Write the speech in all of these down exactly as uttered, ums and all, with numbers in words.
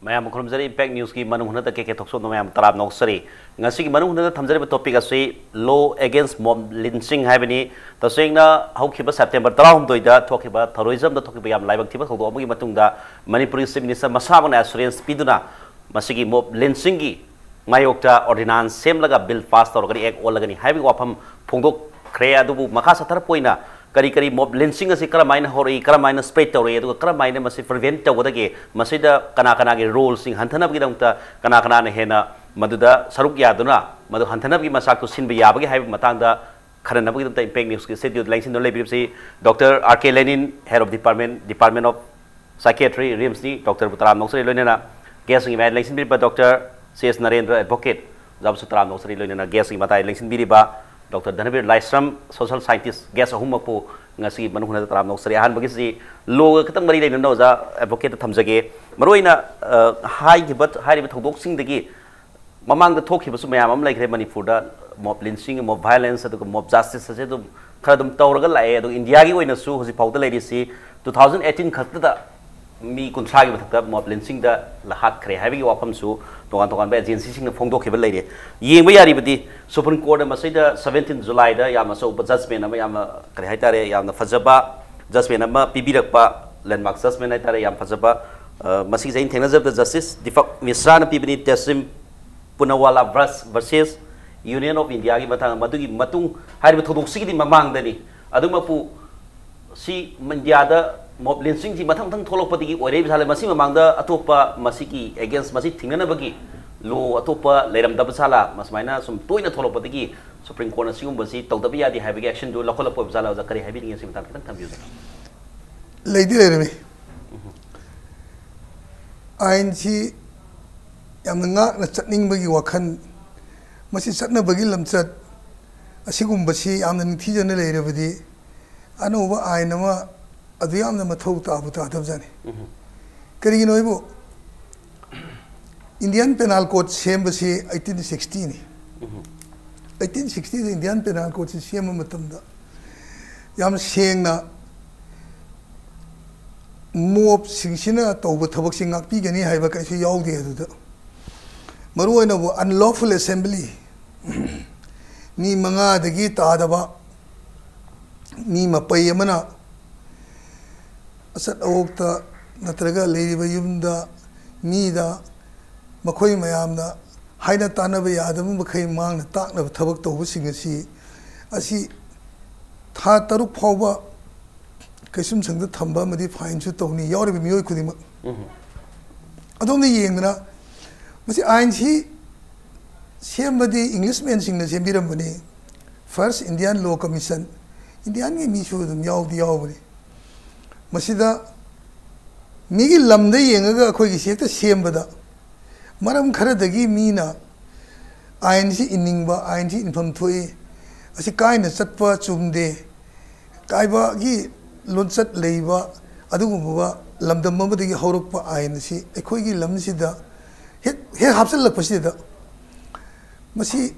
ꯃꯌꯥꯝꯕꯨ ꯈꯨꯔꯨꯝꯖꯔꯤ꯫ Impact Newsꯀꯤ ꯃꯅꯨꯡ ꯍꯨꯠꯅꯗ ꯀꯦ ꯀꯦ ꯊꯣꯛꯆꯣꯝꯗ ꯃꯌꯥꯝ ꯇꯔꯥꯝꯅ ꯑꯣꯛꯆꯔꯤ꯫ ꯉꯁꯤꯒꯤ ꯃꯅꯨꯡ ꯍꯨꯠꯅꯗ ꯊꯝꯖꯔꯤꯕ topic ꯑꯁꯤ Law Against Mob Lynching ꯍꯥꯏꯕꯅꯤ꯫ ꯇꯁꯦꯡꯅ ꯍꯧꯈꯤꯕ September ꯇꯔꯥꯍꯨꯝꯗꯣꯏꯗ ꯊꯣꯛꯈꯤꯕ ꯊꯧꯔꯣꯏꯖꯝꯗ ꯊꯣꯛꯈꯤꯕ ꯌꯥꯝ ꯂꯥꯏꯕꯛ ꯊꯤꯕ ꯊꯧꯗꯣꯛ ꯑꯃꯒꯤ ꯃꯇꯨꯡꯗ ꯃꯅꯤꯄꯨꯔꯒꯤ Chief Minister ꯃꯁꯥꯃꯛꯅ assurance ꯄꯤꯗꯨꯅ ꯃꯁꯤꯒꯤ mob lynchingꯒꯤ ꯃꯥꯌꯣꯛꯇ ordinance ꯁꯦꯝꯂꯒ bill pass ꯇꯧꯔꯒꯅꯤ, act ꯑꯣꯜꯂꯒꯅꯤ ꯍꯥꯏꯕꯒꯤ ꯋꯥꯐꯝ ꯐꯣꯡꯗꯣꯛꯈ꯭ꯔꯦ꯫ ꯑꯗꯨꯕꯨ ꯃꯈꯥ ꯆꯠꯊꯔꯛꯄ ꯑꯣꯏꯅ ꯀꯔꯤ ꯀꯔꯤ mob lynching ꯑꯁꯤ ꯀꯔꯝꯍꯥꯏꯅ ꯍꯧꯔꯛꯏ, ꯀꯔꯝꯍꯥꯏꯅ spread ꯇꯧꯔꯛꯏ, ꯑꯗꯨꯒ ꯀꯔꯝꯍꯥꯏꯅ ꯃꯁꯤ prevent ꯇꯧꯒꯗꯒꯦ, ꯃꯁꯤꯗ ꯀꯅꯥ ꯀꯅꯥꯒꯤ roleꯁꯤꯡ ꯍꯟꯊꯅꯕꯒꯤꯗꯃꯛꯇ ꯀꯅꯥ ꯀꯅꯥꯅ ꯍꯦꯟꯅ ꯃꯗꯨꯗ ꯁꯔꯨꯛ ꯌꯥꯗꯨꯅ ꯃꯗꯨ ꯍꯟꯊꯅꯕꯒꯤ ꯃꯆꯥꯛꯇꯨ ꯁꯤꯟꯕ ꯌꯥꯕꯒꯦ ꯍꯥꯏꯕꯒꯤ ꯃꯇꯥꯡꯗ ꯈꯟꯅꯅꯕꯒꯤꯗꯃꯛꯇ Impact Newsꯀꯤ studioꯗ ꯂꯦꯡꯁꯤꯟꯗꯨꯅ ꯂꯩꯕꯤꯔꯤꯕꯁꯤ Doctor R K Lenin, Head of Department, Department of Psychiatry, RIMSꯅꯤ꯫ Doctorꯕꯨ ꯇꯔꯥꯝꯅ ꯑꯣꯛꯆꯔꯤ꯫ ꯂꯣꯏꯅꯅ guestꯁꯤꯡꯒꯤ ꯃꯌꯥꯏꯗ ꯂꯦꯡꯁꯤꯟꯕꯤꯔꯤꯕ Doctor C S Narendra, advocate, ꯑꯣꯖꯥꯕꯨꯁꯨ ꯇꯔꯥꯝꯅ ꯑꯣꯛꯆꯔꯤ꯫ ꯂꯣꯏꯅꯅ guestꯁꯤꯡꯒꯤ ꯃꯇꯥꯏꯗ ꯂꯦꯡꯁꯤꯟꯕꯤꯔꯤꯕ Doctor ꯙꯅꯕꯤꯔ ꯂꯥꯏꯁ꯭ꯔꯝ, social scientist, guest ꯑꯍꯨꯝꯃꯛꯄꯨ ꯉꯁꯤꯒꯤ ꯃꯅꯨꯡ ꯍꯨꯠꯅꯗ ꯇꯔꯥꯝꯅ ꯑꯣꯛꯆꯔꯤ꯫ ꯑꯍꯥꯟꯕꯒꯤꯁꯤ lawꯒ ꯈꯤꯇꯪ ꯃꯔꯤ ꯂꯩꯅꯅ ꯑꯣꯖꯥ advocateꯇ ꯊꯝꯖꯒꯦ꯫ ꯃꯔꯨꯑꯣꯏꯅ, ꯑ, ꯍꯥꯏꯈꯤꯕ, ꯍꯥꯏꯔꯤꯕ ꯊꯧꯗꯣꯛꯁꯤꯡꯗꯒꯤ ꯃꯃꯥꯡꯗ ꯊꯣꯛꯈꯤꯕꯁꯨ ꯃꯌꯥꯝ ꯑꯃ ꯂꯩꯈ꯭ꯔꯦ ꯃꯅꯤꯄꯨꯔꯗ, mob lynching, mob violence, ꯑꯗꯨꯒ mob justice ꯑꯁꯦ ꯑꯗꯨꯝ ꯈꯔ ꯑꯗꯨꯝ ꯇꯧꯔꯒ ꯂꯥꯛꯑꯦ꯫ ꯑꯗꯨꯒ ꯏꯟꯗꯤꯌꯥꯒꯤ ꯑꯣꯏꯅꯁꯨ ꯍꯧꯖꯤꯛ ꯐꯥꯎꯗ ꯂꯩꯔꯤꯁꯤ two thousand eighteen ꯈꯛꯇꯗ ꯃꯤ ꯀꯨꯟꯊ꯭ꯔꯥꯒꯤ ꯃꯊꯛꯇ mob lynchingꯗ ꯍꯥꯠꯈ꯭ꯔꯦ ꯍꯥꯏꯕꯒꯤ ꯋꯥꯐꯝꯁꯨ ꯇꯣꯉꯥꯟ ꯇꯣꯉꯥꯟꯕ agencyꯁꯤꯡꯅ ꯐꯣꯡꯗꯣꯛꯈꯤꯕ ꯂꯩꯔꯦ꯫ ꯌꯦꯡꯕ ꯌꯥꯔꯤꯕꯗꯤ Supreme Courtꯅ ꯃꯁꯤꯗ seventeen Julyꯗ ꯌꯥꯝ ꯑꯆꯧꯕ judgment ꯑꯃ, ꯌꯥꯝꯅ, ꯀꯔꯤ ꯍꯥꯏꯇꯥꯔꯦ, ꯌꯥꯝꯅ ꯐꯖꯕ judgment ꯑꯃ ꯄꯤꯕꯤꯔꯛꯄ, landmark judgment ꯍꯥꯏꯇꯥꯔꯦ, ꯌꯥꯝ ꯐꯖꯕ꯫ ꯑ, ꯃꯁꯤꯁꯦ ꯑꯩꯅ ꯊꯦꯡꯅꯖꯕꯗ Justice Deepak Mishraꯅ ꯄꯤꯕꯅꯤ, Teslim Poonawalla versus Union of Indiaꯒꯤ ꯃꯇꯥꯡ, ꯃꯗꯨꯒꯤ ꯃꯇꯨꯡ ꯍꯥꯏꯔꯤꯕ ꯊꯧꯗꯣꯛꯁꯤꯒꯤꯗꯤ ꯃꯃꯥꯡꯗꯅꯤ꯫ ꯑꯗꯨꯃꯛꯄꯨ ꯁꯤ ꯏꯟꯗꯤꯌꯥꯗ mob lynchingꯁꯤ ꯃꯊꯪ ꯃꯊꯪ ꯊꯣꯛꯂꯛꯄꯗꯒꯤ ꯑꯣꯏꯔꯛꯏꯕ ꯖꯥꯠꯂ? ꯃꯁꯤ ꯃꯃꯥꯡꯗ ꯑꯇꯣꯞꯄ ꯃꯁꯤꯒꯤ against, ꯃꯁꯤ ꯊꯤꯡꯅꯅꯕꯒꯤ law ꯑꯇꯣꯞꯄ ꯂꯩꯔꯝꯗꯕ ꯖꯥꯠꯂ? ꯃꯁꯨꯃꯥꯏꯅ ꯁꯨꯝ ꯇꯣꯏꯅ ꯊꯣꯛꯂꯛꯄꯗꯒꯤ Supreme Courtꯅ ꯁꯤꯒꯨꯝꯕꯁꯤ ꯇꯧꯗꯕ ꯌꯥꯗꯦ ꯍꯥꯏꯕꯒꯤ actionꯗꯨ ꯂꯧꯈꯠꯂꯛꯄ ꯑꯣꯏꯕ ꯖꯥꯠꯂ? ꯑꯣꯖꯥ, ꯀꯔꯤ ꯍꯥꯏꯕꯤꯅꯤꯡꯉꯤ? ꯁꯤ ꯃꯇꯥꯡꯗ ꯈꯤꯇꯪ ꯊꯝꯕꯤꯌꯨ, ꯁꯥꯔ꯫ ꯂꯩꯗꯤ ꯂꯩꯔꯝꯃꯤ꯫ ꯑꯥꯏꯟꯁꯤ ꯌꯥꯝꯅ ꯉꯥꯛꯅ ꯆꯠꯅꯤꯡꯕꯒꯤ ꯋꯥꯈꯜ, ꯃꯁꯤ ꯆꯠꯅꯕꯒꯤ ꯂꯝꯆꯠ ꯑꯁꯤꯒꯨꯝꯕꯁꯤ ꯌꯥꯝꯅ ꯅꯤꯡꯊꯤꯖꯅ ꯂꯩꯔꯕꯗꯤ ꯑꯅꯧꯕ ꯑꯥꯏꯟ ꯑꯃ ꯑꯗꯨ ꯌꯥꯝꯅ ꯃꯊꯧ ꯇꯥꯕꯨ ꯇꯥꯗꯕꯖꯥꯠꯅꯤ꯫ ꯀꯔꯤꯒꯤꯅꯣ ꯍꯥꯏꯕꯨ, Indian Penal Code ꯁꯦꯝꯕꯁꯤ eighteen sixtyꯅꯤ꯫ Eighteen sixtyꯗ Indian Penal Codeꯁꯤ ꯁꯦꯝꯕ ꯃꯇꯝꯗ ꯌꯥꯝ ꯁꯦꯡꯅ ꯃꯣꯞꯁꯤꯡꯁꯤꯅ ꯇꯧꯕ ꯊꯕꯛꯁꯤ ꯉꯥꯛꯄꯤꯒꯅꯤ ꯍꯥꯏꯕ ꯀꯔꯤꯁꯨ ꯌꯥꯎꯗꯦ ꯑꯗꯨꯗ꯫ ꯃꯔꯨꯑꯣꯏꯅꯕꯨ unlawful assembly, ꯃꯤ ꯃꯉꯥꯗꯒꯤ ꯇꯥꯗꯕ ꯃꯤ ꯃꯄꯩ ꯑꯃꯅ ꯑꯆꯠ ꯑꯋꯣꯛꯇ ꯅꯠꯇ꯭ꯔꯒ ꯂꯩꯔꯤꯕ ꯌꯨꯝꯗ, ꯃꯤꯗ, ꯃꯈꯣꯏ ꯃꯌꯥꯝꯅ ꯍꯥꯏꯅ ꯇꯥꯟꯅꯕ ꯌꯥꯗꯕ ꯃꯈꯩ ꯃꯥꯡꯅ ꯇꯥꯛꯅꯕ ꯊꯕꯛ ꯇꯧꯕꯁꯤꯡ ꯑꯁꯤ, ꯑꯁꯤ ꯊꯥ ꯇꯔꯨꯛ ꯐꯥꯎꯕ ꯀꯩꯁꯨꯝꯁꯪꯗ ꯊꯝꯕ ꯑꯃꯗꯤ fine ꯁꯨ ꯇꯧꯅꯤ, ꯌꯥꯎꯔꯤꯕ ꯃꯤꯑꯣꯏ ꯈꯨꯗꯤꯡꯃꯛ꯫ ꯎꯝ꯫ ꯑꯗꯣꯝꯅ ꯌꯦꯡꯗꯅ, ꯃꯁꯤ ꯑꯥꯏꯟꯁꯤ ꯁꯦꯝꯕꯗꯤ English man ꯁꯤꯡꯅ ꯁꯦꯝꯕꯤꯔꯝꯕꯅꯤ, first Indian Law Commission, Indian ꯒꯤ ꯃꯤꯁꯨ ꯑꯗꯨꯝ ꯌꯥꯎꯗꯤ ꯌꯥꯎꯕꯅꯤ꯫ ꯃꯁꯤꯗ ꯃꯤꯒꯤ ꯂꯝꯗ ꯌꯦꯡꯉꯒ ꯑꯩꯈꯣꯏꯒꯤꯁꯤ ꯍꯦꯛꯇ ꯁꯦꯝꯕꯗ, ꯃꯔꯝ ꯈꯔꯗꯒꯤ ꯃꯤꯅ ꯑꯥꯏꯟꯁꯤ ꯏꯟꯅꯤꯡꯕ, ꯑꯥꯏꯟꯁꯤ ꯏꯟꯐꯝ ꯊꯣꯛꯏ, ꯑꯁꯤ ꯀꯥꯏꯅ ꯆꯠꯄ ꯆꯨꯝꯗꯦ, ꯀꯥꯏꯕꯒꯤ ꯂꯣꯟꯆꯠ ꯂꯩꯕ ꯑꯗꯨꯒꯨꯝꯕ ꯂꯝꯗꯝ ꯑꯃꯗꯒꯤ ꯍꯧꯔꯛꯄ ꯑꯥꯏꯟ ꯑꯁꯤ ꯑꯩꯈꯣꯏꯒꯤ ꯂꯝꯁꯤꯗ ꯍꯦꯛ, ꯍꯦꯛ ꯍꯥꯞꯆꯤꯜꯂꯛꯄꯁꯤꯗ, ꯃꯁꯤ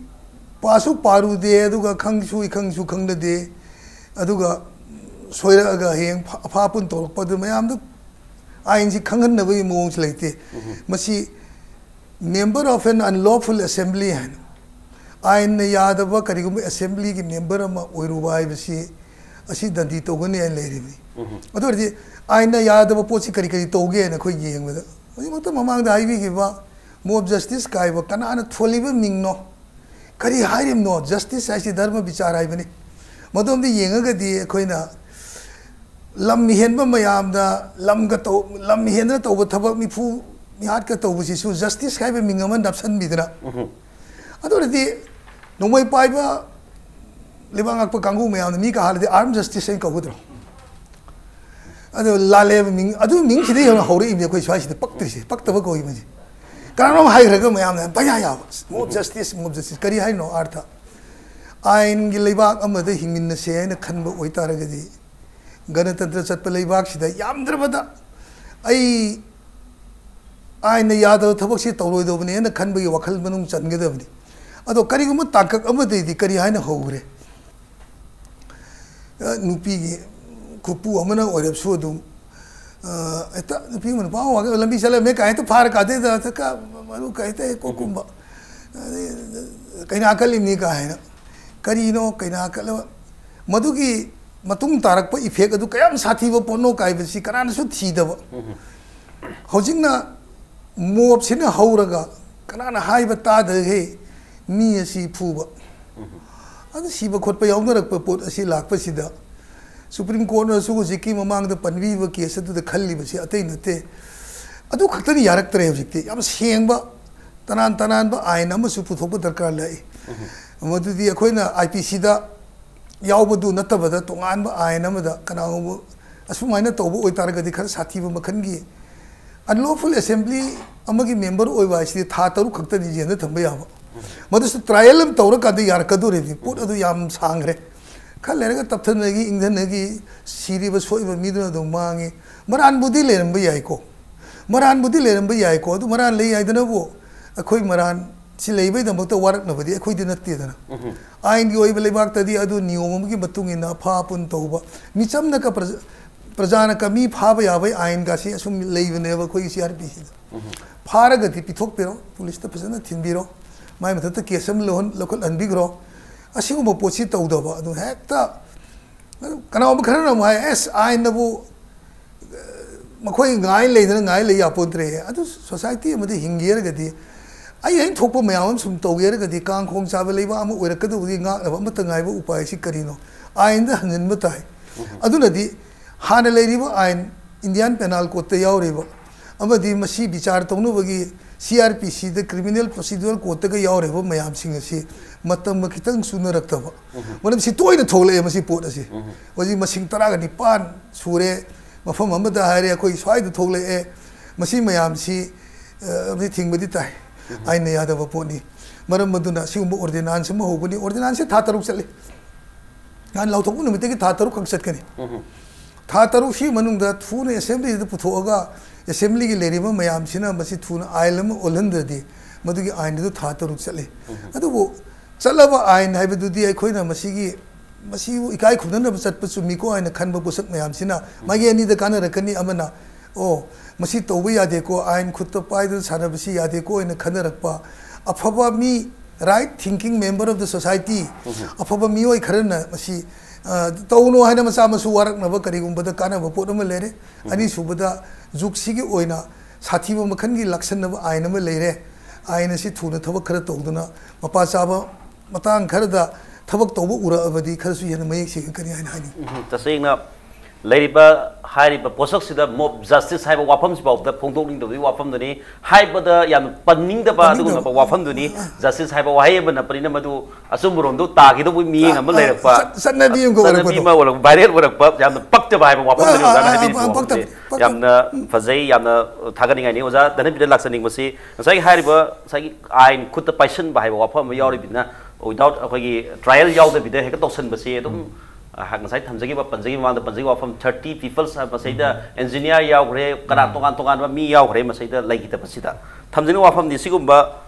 ꯄꯥꯁꯨ ꯄꯥꯔꯨꯗꯦ, ꯑꯗꯨꯒ ꯈꯪꯁꯨ ꯈꯪꯁꯨ ꯈꯪꯅꯗꯦ, ꯑꯗꯨꯒ ꯁꯣꯏꯔꯛꯑꯒ ꯍꯌꯦꯡ ꯐꯥ-, ꯑꯐꯥ ꯑꯄꯨꯟ ꯇꯧꯔꯛꯄ ꯑꯗꯨ ꯃꯌꯥꯝꯗꯨ ꯑꯥꯏꯟꯁꯤ ꯈꯪꯍꯟꯅꯕꯒꯤ ꯃꯑꯣꯡꯁꯨ ꯂꯩꯇꯦ꯫ ꯎꯝ꯫ ꯃꯁꯤ member of an unlawful assembly ꯍꯥꯏꯅ, ꯑꯥꯏꯟꯅ ꯌꯥꯗꯕ ꯀꯔꯤꯒꯨꯝꯕ assembly ꯒꯤ member ꯑꯃ ꯑꯣꯏꯔꯨꯕ ꯍꯥꯏꯕꯁꯤ, ꯑꯁꯤ ꯗꯟꯗꯤ ꯇꯧꯒꯅꯤ ꯍꯥꯏꯅ ꯂꯩꯔꯤꯕꯅꯤ꯫ ꯎꯝ꯫ ꯑꯗꯨ ꯑꯣꯏꯔꯗꯤ ꯑꯥꯏꯟꯅ ꯌꯥꯗꯕ ꯄꯣꯠꯁꯤ ꯀꯔꯤ ꯀꯔꯤ ꯇꯧꯒꯦ ꯍꯥꯏꯅ ꯑꯩꯈꯣꯏ ꯌꯦꯡꯕꯗ, ꯍꯧꯖꯤꯛꯃꯛꯇ ꯃꯃꯥꯡꯗ ꯍꯥꯏꯕꯤꯈꯤꯕ mob justice ꯀꯥꯏꯕ ꯀꯅꯥꯅ ꯊꯣꯜꯂꯤꯕ ꯃꯤꯡꯅꯣ? ꯀꯔꯤ ꯍꯥꯏꯔꯤꯕꯅꯣ? Justice ꯍꯥꯏꯁꯤ ꯙꯔꯃ ꯕꯤꯆꯥꯔ ꯍꯥꯏꯕꯅꯤ꯫ ꯃꯗꯣꯝꯗ ꯌꯦꯡꯉꯒꯗꯤ ꯑꯩꯈꯣꯏꯅ ꯂꯝ ꯍꯦꯟꯕ ꯃꯌꯥꯝꯗ ꯂꯝꯒ ꯇꯧ-, ꯂꯝ ꯍꯦꯟꯗꯅ ꯇꯧꯕ ꯊꯕꯛ, ꯃꯤꯐꯨ ꯃꯤꯍꯥꯠꯀ ꯇꯧꯕꯁꯤꯁꯨ justice ꯍꯥꯏꯕ ꯃꯤꯡ ꯑꯃ ꯅꯞꯁꯟꯕꯤꯗꯅ꯫ ꯎꯝ꯫ ꯑꯗꯨ ꯑꯣꯏꯔꯗꯤ ꯅꯣꯡꯃꯩ ꯄꯥꯏꯕ ꯂꯩꯕꯥꯛ ꯉꯥꯛꯄ ꯀꯥꯡꯕꯨ ꯃꯌꯥꯝꯅ ꯃꯤꯒ ꯍꯥꯠꯂꯗꯤ armed justice ꯍꯥꯏꯅ ꯀꯧꯒꯗ꯭ꯔꯣ? ꯑꯗꯣ ꯂꯥꯜꯂꯦꯕ ꯃꯤꯡ, ꯑꯗꯨ ꯃꯤꯡꯁꯤꯗ ꯌꯦꯡꯉꯣ ꯍꯧꯔꯛꯏꯕꯅꯤ ꯑꯩꯈꯣꯏ ꯁ꯭ꯋꯥꯏꯁꯤꯗ ꯄꯛꯇ꯭ꯔꯤꯁꯦ, ꯄꯛꯇꯕ ꯀꯧꯏ ꯃꯁꯤ꯫ ꯀꯅꯥꯅꯣꯝ ꯍꯥꯏꯈ꯭ꯔꯒ ꯃꯌꯥꯝꯅ ꯄꯪꯌꯥ ꯌꯥꯕ, mob justice, mob justice ꯀꯔꯤ ꯍꯥꯏꯅꯣ ꯑꯥꯔꯊ? ꯑꯥꯏꯟꯒꯤ ꯂꯩꯕꯥꯛ ꯑꯃꯗ ꯍꯤꯡꯃꯤꯟꯅꯁꯦ ꯍꯥꯏꯅ ꯈꯟꯕ ꯑꯣꯏꯇꯥꯔꯒꯗꯤ, ꯒꯅꯇꯟꯇ꯭ꯔ ꯆꯠꯄ ꯂꯩꯕꯥꯛꯁꯤꯗ ꯌꯥꯝꯗ꯭ꯔꯕꯗ ꯑꯩ ꯑꯥꯏꯟꯅ ꯌꯥꯗꯕ ꯊꯕꯛꯁꯤ ꯇꯧꯔꯣꯏꯗꯧꯕꯅꯤ ꯍꯥꯏꯅ ꯈꯟꯕꯒꯤ ꯋꯥꯈꯜ ꯃꯅꯨꯡ ꯆꯟꯒꯗꯕꯅꯤ꯫ ꯑꯗꯣ ꯀꯔꯤꯒꯨꯝꯕ ꯇꯥꯡꯀꯛ ꯑꯃꯗꯩꯗꯤ ꯀꯔꯤ ꯍꯥꯏꯅ ꯍꯧꯈ꯭ꯔꯦ? ꯑ, ꯅꯨꯄꯤꯒꯤ ꯈꯨꯄꯨ ꯑꯃꯅ ꯑꯣꯏꯔꯕꯁꯨ ꯑꯗꯨꯝ ꯑ, ꯍꯦꯛꯇ ꯅꯨꯄꯤ ꯑꯃ ꯅꯨꯄꯥ ꯑꯃ ꯋꯥꯀꯤꯡ ꯂꯝꯕꯤ ꯆꯠꯂꯝꯃꯦ ꯀꯥꯏ ꯍꯦꯛꯇ ꯐꯥꯔ ꯀꯥꯗꯦꯗ ꯍꯦꯛꯇ ꯀ-, ꯃꯗꯨ ꯀꯩ ꯍꯦꯛꯇ ꯍꯦꯛ ꯀꯣꯛꯀꯨꯝꯕ꯫ ꯑꯗꯩ ꯀꯩꯅꯥ ꯀꯠꯂꯤꯕꯅꯤ ꯀꯥꯏꯅ꯫ ꯀꯔꯤꯅꯣ ꯀꯩꯅꯥ ꯀꯠꯂꯕ? ꯃꯗꯨꯒꯤ ꯃꯇꯨꯡ ꯇꯥꯔꯛꯄ effect ꯑꯗꯨ ꯀꯌꯥꯝ ꯁꯥꯊꯤꯕ ꯄꯣꯠꯅꯣ ꯀꯥꯏꯕꯁꯤ ꯀꯅꯥꯅꯁꯨ ꯊꯤꯗꯕ꯫ ꯍꯧꯖꯤꯛꯅ ꯃꯣꯞꯁꯤꯅ ꯍꯧꯔꯒ ꯀꯅꯥꯅ ꯍꯥꯏꯕ ꯇꯥꯗꯈꯩ ꯃꯤ ꯑꯁꯤ ꯐꯨꯕ꯫ ꯑꯗꯨ ꯁꯤꯕ ꯈꯣꯠꯄ ꯌꯥꯎꯅꯔꯛꯄ ꯄꯣꯠ ꯑꯁꯤ ꯂꯥꯛꯄꯁꯤꯗ Supreme Courtꯅꯁꯨ ꯍꯧꯖꯤꯛꯀꯤ ꯃꯃꯥꯡꯗ ꯄꯟꯕꯤꯕ case ꯑꯗꯨꯗ ꯈꯜꯂꯤꯕꯁꯤ ꯑꯇꯩ ꯅꯠꯇꯦ꯫ ꯑꯗꯨ ꯈꯛꯇꯅ ꯌꯥꯔꯛꯇ꯭ꯔꯦ꯫ ꯍꯧꯖꯤꯛꯇꯤ ꯌꯥꯝ ꯁꯦꯡꯕ, ꯇꯅꯥꯟ ꯇꯅꯥꯟꯕ ꯑꯥꯏꯟ ꯑꯃꯁꯨ ꯄꯨꯊꯣꯛꯄ ꯗꯔꯀꯥꯔ ꯂꯩ꯫ ꯃꯗꯨꯗꯤ ꯑꯩꯈꯣꯏꯅ IPCꯗ ꯌꯥꯎꯕꯗꯨ ꯅꯠꯇꯕꯗ ꯇꯣꯉꯥꯟꯕ ꯑꯥꯏꯟ ꯑꯃꯗ ꯀꯅꯥꯒꯨꯝꯕ ꯑꯁꯨꯃꯥꯏꯅ ꯇꯧꯕ ꯑꯣꯏꯇꯥꯔꯒꯗꯤ ꯈꯔ ꯁꯥꯊꯤꯕ ꯃꯈꯜꯒꯤ unlawful assembly ꯑꯃꯒꯤ member ꯑꯣꯏꯕ ꯍꯥꯏꯁꯤꯗꯤ ꯊꯥ ꯇꯔꯨꯛ ꯈꯛꯇꯅꯤ ꯖꯦꯜꯗ ꯊꯝꯕ ꯌꯥꯕ꯫ ꯃꯗꯨꯁꯨ trial ꯑꯃ ꯇꯧꯔꯀꯥꯟꯗ ꯌꯥꯔꯛꯀꯗꯧꯔꯤꯕꯅꯤ꯫ ꯄꯣꯠ ꯑꯗꯨ ꯌꯥꯝ ꯁꯥꯡꯈ꯭ꯔꯦ꯫ ꯈꯔ ꯂꯩꯔꯒ ꯇꯞꯊꯅꯈꯤ, ꯏꯪꯊꯅꯈꯤ, ꯁꯤꯔꯤꯕ ꯁꯣꯛꯏꯕ ꯃꯤꯗꯨꯅ ꯑꯗꯨꯝ ꯃꯥꯡꯉꯤ꯫ ꯃꯔꯥꯟꯕꯨꯗꯤ ꯂꯩꯔꯝꯕ ꯌꯥꯏꯀꯣ, ꯃꯔꯥꯟꯕꯨꯗꯤ ꯂꯩꯔꯝꯕ ꯌꯥꯏꯀꯣ꯫ ꯑꯗꯨ ꯃꯔꯥꯟ ꯂꯩ ꯍꯥꯏꯗꯅꯕꯨ ꯑꯩꯈꯣꯏ ꯃꯔꯥꯟ ꯁꯤ ꯂꯩꯕꯩꯗꯃꯛꯇ ꯋꯥꯔꯛꯅꯕꯗꯤ ꯑꯩꯈꯣꯏꯗꯤ ꯅꯠꯇꯦꯗꯅ꯫ ꯑꯥꯏꯟꯒꯤ ꯑꯣꯏꯕ ꯂꯩꯕꯥꯛꯇꯗꯤ ꯑꯗꯨ ꯅꯤꯌꯣꯝ ꯑꯃꯒꯤ ꯃꯇꯨꯡ ꯏꯟꯅ ꯑꯐꯥ ꯑꯄꯨꯟ ꯇꯧꯕ, ꯃꯤꯆꯝꯅ ꯀ-, ꯄ꯭ꯔꯖ-, ꯄ꯭ꯔꯖꯥꯅ ꯀ-, ꯃꯤ ꯐꯥꯕ ꯌꯥꯕꯒꯤ ꯑꯥꯏꯟꯒꯁꯤ ꯑꯁꯨꯝ ꯂꯩꯕꯅꯦꯕ ꯑꯩꯈꯣꯏꯒꯤ CrPCꯗ꯫ ꯐꯥꯔꯒꯗꯤ ꯄꯤꯊꯣꯛꯄꯤꯔꯣ, ꯄꯨꯂꯤꯁꯇ ꯐꯖꯅ ꯊꯤꯟꯕꯤꯔꯣ, ꯃꯥꯏ ꯃꯊꯛꯇ case ꯑꯃ ꯂꯧꯍꯟ-, ꯂꯧꯈꯠꯍꯟꯕꯤꯈ꯭ꯔꯣ꯫ ꯑꯁꯤꯒꯨꯝꯕ ꯄꯣꯠꯁꯤ ꯇꯧꯗꯕ꯫ ꯑꯗꯨ ꯍꯦꯛꯇ ꯀꯅꯥꯒꯨꯝꯕ ꯈꯔꯅ ꯑꯃꯨꯛ ꯍꯥꯏ, "ꯑꯦꯁ, ꯑꯥꯏꯟꯅꯕꯨ ꯃꯈꯣꯏ ꯉꯥꯏ ꯂꯩꯗꯅ ꯉꯥꯏ ꯂꯩ ꯌꯥꯄꯣꯟꯇ꯭ꯔꯦ"꯫ ꯑꯗꯨ society ꯑꯃꯗ ꯍꯤꯡꯒꯦ ꯍꯥꯏꯔꯒꯗꯤ, ꯑꯩ ꯑꯩꯅ ꯊꯣꯛꯄ ꯃꯌꯥꯝ ꯑꯃ ꯁꯨꯝ ꯇꯧꯒꯦ ꯍꯥꯏꯔꯒꯗꯤ, ꯀꯥꯡ ꯈꯣꯡ ꯆꯥꯕ ꯂꯩꯕꯥꯛ ꯑꯃ ꯑꯣꯏꯔꯛꯀꯗꯕꯗꯤ ꯉꯥꯛꯅꯕ ꯑꯃꯠꯇ ꯉꯥꯏꯕ ꯎꯄꯥꯏ ꯑꯁꯤ ꯀꯔꯤꯅꯣ? ꯑꯥꯏꯟꯗ ꯍꯟꯖꯤꯟꯕ ꯇꯥꯏ꯫ ꯑꯗꯨꯅꯗꯤ ꯍꯥꯟꯅ ꯂꯩꯔꯤꯕ ꯑꯥꯏꯟ, Indian Penal Codeꯇ ꯌꯥꯎꯔꯤꯕ ꯑꯃꯗꯤ ꯃꯁꯤ ꯕꯤꯆꯥꯔ ꯇꯧꯅꯕꯒꯤ CrPCꯗ, Criminal Procedure Codeꯇꯒ ꯌꯥꯎꯔꯤꯕ ꯃꯌꯥꯝꯁꯤꯡ ꯑꯁꯤ ꯃꯇꯝꯒ ꯈꯤꯇꯪ ꯆꯨꯅꯔꯛꯇꯕ꯫ ꯃꯔꯝ ꯁꯤ ꯇꯣꯏꯅ ꯊꯣꯛꯂꯛꯑꯦ ꯃꯁꯤ ꯄꯣꯠ ꯑꯁꯤ꯫ ꯍꯧꯖꯤꯛ ꯃꯁꯤꯡ ꯇꯔꯥꯒ ꯅꯤꯄꯥꯟ ꯁꯨꯔꯦ꯫ ꯃꯐꯝ ꯑꯃꯗ ꯍꯥꯏꯔꯦ, ꯑꯩꯈꯣꯏ ꯁ꯭ꯋꯥꯏꯗ ꯊꯣꯛꯂꯛꯑꯦ꯫ ꯃꯁꯤ ꯃꯌꯥꯝꯁꯤ, ꯑ, ꯃꯁꯤ ꯊꯤꯡꯕꯗꯤ ꯇꯥꯏ꯫ ꯑꯥꯏꯟꯅ ꯌꯥꯗꯕ ꯄꯣꯠꯅꯤ꯫ ꯃꯔꯝ ꯑꯗꯨꯅ ꯁꯤꯒꯨꯝꯕ ordinance ꯑꯃ ꯍꯧꯕꯅꯤ꯫ Ordinanceꯁꯦ ꯊꯥ ꯇꯔꯨꯛ ꯆꯠꯂꯤ꯫ ꯅꯍꯥꯟ ꯂꯥꯎꯊꯣꯛꯄ ꯅꯨꯃꯤꯠꯇꯒꯤ ꯊꯥ ꯇꯔꯨꯛ ꯈꯛ ꯆꯠꯀꯅꯤ꯫ ꯊꯥ ꯇꯔꯨꯛꯁꯤ ꯃꯅꯨꯡꯗ ꯊꯨꯅ assemblyꯗ ꯄꯨꯊꯣꯛꯑꯒ, assemblyꯒꯤ ꯂꯩꯔꯤꯕ ꯃꯌꯥꯝꯁꯤꯅ ꯃꯁꯤ ꯊꯨꯅ ꯑꯥꯏꯟ ꯑꯃ ꯑꯣꯜꯍꯟꯗ꯭ꯔꯗꯤ ꯃꯗꯨꯒꯤ ꯑꯥꯏꯟ ꯑꯗꯨ ꯊꯥ ꯇꯔꯨꯛ ꯆꯠꯂꯤ꯫ ꯑꯗꯨꯕꯨ ꯆꯠꯂꯕ ꯑꯥꯏꯟ ꯍꯥꯏꯕꯗꯨꯗꯤ ꯑꯩꯈꯣꯏꯅ ꯃꯁꯤꯒꯤ ꯃꯁꯤꯕꯨ ꯏꯀꯥꯏ ꯈꯨꯝꯅꯅꯕ ꯆꯠꯄ ꯆꯨꯝꯃꯤꯀꯣ ꯍꯥꯏꯅ ꯈꯟꯕ ꯄꯣꯠꯁꯛ ꯃꯌꯥꯝꯁꯤꯅ ꯃꯥꯏꯀꯩ ꯑꯅꯤꯗ ꯀꯥꯟꯅꯔꯛꯀꯅꯤ꯫ ꯑꯃꯅ, "ꯑꯣ, ꯃꯁꯤ ꯇꯧꯕ ꯌꯥꯗꯦꯀꯣ, ꯑꯥꯏꯟ ꯈꯨꯠꯇ ꯄꯥꯏꯗꯨꯅ ꯁꯥꯟꯅꯕꯁꯤ ꯌꯥꯗꯦꯀꯣ" ꯍꯥꯏꯅ ꯈꯟꯅꯔꯛꯄ ꯑꯐꯕ ꯃꯤ, right thinking member of the society, ꯑꯐꯕ ꯃꯤꯑꯣꯏ ꯈꯔꯅ ꯃꯁꯤ, ꯑ, ꯇꯧꯅꯨ ꯍꯥꯏꯅ ꯃꯆꯥ ꯃꯁꯨ ꯋꯥꯔꯛꯅꯕ ꯀꯔꯤꯒꯨꯝꯕꯗ ꯀꯥꯟꯅꯕ ꯄꯣꯠ ꯑꯃ ꯂꯩꯔꯦ꯫ ꯑꯅꯤꯁꯨꯕꯗ, ꯖꯨꯒꯁꯤꯒꯤ ꯑꯣꯏꯅ ꯁꯥꯊꯤꯕ ꯃꯈꯜꯒꯤ ꯂꯥꯛꯁꯟꯅꯕ ꯑꯥꯏꯟ ꯑꯃ ꯂꯩꯔꯦ꯫ ꯑꯥꯏꯟ ꯑꯁꯤ ꯊꯨꯅ ꯊꯕꯛ ꯈꯔ ꯇꯧꯗꯨꯅ ꯃꯄꯥ ꯆꯥꯕ ꯃꯇꯥꯡ ꯈꯔꯗ ꯊꯕꯛ ꯇꯧꯕ ꯎꯔꯛꯑꯕꯗꯤ ꯈꯔꯁꯨ ꯍꯦꯟꯅ ꯃꯌꯦꯛ ꯁꯦꯡꯉꯛꯀꯅꯤ ꯍꯥꯏꯅ ꯍꯥꯏꯅꯤꯡꯏ꯫ ꯎꯝ, ꯇꯁꯦꯡꯅ ꯂꯩꯔꯤꯕ, ꯍꯥꯏꯔꯤꯕ ꯄꯣꯠꯁꯛꯁꯤꯗ mob justice ꯍꯥꯏꯕ ꯋꯥꯐꯝꯁꯤ ꯐꯥꯎꯕꯗ ꯐꯣꯡꯗꯣꯛꯅꯤꯡꯗꯕꯒꯤ ꯋꯥꯐꯝꯗꯨꯅꯤ꯫ ꯍꯥꯏꯕꯗ ꯌꯥꯝꯅ ꯄꯟꯅꯤꯡꯗꯕ ꯄꯟꯅꯤꯡꯗꯕ꯫ ꯑꯗꯨꯒꯨꯝꯂꯕ ꯋꯥꯐꯝꯗꯨꯅꯤ꯫ Justice ꯍꯥꯏꯕ ꯋꯥꯍꯩ ꯑꯃ ꯅꯞꯄꯅꯤꯅ ꯃꯗꯨ ꯑꯆꯨꯝꯕꯔꯣꯝꯗ ꯇꯥꯈꯤꯗꯧꯕꯒꯤ ꯃꯤꯠꯌꯦꯡ ꯑꯃ ꯑ, ꯂꯩꯔꯛꯄ, ꯆꯠ-, ꯆꯠꯅꯕꯤ ꯑꯃ ꯆꯠꯅꯕꯤ ꯑꯣꯏꯔꯛꯄꯗꯣ꯫ ꯑꯃ ꯑꯣꯏꯔꯛꯄ, viral ꯑꯣꯏꯔꯛꯄ, ꯌꯥꯝꯅ ꯄꯛꯇꯕ ꯍꯥꯏꯕ ꯋꯥꯐꯝꯗꯨꯅꯤ ꯑ, ꯑꯣꯖꯥꯅ ꯑ, ꯍꯥꯏꯕꯤꯔꯤꯕ ꯑ, ꯋꯥꯐꯝꯁꯦ꯫ ꯄꯛꯇꯕ, ꯄꯛꯇꯕ꯫ ꯌꯥꯝꯅ ꯐꯖꯩ, ꯌꯥꯝꯅ ꯊꯥꯒꯠꯅꯤꯡꯉꯥꯏꯅꯤ꯫ ꯑꯣꯖꯥ ꯙꯅꯕꯤꯔꯗ ꯂꯥꯛꯆꯅꯤꯡꯕꯁꯤ, ꯉꯁꯥꯏꯒꯤ ꯍꯥꯏꯔꯤꯕ, ꯉꯁꯥꯏꯒꯤ ꯑꯥꯏꯟ ꯈꯨꯠꯇ ꯄꯥꯏꯁꯟꯕ ꯍꯥꯏꯕ ꯋꯥꯐꯝ ꯑꯃ ꯌꯥꯎꯔꯤꯕꯅꯤꯅ, without ꯑꯩꯈꯣꯏꯒꯤ trial ꯌꯥꯎꯗꯕꯤꯗ ꯍꯦꯛꯇ ꯇꯧꯁꯟꯕꯁꯤ ꯑꯗꯨꯝ, ꯑ, ꯉꯁꯥꯏ ꯊꯝꯖꯈꯤꯕ, ꯄꯟꯖꯈꯤꯕ, ꯃꯃꯥꯡꯗ ꯄꯟꯖꯈꯤꯕ ꯋꯥꯐꯝ, thirty peoples ꯍꯥꯏꯕ ꯃꯁꯤꯗ engineer ꯌꯥꯎꯈ꯭ꯔꯦ, ꯀꯅꯥ ꯇꯣꯉꯥꯟ ꯇꯣꯉꯥꯟꯕ ꯃꯤ ꯌꯥꯎꯈ꯭ꯔꯦ, ꯃꯁꯤꯗ ꯂꯩꯈꯤꯗꯕꯁꯤꯗ ꯊꯝꯖꯅꯤꯡꯕ ꯋꯥꯐꯝꯗꯤ ꯁꯤꯒꯨꯝꯕ,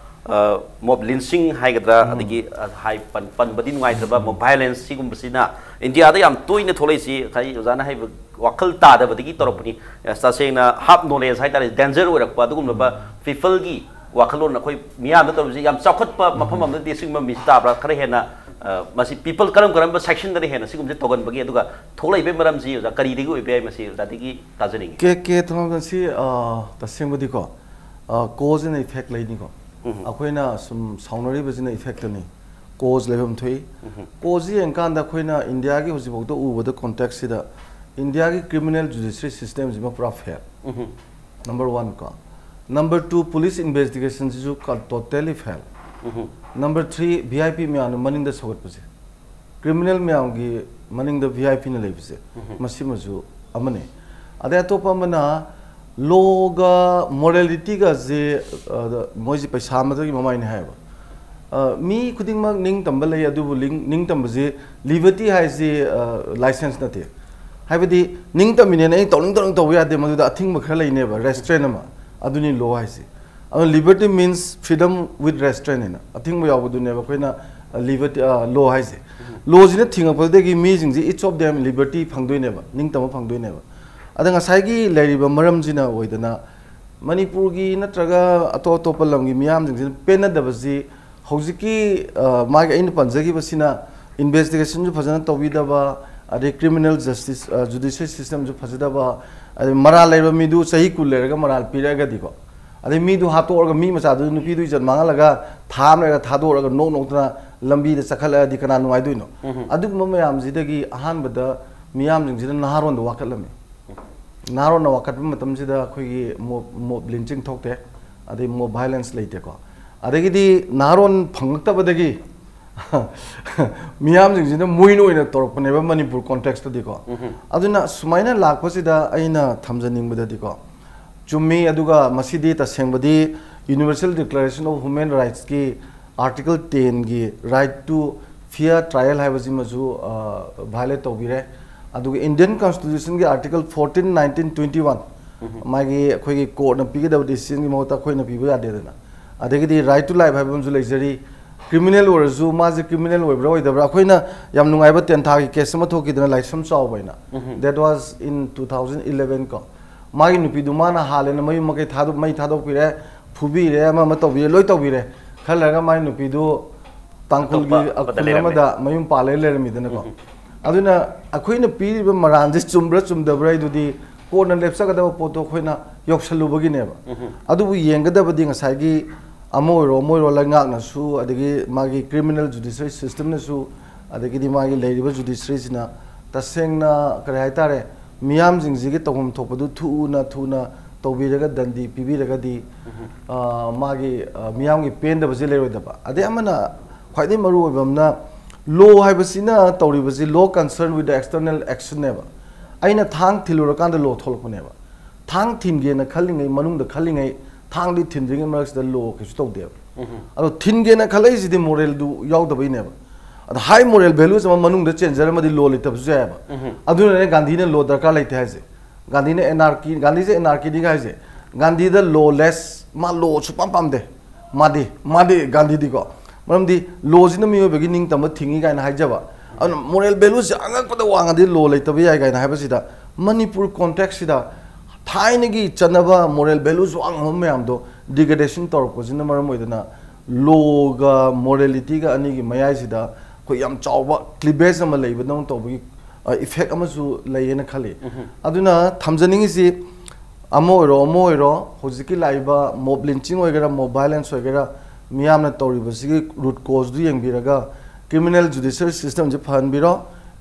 ꯑ, mob lynching ꯍꯥꯏꯒꯗ꯭ꯔꯥ, ꯑꯗꯒꯤ, ꯑ, ꯍꯥꯏ ꯄꯟ-, ꯄꯟꯕꯗꯤ ꯅꯨꯡꯉꯥꯏꯇ꯭ꯔꯕ mob violence ꯁꯤꯒꯨꯝꯕꯁꯤꯅ ꯏꯟꯗꯤꯌꯥꯗ ꯌꯥꯝ ꯇꯣꯏꯅ ꯊꯣꯛꯂꯛꯏꯁꯤ, ꯉꯁꯥꯏ ꯑꯣꯖꯥꯅ ꯍꯥꯏꯕ ꯋꯥꯈꯜ ꯇꯥꯗꯕꯗꯒꯤ ꯇꯧꯔꯛꯄꯅꯤ꯫ ꯑ, ꯇꯁꯦꯡꯅ half knowledge ꯍꯥꯏꯇꯥꯔꯦ, danger ꯑꯣꯏꯔꯛꯄ ꯑꯗꯨꯒꯨꯝꯂꯕ peopleꯒꯤ ꯋꯥꯈꯜꯂꯣꯟ ꯑꯩꯈꯣꯏ ꯃꯤꯌꯥꯝꯗ ꯇꯧꯔꯤꯁꯤ ꯌꯥꯝ ꯆꯥꯎꯈꯠꯄ ꯃꯐꯝ ꯑꯃꯗꯗꯤ ꯑꯁꯤꯒꯨꯝꯕ ꯃꯤꯁꯤ ꯇꯥꯕ꯭ꯔꯥ? ꯈꯔ ꯍꯦꯟꯅ, ꯑ, ꯃꯁꯤ people ꯀꯔꯝ ꯀꯔꯝꯕ sectionꯗꯅ ꯍꯦꯟꯅ ꯁꯤꯒꯨꯝꯕꯁꯦ ꯇꯧꯒꯟꯕꯒꯦ? ꯑꯗꯨꯒ ꯊꯣꯛꯂꯛꯏꯕꯒꯤ ꯃꯔꯝꯁꯤ ꯑꯣꯖꯥ ꯀꯔꯤꯗꯒꯤ ꯑꯣꯏꯕ ꯌꯥꯏ? ꯃꯁꯤ ꯑꯣꯖꯥꯗꯒꯤ ꯇꯥꯖꯅꯤꯡꯉꯤ꯫ ꯀꯦ ꯀꯦ ꯊꯣꯡꯒꯟꯁꯤ, ꯑ, ꯇꯁꯦꯡꯕꯗꯤꯀꯣ, ꯑ, cause and effect ꯂꯩꯅꯤꯀꯣ꯫ ꯑꯩꯈꯣꯏꯅ ꯁꯨꯝ ꯁꯥꯎꯅꯔꯤꯕꯁꯤꯅ effectꯅꯤ꯫ Cause ꯂꯩꯐꯝ ꯊꯣꯛꯏ꯫ Cause ꯌꯦꯡꯀꯥꯟꯗ ꯑꯩꯈꯣꯏꯅ ꯏꯟꯗꯤꯌꯥꯒꯤ ꯍꯧꯖꯤꯛꯐꯥꯎꯗ ꯎꯕꯗ contextꯁꯤꯗ ꯏꯟꯗꯤꯌꯥꯒꯤ criminal judiciary systemꯁꯤꯃ ꯄꯨꯔꯥ fail꯫ Number one ꯀꯣ꯫ Number two, police investigationꯁꯤꯁꯨ ꯀ-, totally fail꯫ Number three, V I P ꯃꯌꯥꯝꯅ ꯃꯅꯤꯡꯗ ꯁꯧꯒꯠꯄꯁꯦ꯫ Criminal ꯃꯌꯥꯝꯒꯤ ꯃꯅꯤꯡꯗ V I Pꯅ ꯂꯩꯕꯁꯦ, ꯃꯁꯤꯃꯁꯨ ꯑꯃꯅꯤ꯫ ꯑꯗꯩ ꯑꯇꯣꯞꯄ ꯑꯃꯅ lawꯒ moralityꯒꯁꯦ, ꯑ, ꯃꯣꯏꯁꯦ ꯄꯩꯁꯥ ꯑꯃꯗꯒꯤ ꯃꯃꯥꯏꯅꯤ ꯍꯥꯏꯌꯦꯕ꯫ ꯑ, ꯃꯤ ꯈꯨꯗꯤꯡꯃꯛ ꯅꯤꯡꯇꯝꯕ ꯂꯩ, ꯑꯗꯨꯕꯨ ꯂꯤꯡ-, ꯅꯤꯡꯇꯝꯕꯁꯦ, liberty ꯍꯥꯏꯁꯦ, ꯑ, license ꯅꯠꯇꯦ꯫ ꯍꯥꯏꯕꯗꯤ ꯅꯤꯡꯇꯝꯃꯤꯅꯦꯅ ꯑꯩ ꯇꯧꯅꯤꯡ ꯇꯧꯅꯤꯡ ꯇꯧꯕ ꯌꯥꯗꯦ, ꯃꯗꯨꯗ ꯑꯊꯤꯡꯕ ꯈꯔ ꯂꯩꯅꯦꯕ, restraint ꯑꯃ꯫ ꯑꯗꯨꯅꯤ law ꯍꯥꯏꯁꯦ꯫ ꯑꯗꯨ liberty means freedom with restraint ꯍꯥꯏꯅ ꯑꯊꯤꯡꯕ ꯌꯥꯎꯕꯗꯨꯅꯦꯕ ꯑꯩꯈꯣꯏꯅ ꯂꯤꯕꯔꯇꯤ ꯂꯣ ꯍꯥꯏꯁꯦ, ꯂꯣꯁꯤꯅ ꯊꯤꯡꯉꯛꯄꯗꯒꯤ ꯃꯤꯁꯤꯡꯁꯦ each of them liberty ꯐꯪꯗꯣꯏꯅꯦꯕ, ꯅꯤꯡꯇꯝꯕ ꯐꯪꯗꯣꯏꯅꯦꯕ꯫ ꯑꯗ ꯉꯁꯥꯏꯒꯤ ꯂꯩꯔꯤꯕ ꯃꯔꯝꯁꯤꯅ ꯑꯣꯏꯗꯅ ꯃꯅꯤꯄꯨꯔꯒꯤ ꯅꯠꯇ꯭ꯔꯒ ꯑꯇꯣꯞ ꯑꯇꯣꯞꯄ ꯂꯝꯒꯤ ꯃꯤꯌꯥꯝꯁꯤꯡꯁꯤꯅ ꯄꯦꯟꯅꯗꯕꯁꯤ ꯍꯧꯖꯤꯛꯀꯤ ꯑ, ꯃꯥꯒꯤ ꯑꯩꯅ ꯄꯟꯖꯈꯤꯕꯁꯤꯅ investigationꯁꯨ ꯐꯖꯅ ꯇꯧꯕꯤꯗꯕ, ꯑꯗꯩ criminal justice, ꯑ, judicial systemꯁꯨ ꯐꯖꯗꯕ, ꯑꯗꯩ ꯃꯔꯥꯜ ꯂꯩꯕ ꯃꯤꯗꯨ ꯆꯍꯤ ꯀꯨꯟ ꯂꯩꯔꯒ ꯃꯔꯥꯜ ꯄꯤꯔꯛꯑꯒꯗꯤꯀꯣ, ꯑꯗꯩ ꯃꯤꯗꯨ ꯍꯥꯠꯇꯣꯛꯑꯒ ꯃꯤ ꯃꯆꯥꯗꯨ ꯅꯨꯄꯤꯗꯨ ꯏꯖꯠ ꯃꯥꯡꯍꯜꯂꯒ ꯊꯥ ꯑꯃ ꯂꯩꯔꯒ ꯊꯥꯗꯣꯛꯑꯒ ꯅꯣꯛ ꯅꯣꯛꯇꯅ ꯂꯝꯕꯤꯗ ꯆꯠꯈꯠꯂꯛꯑꯗꯤ ꯀꯅꯥ ꯅꯨꯡꯉꯥꯏꯗꯣꯏꯅꯣ? ꯑꯗꯨꯒꯨꯝꯕ ꯃꯌꯥꯝꯁꯤꯗꯒꯤ ꯑꯍꯥꯟꯕꯗ ꯃꯤꯌꯥꯝꯁꯤꯡꯁꯤꯅ ꯅꯍꯥꯔꯣꯟꯗ ꯋꯥꯀꯠꯂꯝꯃꯤ꯫ ꯅꯍꯥꯔꯣꯟꯅ ꯋꯥꯀꯠꯄ ꯃꯇꯝꯁꯤꯗ ꯑꯩꯈꯣꯏꯒꯤ mob, mob lynching ꯊꯣꯛꯇꯦ, ꯑꯗꯩ mob violence ꯂꯩꯇꯦꯀꯣ꯫ ꯑꯗꯒꯤꯗꯤ ꯅꯍꯥꯔꯣꯟ ꯐꯪꯉꯛꯇꯕꯗꯒꯤ ꯃꯤꯌꯥꯝꯁꯤꯡꯁꯤꯅ ꯃꯣꯏꯅ ꯑꯣꯏꯅ ꯇꯧꯔꯛꯄꯅꯦꯕ ꯃꯅꯤꯄꯨꯔ contextꯇꯗꯤꯀꯣ꯫ ꯑꯗꯨꯅ ꯁꯨꯃꯥꯏꯅ ꯂꯥꯛꯄꯁꯤꯗ ꯑꯩꯅ ꯊꯝꯖꯅꯤꯡꯕꯗꯗꯤꯀꯣ, ꯆꯨꯝꯃꯤ, ꯑꯗꯨꯒ ꯃꯁꯤꯗꯤ ꯇꯁꯦꯡꯕꯗꯤ Universal Declaration of Human Rightsꯀꯤ Article tenꯒꯤ right to fair trial ꯍꯥꯏꯕꯁꯤꯃꯁꯨ violate ꯇꯧꯕꯤꯔꯦ꯫ ꯑꯗꯨꯒ Indian Constitutionꯒꯤ Article fourteen, nineteen, twenty one, ꯃꯥꯒꯤ ꯑꯩꯈꯣꯏꯒꯤ courtꯅ ꯄꯤꯒꯗꯕ decisionꯒꯤ ꯃꯍꯨꯠꯇ ꯑꯩꯈꯣꯏꯅ ꯄꯤꯕ ꯌꯥꯗꯦꯗꯅ꯫ ꯑꯗꯒꯤꯗꯤ right to life ꯍꯥꯏꯕ ꯑꯃꯁꯨ ꯂꯩꯖꯔꯤ꯫ Criminal ꯑꯣꯏꯔꯁꯨ ꯃꯥꯁꯦ criminal ꯑꯣꯏꯕ꯭ꯔꯥ ꯑꯣꯏꯗꯕ꯭ꯔꯥ, ꯑꯩꯈꯣꯏꯅ ꯌꯥꯝ ꯅꯨꯡꯉꯥꯏꯕ ꯇꯦꯟꯊꯥꯒꯤ case ꯑꯃ ꯊꯣꯛꯈꯤꯗꯅ, ꯂꯥꯏꯁ꯭ꯔꯝ ꯆꯥꯎꯕ ꯍꯥꯏꯅ, that was in two thousand eleven ꯀꯣ꯫ ꯃꯥꯒꯤ ꯅꯨꯄꯤꯗꯨ ꯃꯥꯅ ꯍꯥꯜꯂꯦꯅ ꯃꯌꯨꯝ ꯃꯀꯩ ꯊꯥꯗꯣꯛ, ꯃꯩ ꯊꯥꯗꯣꯛꯄꯤꯔꯦ, ꯐꯨꯕꯤꯔꯦ, ꯑꯃ ꯑꯃ ꯇꯧꯕꯤꯔꯦ, ꯂꯣꯏ ꯇꯧꯕꯤꯔꯦ꯫ ꯈꯔ ꯂꯩꯔꯒ ꯃꯥꯒꯤ ꯅꯨꯄꯤꯗꯨ ꯇꯥꯡꯈꯨꯜꯒꯤ ꯑꯇꯣꯞꯄ ꯑꯃꯗ ꯈꯨꯟ ꯂꯩꯔꯝꯃꯦ꯫ ꯑꯃꯗ ꯃꯌꯨꯝ ꯄꯥꯜꯂꯦ ꯂꯩꯔꯝꯃꯤꯗꯅꯀꯣ꯫ ꯑꯗꯨꯅ ꯑꯩꯈꯣꯏꯅ ꯄꯤꯔꯤꯕ ꯃꯔꯥꯟꯁꯦ ꯆꯨꯝꯕ꯭ꯔꯥ ꯆꯨꯝꯗꯕ꯭ꯔꯥ ꯍꯥꯏꯗꯨꯗꯤ courtꯅ ꯂꯦꯞꯆꯒꯗꯕ ꯄꯣꯠꯇꯣ ꯑꯩꯈꯣꯏꯅ ꯌꯧꯁꯜꯂꯨꯕꯒꯤꯅꯦꯕ꯫ ꯑꯗꯨꯕꯨ ꯌꯦꯡꯒꯗꯕꯗꯤ ꯉꯁꯥꯏꯒꯤ ꯑꯃ ꯑꯣꯏꯔꯣ ꯑꯃ ꯑꯣꯏꯔꯣ, ꯂꯩꯉꯥꯛꯅꯁꯨ, ꯑꯗꯒꯤ ꯃꯥꯒꯤ criminal judiciary systemꯅꯁꯨ, ꯑꯗꯒꯤꯗꯤ ꯃꯥꯒꯤ ꯂꯩꯔꯤꯕ judiciaryꯁꯤꯅ ꯇꯁꯦꯡꯅ ꯀꯔꯤ ꯍꯥꯏꯇꯥꯔꯦ, ꯃꯤꯌꯥꯝꯁꯤꯡꯁꯤꯒꯤ ꯇꯧꯐꯝ ꯊꯣꯛꯄꯗꯨ ꯊꯨꯅ ꯊꯨꯅ ꯇꯧꯕꯤꯔꯒ ꯗꯟꯗꯤ ꯄꯤꯕꯤꯔꯒꯗꯤ, ꯑ, ꯃꯥꯒꯤ, ꯑ, ꯃꯤꯌꯥꯝꯒꯤ ꯄꯦꯟꯗꯕꯁꯦ ꯂꯩꯔꯣꯏꯗꯕ꯫ ꯑꯗꯩ ꯑꯃꯅ ꯈ꯭ꯋꯥꯏꯗꯒꯤ ꯃꯔꯨ ꯑꯣꯏꯕ ꯑꯃꯅ, law ꯍꯥꯏꯕꯁꯤꯅ ꯇꯧꯔꯤꯕꯁꯤ law concern with the external actionꯅꯦꯕ꯫ ꯑꯩꯅ ꯊꯥꯡ ꯊꯤꯜꯂꯨꯔꯀꯥꯟꯗ law ꯊꯣꯛꯂꯛꯄꯅꯦꯕ꯫ ꯊꯥꯡ ꯊꯤꯟꯒꯦꯅ ꯈꯜꯂꯤꯉꯩ, ꯃꯅꯨꯡꯗ ꯈꯜꯂꯤꯉꯩ, ꯊꯥꯡꯗꯤ ꯊꯤꯟꯗ꯭ꯔꯤꯉꯩ ꯃꯔꯛꯁꯤꯗ law ꯀꯩꯁꯨ ꯇꯧꯗꯦꯕ꯫ ꯑꯗꯣ ꯊꯤꯟꯒꯦꯅ ꯈꯜꯂꯛꯏꯁꯤꯗꯤ moralꯗꯨ ꯌꯥꯎꯗꯕꯩꯅꯦꯕ꯫ ꯑꯗ high moral values ꯑꯃ ꯃꯅꯨꯡꯗ ꯆꯦꯟꯖꯔꯝꯃꯗꯤ law ꯂꯩꯇꯕꯁꯨ ꯌꯥꯏꯑꯕ꯫ ꯑꯗꯨꯅꯅꯦ ꯒꯥꯟꯙꯤꯅ law ꯗꯔꯀꯥꯔ ꯂꯩꯇꯦ ꯍꯥꯏꯁꯦ꯫ ꯒꯥꯟꯙꯤꯅ anarchy, ꯒꯥꯟꯙꯤꯁꯦ anarchyꯅꯤꯒ ꯍꯥꯏꯁꯦ꯫ ꯒꯥꯟꯙꯤꯗ lawless, ꯃꯥ law ꯁꯨꯄꯥꯝ ꯄꯥꯝꯗꯦ꯫ ꯃꯥꯗꯤ, ꯃꯥꯗꯤ ꯒꯥꯟꯙꯤꯗꯤꯀꯣ, ꯃꯔꯝꯗꯤ ꯂꯣꯁꯤꯅ ꯃꯤꯑꯣꯏꯕꯒꯤ ꯅꯤꯡꯇꯝꯕ ꯊꯤꯡꯏ ꯀꯥꯏꯅ ꯍꯥꯏꯖꯕ, ꯑꯗꯨꯅ ꯃꯣꯔꯦꯜ ꯚꯦꯂꯨꯁꯦ ꯑꯉꯛꯄꯗ ꯋꯥꯡꯉꯗꯤ ꯂꯣ ꯂꯩꯇꯕ ꯌꯥꯏ ꯀꯥꯏꯅ ꯍꯥꯏꯕꯁꯤꯗ, ꯃꯅꯤꯄꯨꯔ ꯀꯣꯟꯇꯦꯛꯁꯁꯤꯗ ꯊꯥꯏꯅꯒꯤ ꯆꯠꯅꯕ ꯃꯣꯔꯦꯜ ꯚꯦꯂꯨꯁ ꯋꯥꯡꯉꯕ ꯃꯌꯥꯝꯗꯣ ꯗꯤꯒ꯭ꯔꯦꯗꯦꯁꯟ ꯇꯧꯔꯛꯄꯁꯤꯅ ꯃꯔꯝ ꯑꯣꯏꯗꯅ ꯂꯣꯒ ꯃꯣꯔꯦꯂꯤꯇꯤꯒ ꯑꯅꯤꯒꯤ ꯃꯌꯥꯏꯁꯤꯗ ꯑꯩꯈꯣꯏ ꯌꯥꯝ ꯆꯥꯎꯕ ꯀ꯭ꯂꯤꯕꯦꯖ ꯑꯃ ꯂꯩꯕꯗꯧꯅ ꯇꯧꯕꯒꯤ ꯏꯐꯦꯛ ꯑꯃꯁꯨ ꯂꯩꯌꯦꯅ ꯈꯜꯂꯤ꯫ ꯑꯗꯨꯅ ꯊꯝꯖꯅꯤꯡꯉꯤꯁꯤ, ꯑꯃ ꯑꯣꯏꯔꯣ ꯑꯃ ꯑꯣꯏꯔꯣ, ꯍꯧꯖꯤꯛꯀꯤ ꯂꯥꯛꯏꯕ ꯃꯣꯕ ꯂꯤꯟꯆꯤꯡ ꯑꯣꯏꯒꯦꯔꯥ, ꯃꯣꯕ ꯚꯥꯏꯂꯦꯟꯁ ꯑꯣꯏꯒꯦꯔꯥ, ꯃꯤꯌꯥꯝꯅ ꯇꯧꯔꯤꯕꯁꯤꯒꯤ ꯔꯨꯠ ꯀꯣꯖꯗꯨ ꯌꯦꯡꯕꯤꯔꯒ ꯀ꯭ꯔꯤꯃꯤꯅꯦꯜ ꯖꯨꯗꯤꯁꯤꯌꯦꯜ ꯁꯤꯁꯇꯦꯝꯁꯤ ꯐꯍꯟꯕꯤꯔꯣ꯫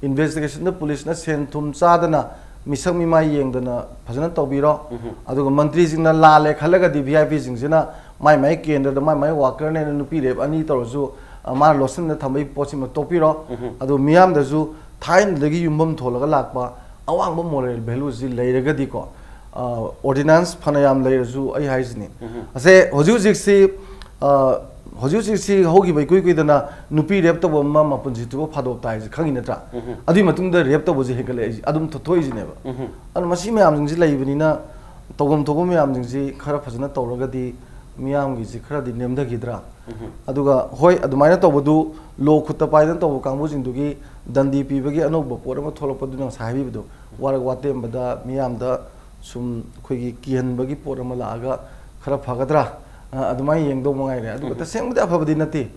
ꯏꯟꯚꯦꯁꯇꯤꯒꯦꯁꯟꯗ ꯄꯨꯂꯤꯁꯅ ꯁꯦꯟ ꯊꯨꯝ ꯆꯥꯗꯅ, ꯃꯤꯁꯛ ꯃꯤꯃꯥꯏ ꯌꯦꯡꯗꯅ ꯐꯖꯅ ꯇꯧꯕꯤꯔꯣ꯫ ꯑꯗꯨꯒ ꯃꯟꯇ꯭ꯔꯤꯁꯤꯡꯅ ꯂꯥꯜꯂꯦ ꯈꯜꯂꯒꯗꯤ ꯚꯤ ꯑꯥꯏ ꯄꯤꯁꯤꯡꯁꯤꯅ ꯃꯥꯏ ꯃꯥꯏ ꯀꯦꯟꯗ꯭ꯔꯗ ꯃꯥꯏ ꯃꯥꯏ ꯋꯥꯀꯔꯅꯦꯅ ꯅꯨꯄꯤ ꯔꯦꯞ ꯑꯅꯤ ꯇꯧꯔꯁꯨ, ꯑ, ꯃꯥꯅ ꯂꯣꯠꯁꯤꯟꯅ ꯊꯝꯕꯒꯤ ꯄꯣꯠꯁꯤꯃ ꯇꯣꯛꯄꯤꯔꯣ꯫ ꯑꯗꯨ ꯃꯤꯌꯥꯝꯗꯁꯨ ꯊꯥꯏꯅꯗꯒꯤ ꯌꯨꯝꯐꯝ ꯊꯣꯜꯂꯒ ꯂꯥꯛꯄ ꯑꯋꯥꯡꯕ ꯃꯣꯔꯦꯜ ꯚꯦꯂꯨꯁꯤ ꯂꯩꯔꯒꯗꯤꯀꯣ, ꯑ, ꯑꯣꯔꯗꯤꯅꯥꯟꯁ ꯐꯅꯌꯥꯝ ꯂꯩꯔꯁꯨ, ꯑꯩ ꯍꯥꯏꯁꯤꯅꯤ, ꯑꯁꯦ ꯍꯧꯖꯤꯛ ꯍꯧꯖꯤꯛꯁꯤ, ꯑ, ꯍꯧꯖꯤꯛ ꯍꯧꯖꯤꯛꯁꯤ ꯍꯧꯈꯤꯕ ꯏꯀꯨꯏ ꯀꯨꯏꯗꯅ ꯅꯨꯄꯤ ꯔꯦꯞ ꯇꯧꯕ ꯑꯃ ꯃꯄꯨꯟꯁꯤ ꯆꯨꯞꯄ ꯐꯥꯗꯣꯛ ꯇꯥꯏꯁꯤ ꯈꯪꯉꯤ ꯅꯠꯇ꯭ꯔꯥ? ꯑꯗꯨꯒꯤ ꯃꯇꯨꯡꯗ ꯔꯦꯞ ꯇꯧꯕꯁꯤ ꯍꯦꯟꯒꯠꯂꯛꯏꯁꯤ ꯑꯗꯨꯝ ꯊꯣꯛꯏꯁꯤꯅꯦꯕ꯫ ꯑꯗꯨꯅ ꯃꯁꯤ ꯃꯌꯥꯝꯁꯤꯡꯁꯤ ꯂꯩꯕꯅꯤꯅ ꯇꯧꯐꯝ ꯊꯣꯛꯄ ꯃꯌꯥꯝꯁꯤꯡꯁꯤ ꯈꯔ ꯐꯖꯅ ꯇꯧꯔꯒꯗꯤ ꯃꯤꯌꯥꯝꯒꯤꯁꯤ ꯈꯔꯗꯤ ꯅꯦꯝꯊꯈꯤꯗ꯭ꯔꯥ? ꯑꯗꯨꯒ ꯍꯣꯏ, ꯑꯗꯨꯃꯥꯏꯅ ꯇꯧꯕꯗꯨ ꯂꯣ ꯈꯨꯠꯇ ꯄꯥꯏꯗꯅ ꯇꯧꯕ ꯀꯥꯡꯕꯨꯁꯤꯡꯗꯨꯒꯤ ꯗꯟꯗꯤ ꯄꯤꯕꯒꯤ ꯑꯅꯧꯕ ꯄꯣꯠ ꯑꯃ ꯊꯣꯛꯂꯛꯄꯗꯨꯅ ꯉꯁꯥꯏ ꯍꯥꯏꯕꯤꯕꯗꯣ, ꯋꯥꯔꯛ ꯋꯥꯇꯦꯝꯕꯗ ꯃꯤꯌꯥꯝꯗ ꯁꯨꯝ ꯑꯩꯈꯣꯏꯒꯤ ꯀꯤꯍꯟꯕꯒꯤ ꯄꯣꯠ ꯑꯃ ꯂꯥꯛꯑꯒ ꯈꯔ ꯐꯒꯗ꯭ꯔꯥ? ꯑ, ꯑꯗꯨꯃꯥꯏꯅ ꯌꯦꯡꯗꯧ ꯃꯉꯥꯏꯔꯦ꯫ ꯑꯗꯨꯒ ꯇꯁꯦꯡꯕꯗꯤ ꯑꯐꯕꯗꯤ ꯅꯠꯇꯦ꯫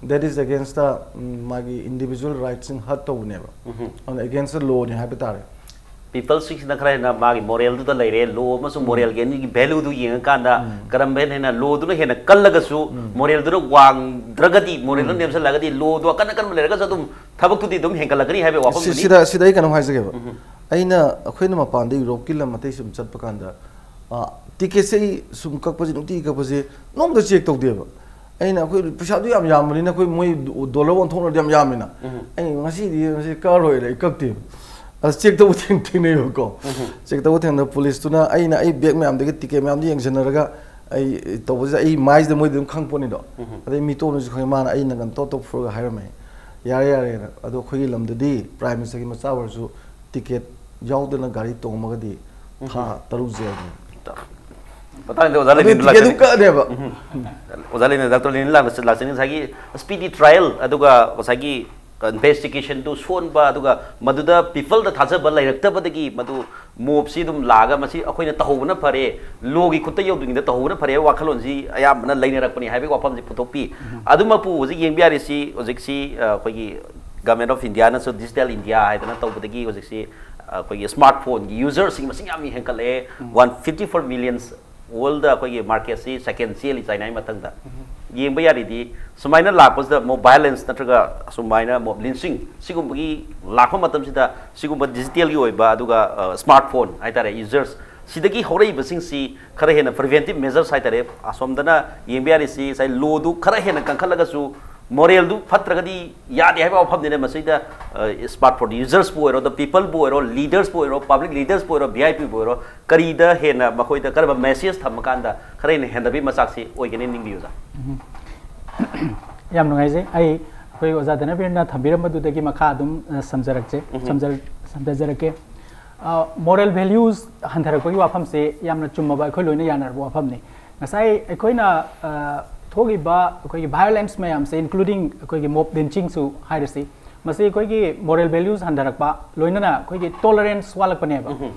That is against the, ꯎꯝ, ꯃꯥꯒꯤ individual rightsꯁꯤꯡ ꯍꯔꯠ ꯇꯧꯕꯅꯦꯕ꯫ ꯑꯗꯨꯅ against the lawꯅꯤ ꯍꯥꯏꯕ ꯇꯥꯔꯦ꯫ ꯄꯤꯄꯜꯁꯤꯡꯁꯤꯅ ꯈꯔ ꯍꯦꯟꯅ ꯃꯥꯒꯤ ꯃꯣꯔꯦꯜꯗꯨꯗ ꯂꯩꯔꯦ, ꯂꯣ ꯑꯃꯁꯨꯡ ꯃꯣꯔꯦꯜꯒꯤ ꯑꯅꯤꯒꯤ ꯚꯦꯂꯨꯗꯨ ꯌꯦꯡꯉꯀꯥꯟꯗ ꯀꯔꯝꯕ ꯍꯦꯟꯅ, ꯍꯦꯟꯅ ꯂꯣꯗꯨꯅ ꯍꯦꯟꯅ ꯀꯜꯂꯒꯁꯨ, ꯃꯣꯔꯦꯜꯗꯨꯅ ꯋꯥꯡꯗ꯭ꯔꯒꯗꯤ, ꯃꯣꯔꯦꯜꯗꯨ ꯅꯦꯝꯁꯜꯂꯒꯗꯤ, ꯂꯣꯗꯣ ꯑꯀꯟ ꯑꯀꯟꯕ ꯂꯩꯔꯒꯁꯨ ꯑꯗꯨꯝ ꯊꯕꯛꯇꯨꯗꯤ ꯑꯗꯨꯝ ꯍꯦꯟꯒꯠꯂꯛꯀꯅꯤ ꯍꯥꯏꯕꯒꯤ ꯋꯥꯐꯝꯗꯨꯅꯤ꯫ ꯁꯤꯗ, ꯁꯤꯗ ꯑꯩ ꯀꯩꯅꯣꯝ ꯍꯥꯏꯖꯒꯦꯕ꯫ ꯑꯩꯅ, ꯑꯩꯈꯣꯏꯅ ꯃꯄꯥꯟꯗ ꯌꯨꯔꯣꯞꯀꯤ ꯂꯝ ꯑꯇꯩ ꯁꯨꯝ ꯆꯠꯄ ꯀꯥꯟꯗ, ꯑ, ꯇꯤꯀꯦꯠꯁꯦ ꯑꯩ ꯁꯨꯝ ꯀꯛꯄꯁꯦ, ꯅꯨꯡꯇꯤꯒꯤ ꯀꯛꯄꯁꯦ, ꯅꯣꯡꯃꯇ ꯆꯦꯛ ꯇꯧꯗꯦꯕ꯫ ꯑꯩꯅ, ꯑꯩꯈꯣꯏ ꯄꯩꯁꯥꯗꯨ ꯌꯥꯝ ꯌꯥꯝꯕꯅꯤꯅ, ꯑꯩꯈꯣꯏ ꯃꯣꯏ ꯗꯣꯂꯔ ꯑꯣꯟꯊꯣꯛꯅꯔꯗꯤ ꯌꯥꯝ ꯌꯥꯝꯃꯤꯅ, ꯑꯩ ꯉꯁꯤꯗꯤ ꯃꯁꯤ ꯀꯛꯑꯔꯣꯏꯅ ꯑꯩ ꯀꯛꯇꯦꯕ꯫ ꯑꯁ, ꯆꯦꯛ ꯇꯧꯕ ꯊꯦꯡ-, ꯊꯦꯡꯅꯩꯕꯀꯣ꯫ ꯆꯦꯛ ꯇꯧꯕ ꯊꯦꯡꯅꯕ ꯄꯨꯂꯤꯁꯇꯨꯅ ꯑꯩꯅ ꯑꯩ ꯕꯦꯒ ꯃꯌꯥꯝꯗꯒꯤ ꯇꯤꯀꯦꯠ ꯃꯌꯥꯝꯗꯨ ꯌꯦꯡꯁꯤꯟꯅꯔꯒ ꯑꯩ ꯇꯧꯕꯁꯤꯗ ꯑꯩ ꯃꯥꯏꯁꯤꯗ ꯃꯣꯏꯗꯤ ꯑꯗꯨꯝ ꯈꯪ ꯄꯣꯠꯅꯤꯗꯣ꯫ ꯑꯗꯩ ꯃꯤ ꯇꯣꯝꯅꯁꯨ ꯈꯪꯉꯤ, ꯃꯥꯅ ꯑꯩ ꯅꯪꯒꯟ ꯇꯣꯞ ꯇꯣꯞ ꯐꯨꯔꯒ ꯍꯥꯏꯔꯝꯃꯦ, "ꯌꯥꯔꯦ, ꯌꯥꯔꯦꯅ"꯫ ꯑꯗꯣ ꯑꯩꯈꯣꯏꯒꯤ ꯂꯝꯗꯗꯤ ꯄ꯭ꯔꯥꯏꯝ ꯃꯤꯅꯤꯁꯇꯔꯒꯤ ꯃꯆꯥ ꯑꯣꯏꯔꯁꯨ ꯇꯤꯀꯦꯠ ꯌꯥꯎꯗꯅ ꯒꯥꯔꯤ ꯇꯣꯡꯉꯝꯃꯒꯗꯤ ꯊꯥ ꯇꯔꯨꯛ ꯖꯦꯜꯅꯤ꯫ ꯃꯇꯥꯡꯗ ꯑꯣꯖꯥ ꯑꯗꯨ ꯂꯦꯅꯤꯟꯗꯨ ꯇꯤꯀꯦꯠꯇꯨ ꯂꯥꯛꯆꯅꯤꯡ- ꯀꯛꯑꯅꯦꯕ ꯑꯣꯖꯥ ꯂꯦꯅꯤꯟ, ꯗꯥꯛꯇꯔ ꯂꯦꯅꯤꯟ ꯂꯥꯛꯆ- ꯂꯥꯛꯆꯅꯤꯡ ꯉꯁꯥꯏꯒꯤ ꯁ꯭ꯄꯤꯗꯤ ꯇ꯭ꯔꯥꯏꯌꯦꯜ ꯑꯗꯨꯒ ꯉꯁꯥꯏꯒꯤ ꯏꯟꯚꯦꯁꯇꯤꯒꯦꯁꯟꯗꯨ ꯁꯣꯟꯕ, ꯑꯗꯨꯒ ꯃꯗꯨꯗ ꯄꯤꯄꯜꯗ ꯊꯥꯖꯕ ꯂꯩꯔꯛꯇꯕꯗꯒꯤ ꯃꯗꯨ ꯃꯣꯞꯁꯤ ꯑꯗꯨꯝ ꯂꯥꯛꯑꯒ ꯃꯁꯤ ꯑꯩꯈꯣꯏꯅ ꯇꯧꯍꯧꯕꯅ ꯐꯔꯦ, ꯂꯣꯒꯤ ꯈꯨꯠꯇ ꯌꯧꯗ꯭ꯔꯤꯉꯩꯗ ꯇꯧꯍꯧꯕꯅ ꯐꯔꯦ ꯍꯥꯏꯕ ꯋꯥꯈꯜꯂꯣꯟꯁꯤ ꯑꯌꯥꯝꯕꯅ ꯂꯩꯅꯔꯛꯄꯅꯤ ꯍꯥꯏꯕꯒꯤ ꯋꯥꯐꯝꯁꯤ ꯄꯨꯊꯣꯛꯄꯤ꯫ ꯑꯗꯨꯃꯛꯄꯨ ꯍꯧꯖꯤꯛ ꯌꯦꯡꯕ ꯌꯥꯔꯤꯁꯤ, ꯍꯧꯖꯤꯛꯁꯤ ꯑ, ꯑꯩꯈꯣꯏꯒꯤ ꯒꯃꯦꯟ ꯑꯣꯐ ꯏꯟꯗꯤꯌꯥꯅꯁꯨ ꯗꯤꯖꯤꯇꯦꯜ ꯏꯟꯗꯤꯌꯥ ꯍꯥꯏꯗꯅ ꯇꯧꯕꯗꯒꯤ ꯍꯧꯖꯤꯛꯁꯤ ꯑ, ꯑꯩꯈꯣꯏꯒꯤ ꯁ꯭ꯃꯥꯔꯠ ꯐꯣꯟꯒꯤ ꯌꯨꯖꯔꯁꯤꯡ ꯃꯁꯤꯡ ꯌꯥꯝ ꯍꯦꯟꯒꯠꯂꯛꯑꯦ꯫ One fifty four millions world ꯑꯩꯈꯣꯏꯒꯤ ꯃꯥꯔꯀꯦꯠꯁꯤ ꯁꯦꯀꯦꯟ ꯆꯦꯜꯂꯤ ꯆꯥꯏꯅꯥꯒꯤ ꯃꯊꯪꯗ꯫ ꯌꯦꯡꯕ ꯌꯥꯔꯤꯗꯤ ꯁꯨꯃꯥꯏꯅ ꯂꯥꯛꯄꯁꯤꯗ ꯃꯣꯞ ꯚꯥꯏꯂꯦꯟꯁ ꯅꯠꯇ꯭ꯔꯒ ꯑꯁꯨꯃꯥꯏꯅ ꯃꯣꯞ ꯂꯤꯟꯆꯤꯡ ꯁꯤꯒꯨꯝꯕꯒꯤ ꯂꯥꯛꯄ ꯃꯇꯝꯁꯤꯗ ꯁꯤꯒꯨꯝꯕ ꯗꯤꯖꯤꯇꯦꯜꯒꯤ ꯑꯣꯏꯕ ꯑꯗꯨꯒ ꯁ꯭ꯃꯥꯔꯠ ꯐꯣꯟ ꯍꯥꯏꯇꯥꯔꯦ, ꯌꯨꯖꯔꯁ ꯁꯤꯗꯒꯤ ꯍꯧꯔꯛꯏꯕꯁꯤꯡꯁꯤ ꯈꯔ ꯍꯦꯟꯅ ꯄ꯭ꯔꯤꯚꯦꯟꯇꯤꯞ ꯃꯦꯖꯔꯁ ꯍꯥꯏꯇꯥꯔꯦ, ꯑꯁꯣꯝꯗꯅ ꯌꯦꯡꯕ ꯌꯥꯔꯤꯁꯤ ꯉꯁꯥꯏ ꯂꯣꯗꯨ ꯈꯔ ꯍꯦꯟꯅ ꯀꯟꯈꯠꯂꯒꯁꯨ ꯃꯣꯔꯦꯜꯗꯨ ꯐꯠꯇ꯭ꯔꯒꯗꯤ ꯌꯥꯗꯦ ꯍꯥꯏꯕ ꯋꯥꯐꯝꯅꯤꯅ꯫ ꯃꯁꯤꯗ ꯁ꯭ꯃꯥꯔꯠ ꯐꯣꯟ ꯌꯨꯖꯔꯁꯄꯨ ꯑꯣꯏꯔꯣ, ꯗ ꯄꯤꯄꯜꯕꯨ ꯑꯣꯏꯔꯣ, ꯂꯤꯗꯔꯁꯄꯨ ꯑꯣꯏꯔꯣ, ꯄꯕ꯭ꯂꯤꯛ ꯂꯤꯗꯔꯁꯄꯨ ꯑꯣꯏꯔꯣ, ꯚꯤ ꯑꯥꯏ ꯄꯤꯕꯨ ꯑꯣꯏꯔꯣ, ꯀꯔꯤꯗ ꯍꯦꯟꯅ ꯃꯈꯣꯏꯗ ꯀꯔꯝꯕ ꯃꯦꯁꯦꯖ ꯊꯝꯃꯀꯥꯟꯗ ꯈꯔ ꯍꯦꯟꯅ ꯍꯦꯟꯗꯕꯒꯤ ꯃꯆꯥꯛꯁꯤ ꯑꯣꯏꯒꯅꯤ ꯅꯤꯡꯕꯤꯌꯨ ꯑꯣꯖꯥ? ꯌꯥꯝ ꯅꯨꯡꯉꯥꯏꯖꯩ꯫ ꯑꯩ ꯑꯩꯈꯣꯏ ꯑꯣꯖꯥ ꯙꯅꯕꯤꯔꯅ ꯊꯝꯕꯤꯔꯝꯕꯗꯨꯗꯒꯤ ꯃꯈꯥ ꯑꯗꯨꯝ ꯑ, ꯁꯝꯖꯔꯛꯆꯦ ꯁꯝꯖꯔ- ꯁꯝꯊꯖꯔꯛꯀꯦ꯫ ꯃꯣꯔꯦꯜ ꯚꯦꯂ꯭ꯌꯨꯁ ꯍꯟꯊꯔꯛꯄꯒꯤ ꯋꯥꯐꯝꯁꯦ ꯌꯥꯝꯅ ꯆꯨꯝꯃꯕ, ꯑꯩꯈꯣꯏ ꯂꯣꯏꯅ ꯌꯥꯅꯔꯕ ꯋꯥꯐꯝꯅꯤ꯫ ꯉꯁꯥꯏ ꯑꯩꯈꯣꯏꯅ ꯑ, ꯊꯣꯛꯏꯕ ꯑꯩꯈꯣꯏꯒꯤ ꯚꯥꯏꯑꯣꯂꯦꯟꯁ ꯃꯌꯥꯝꯁꯦ, ꯏꯟꯀ꯭ꯂꯨꯗꯤꯡ ꯑꯩꯈꯣꯏꯒꯤ ꯃꯣꯞ ꯂꯤꯟꯆꯤꯡꯁꯨ ꯍꯥꯏꯔꯁꯤ, ꯃꯁꯤ ꯑꯩꯈꯣꯏꯒꯤ ꯃꯣꯔꯦꯜ ꯚꯦꯂ꯭ꯌꯨꯁ ꯍꯟꯊꯔꯛꯄ, ꯂꯣꯏꯅꯅ ꯑꯩꯈꯣꯏꯒꯤ ꯇꯣꯂꯔꯦꯟꯁ ꯋꯥꯠꯂꯛꯄꯅꯦꯕ꯫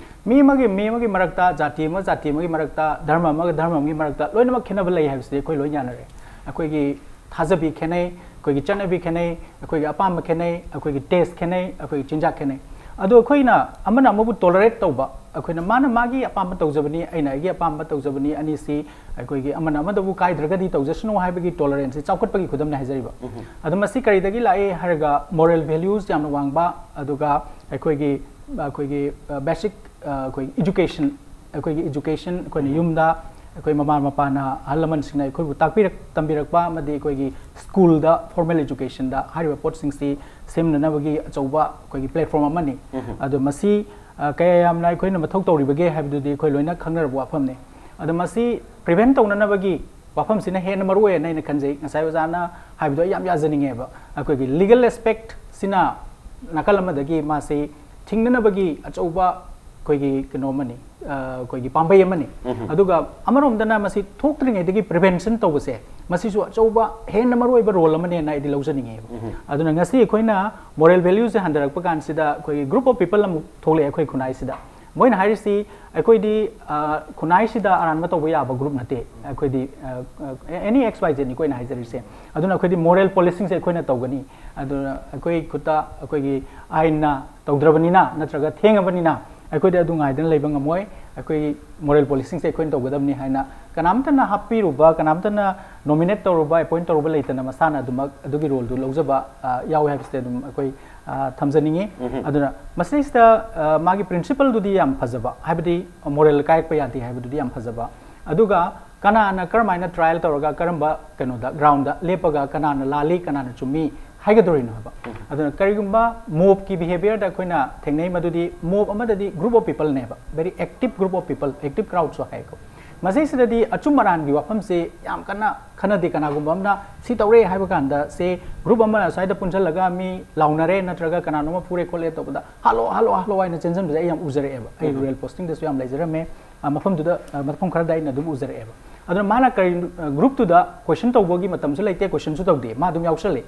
ꯃꯤ ꯑꯃꯒꯤ ꯃꯤ ꯑꯃꯒꯤ ꯃꯔꯛꯇ, ꯖꯥꯇꯤ ꯑꯃ ꯖꯥꯇꯤ ꯑꯃꯒꯤ ꯃꯔꯛꯇ, ꯙꯔꯃ ꯑꯃꯒ ꯙꯔꯃ ꯑꯃꯒꯤ ꯃꯔꯛꯇ ꯂꯣꯏꯅꯃꯛ ꯈꯦꯠꯅꯕ ꯂꯩ ꯍꯥꯏꯕꯁꯤꯗꯤ ꯑꯩꯈꯣꯏ ꯂꯣꯏ ꯌꯥꯅꯔꯦ꯫ ꯑꯩꯈꯣꯏꯒꯤ ꯊꯥꯖꯕꯤ ꯈꯦꯠꯅꯩ, ꯑꯩꯈꯣꯏꯒꯤ ꯆꯠꯅꯕꯤ ꯈꯦꯠꯅꯩ, ꯑꯩꯈꯣꯏꯒꯤ ꯑꯄꯥꯝꯕ ꯈꯦꯠꯅꯩ, ꯑꯩꯈꯣꯏꯒꯤ ꯇꯦꯁ ꯈꯦꯠꯅꯩ, ꯑꯩꯈꯣꯏꯒꯤ ꯆꯤꯟꯖꯥꯛ ꯈꯦꯠꯅꯩ꯫ ꯑꯗꯣ ꯑꯩꯈꯣꯏꯅ ꯑꯃꯅ ꯑꯃꯕꯨ ꯇꯣꯂꯔꯦꯠ ꯇꯧꯕ, ꯑꯩꯈꯣꯏꯅ ꯃꯥꯅ ꯃꯥꯒꯤ ꯑꯄꯥꯝꯕ ꯇꯧꯖꯕꯅꯤ, ꯑꯩꯅ ꯑꯩꯒꯤ ꯑꯄꯥꯝꯕ ꯇꯧꯖꯕꯅꯤ, ꯑꯅꯤꯁꯤ ꯑꯩꯈꯣꯏꯒꯤ ꯑꯃꯅ ꯑꯃꯗꯕꯨ ꯀꯥꯏꯗ꯭ꯔꯒꯗꯤ ꯇꯧꯖꯁꯅꯨ ꯍꯥꯏꯕꯒꯤ ꯇꯣꯂꯔꯦꯟꯁꯁꯤ ꯆꯥꯎꯈꯠꯄꯒꯤ ꯈꯨꯗꯝꯅꯦ ꯍꯥꯏꯖꯔꯤꯕ꯫ ꯑꯗꯣ ꯃꯁꯤ ꯀꯔꯤꯗꯒꯤ ꯂꯥꯛꯏ ꯍꯥꯏꯔꯒ, ꯃꯣꯔꯦꯜ ꯚꯦꯂ꯭ꯌꯨꯁ ꯌꯥꯝꯅ ꯋꯥꯡꯕ, ꯑꯗꯨꯒ ꯑꯩꯈꯣꯏꯒꯤ ꯑꯩꯈꯣꯏꯒꯤ ꯕꯦꯁꯤꯛ ꯑꯩꯈꯣꯏꯒꯤ ꯏꯖꯨꯀꯦꯁꯟ, ꯑꯩꯈꯣꯏꯒꯤ ꯏꯖꯨꯀꯦꯁꯟ ꯑꯩꯈꯣꯏꯅ ꯌꯨꯝꯗ ꯑꯩꯈꯣꯏ ꯃꯃꯥ ꯃꯄꯥꯅ, ꯑꯍꯜ ꯂꯃꯟꯁꯤꯡꯅ ꯑꯩꯈꯣꯏꯕꯨ ꯇꯥꯛꯄꯤꯔꯛ ꯇꯝꯕꯤꯔꯛꯄ, ꯑꯃꯗꯤ ꯑꯩꯈꯣꯏꯒꯤ ꯁ꯭ꯀꯨꯜꯗ, ꯐꯣꯔꯃꯦꯜ ꯏꯖꯨꯀꯦꯁꯟꯗ ꯍꯥꯏꯔꯤꯕ ꯄꯣꯠꯁꯤꯡꯁꯤ ꯁꯦꯝꯅꯅꯕꯒꯤ ꯑꯆꯧꯕ ꯑꯩꯈꯣꯏꯒꯤ ꯄ꯭ꯂꯦꯠꯐꯣꯔꯝ ꯑꯃꯅꯤ꯫ ꯑꯗꯣ ꯃꯁꯤ ꯑ, ꯀꯌꯥ ꯌꯥꯝꯅ ꯑꯩꯈꯣꯏꯅ ꯃꯊꯧ ꯇꯧꯔꯤꯕꯒꯦ ꯍꯥꯏꯕꯗꯨꯗꯤ ꯑꯩꯈꯣꯏ ꯂꯣꯏꯅ ꯈꯪꯅꯔꯕ ꯋꯥꯐꯝꯅꯤ꯫ ꯑꯗꯣ ꯃꯁꯤ ꯄ꯭ꯔꯤꯚꯦꯟ ꯇꯧꯅꯅꯕꯒꯤ ꯋꯥꯐꯝꯁꯤꯅ ꯍꯦꯟꯅ ꯃꯔꯨ ꯑꯣꯏꯌꯦꯅ ꯑꯩꯅ ꯈꯟꯖꯩ꯫ ꯉꯁꯥꯏ ꯑꯣꯖꯥꯅ ꯍꯥꯏꯕꯗꯣ ꯑꯩ ꯌꯥꯝ ꯌꯥꯖꯅꯤꯡꯉꯦꯕ꯫ ꯑꯩꯈꯣꯏꯒꯤ ꯂꯤꯒꯦꯜ ꯑꯦꯁꯄꯦꯛꯁꯤꯅ ꯅꯥꯀꯜ ꯑꯃꯗꯒꯤ ꯃꯥꯁꯤ ꯊꯤꯡꯅꯅꯕꯒꯤ ꯑꯆꯧꯕ ꯑꯩꯈꯣꯏꯒꯤ ꯀꯩꯅꯣ ꯑꯃꯅꯤ, ꯑ, ꯑꯩꯈꯣꯏꯒꯤ ꯄꯥꯝꯕꯩ ꯑꯃꯅꯤ꯫ ꯑꯗꯨꯒ ꯑꯃꯔꯣꯝꯗꯅ ꯃꯁꯤ ꯊꯣꯛꯇ꯭ꯔꯤꯉꯩꯗꯒꯤ prevention ꯇꯧꯕꯁꯦ, ꯃꯁꯤꯁꯨ ꯑꯆꯧꯕ, ꯍꯦꯟꯅ ꯃꯔꯨꯑꯣꯏꯕ role ꯑꯃꯅꯦꯅ ꯑꯩꯗꯤ ꯂꯧꯖꯅꯤꯡꯉꯦꯕ꯫ ꯑꯗꯨꯅ ꯉꯁꯤ ꯑꯩꯈꯣꯏꯅ moral valueꯁꯦ ꯍꯟꯊꯔꯛꯄ ꯀꯥꯟꯁꯤꯗ ꯑꯩꯈꯣꯏꯒꯤ group of people ꯑꯃꯨꯛ ꯊꯣꯛꯂꯛꯑꯦ ꯑꯩꯈꯣꯏ ꯈꯨꯟꯅꯥꯏꯁꯤꯗ꯫ ꯃꯣꯏꯅ ꯍꯥꯏꯔꯤꯁꯤ, ꯑꯩꯈꯣꯏꯗꯤ, ꯑ, ꯈꯨꯟꯅꯥꯏꯁꯤꯗ ꯑꯔꯥꯟꯕ ꯇꯧꯕ ꯌꯥꯕ group ꯅꯠꯇꯦ꯫ ꯑꯩꯈꯣꯏꯗꯤ, ꯑ, ꯑ, any X Y Z ꯅꯤꯀꯣ ꯑꯩꯅ ꯍꯥꯏꯖꯔꯤꯁꯦ꯫ ꯑꯗꯨꯅ ꯑꯩꯈꯣꯏꯗꯤ moral policingꯁꯦ ꯑꯩꯈꯣꯏꯅ ꯇꯧꯒꯅꯤ꯫ ꯑꯗꯨꯅ ꯑꯩꯈꯣꯏ ꯈꯨꯠꯇ ꯑꯩꯈꯣꯏꯒꯤ ꯑꯥꯏꯟꯅ ꯇꯧꯗ꯭ꯔꯕꯅꯤꯅ, ꯅꯠꯇ꯭ꯔꯒ ꯊꯦꯡꯉꯕꯅꯤꯅ, ꯑꯩꯈꯣꯏꯗꯤ ꯑꯗꯨ ꯉꯥꯏꯗꯅ ꯂꯩꯕ ꯉꯝꯃꯣꯏ꯫ ꯑꯩꯈꯣꯏꯒꯤ moral policingꯁꯦ ꯑꯩꯈꯣꯏꯅ ꯇꯧꯒꯗꯕꯅꯤ ꯍꯥꯏꯅ ꯀꯅꯥꯝꯇꯅ ꯍꯥꯞꯄꯤꯔꯨꯕ, ꯀꯅꯥꯝꯇꯅ nominate ꯇꯧꯔꯨꯕ, appoint ꯇꯧꯔꯨꯕ ꯂꯩꯇꯅ ꯃꯁꯥꯅ ꯑꯗꯨꯃꯛ ꯑꯗꯨꯒꯤ roleꯗꯨ ꯂꯧꯖꯕ, ꯑ, ꯌꯥꯎꯋꯦ ꯍꯥꯏꯕꯁꯤꯗꯤ ꯑꯗꯨꯝ ꯑꯩꯈꯣꯏ, ꯑ, ꯊꯝꯖꯅꯤꯡꯉꯤ꯫ ꯑꯗꯨꯅ ꯃꯁꯤꯁꯤꯗ, ꯑ, ꯃꯥꯒꯤ principleꯗꯨꯗꯤ ꯌꯥꯝ ꯐꯖꯕ, ꯍꯥꯏꯕꯗꯤ moral ꯀꯥꯏꯔꯛꯄ ꯌꯥꯗꯦ ꯍꯥꯏꯕꯗꯨꯗꯤ ꯌꯥꯝ ꯐꯖꯕ꯫ ꯑꯗꯨꯒ ꯀꯅꯥꯅ ꯀꯔꯝꯍꯥꯏꯅ trial ꯇꯧꯔꯒ ꯀꯔꯝꯕ ꯀꯩꯅꯣꯗ, groundꯗ ꯂꯦꯞꯄꯒ ꯀꯅꯥꯅ ꯂꯥꯜꯂꯤ, ꯀꯅꯥꯅ ꯆꯨꯝꯃꯤ ꯍꯥꯏꯒꯗꯧꯔꯤꯅꯣ ꯍꯥꯏꯕ꯫ ꯑꯗꯨꯅ ꯀꯔꯤꯒꯨꯝꯕ mobꯀꯤ behaviorꯗ ꯑꯩꯈꯣꯏꯅ ꯊꯦꯡꯅꯩ, ꯃꯗꯨꯗꯤ mob ꯑꯃꯗꯗꯤ group of peopleꯅꯦꯕ, very active group of people, active crowdꯁꯨ ꯍꯥꯏꯀꯣ꯫ ꯃꯁꯤꯁꯤꯗꯗꯤ ꯑꯆꯨꯝ ꯑꯔꯥꯟꯒꯤ ꯋꯥꯐꯝꯁꯦ ꯌꯥꯝ ꯀꯟꯅ ꯈꯟꯅꯗꯦ꯫ ꯀꯅꯥꯒꯨꯝꯕ ꯑꯃꯅ ꯁꯤ ꯇꯧꯔꯦ ꯍꯥꯏꯕ ꯀꯥꯟꯗ, ꯁꯦ group ꯑꯃꯅ ꯁ꯭ꯋꯥꯏꯗ ꯄꯨꯟꯁꯤꯜꯂꯒ ꯃꯤ ꯂꯥꯎꯅꯔꯦ ꯅꯠꯇ꯭ꯔꯒ ꯀꯅꯥꯅꯣꯝꯃ ꯐꯨꯔꯦ ꯈꯣꯠꯂꯦ ꯇꯧꯕꯗ, "ꯍꯥꯠꯂꯣ, ꯍꯥꯠꯂꯣ, ꯍꯥꯠꯂꯣ" ꯍꯥꯏꯅ ꯆꯦꯟꯁꯤꯟꯕꯁꯦ ꯑꯩ ꯌꯥꯝ ꯎꯖꯔꯛꯑꯦꯕ꯫ ꯑꯩ rural postingꯗꯁꯨ ꯌꯥꯝ ꯂꯩꯖꯔꯝꯃꯦ꯫ ꯑ, ꯃꯐꯝꯗꯨꯗ, ꯑ, ꯃꯐꯝ ꯈꯔꯗ ꯑꯩꯅ ꯑꯗꯨꯝ ꯎꯖꯔꯛꯑꯦꯕ꯫ ꯑꯗꯨꯅ ꯃꯥꯅ ꯀꯔꯤ, ꯑ, groupꯇꯨꯗ question ꯇꯧꯕꯒꯤ ꯃꯇꯝꯁꯨ ꯂꯩꯇꯦ, questionꯁꯨ ꯇꯧꯗꯦ, ꯃꯥ ꯑꯗꯨꯝ ꯌꯥꯎꯁꯜꯂꯦ꯫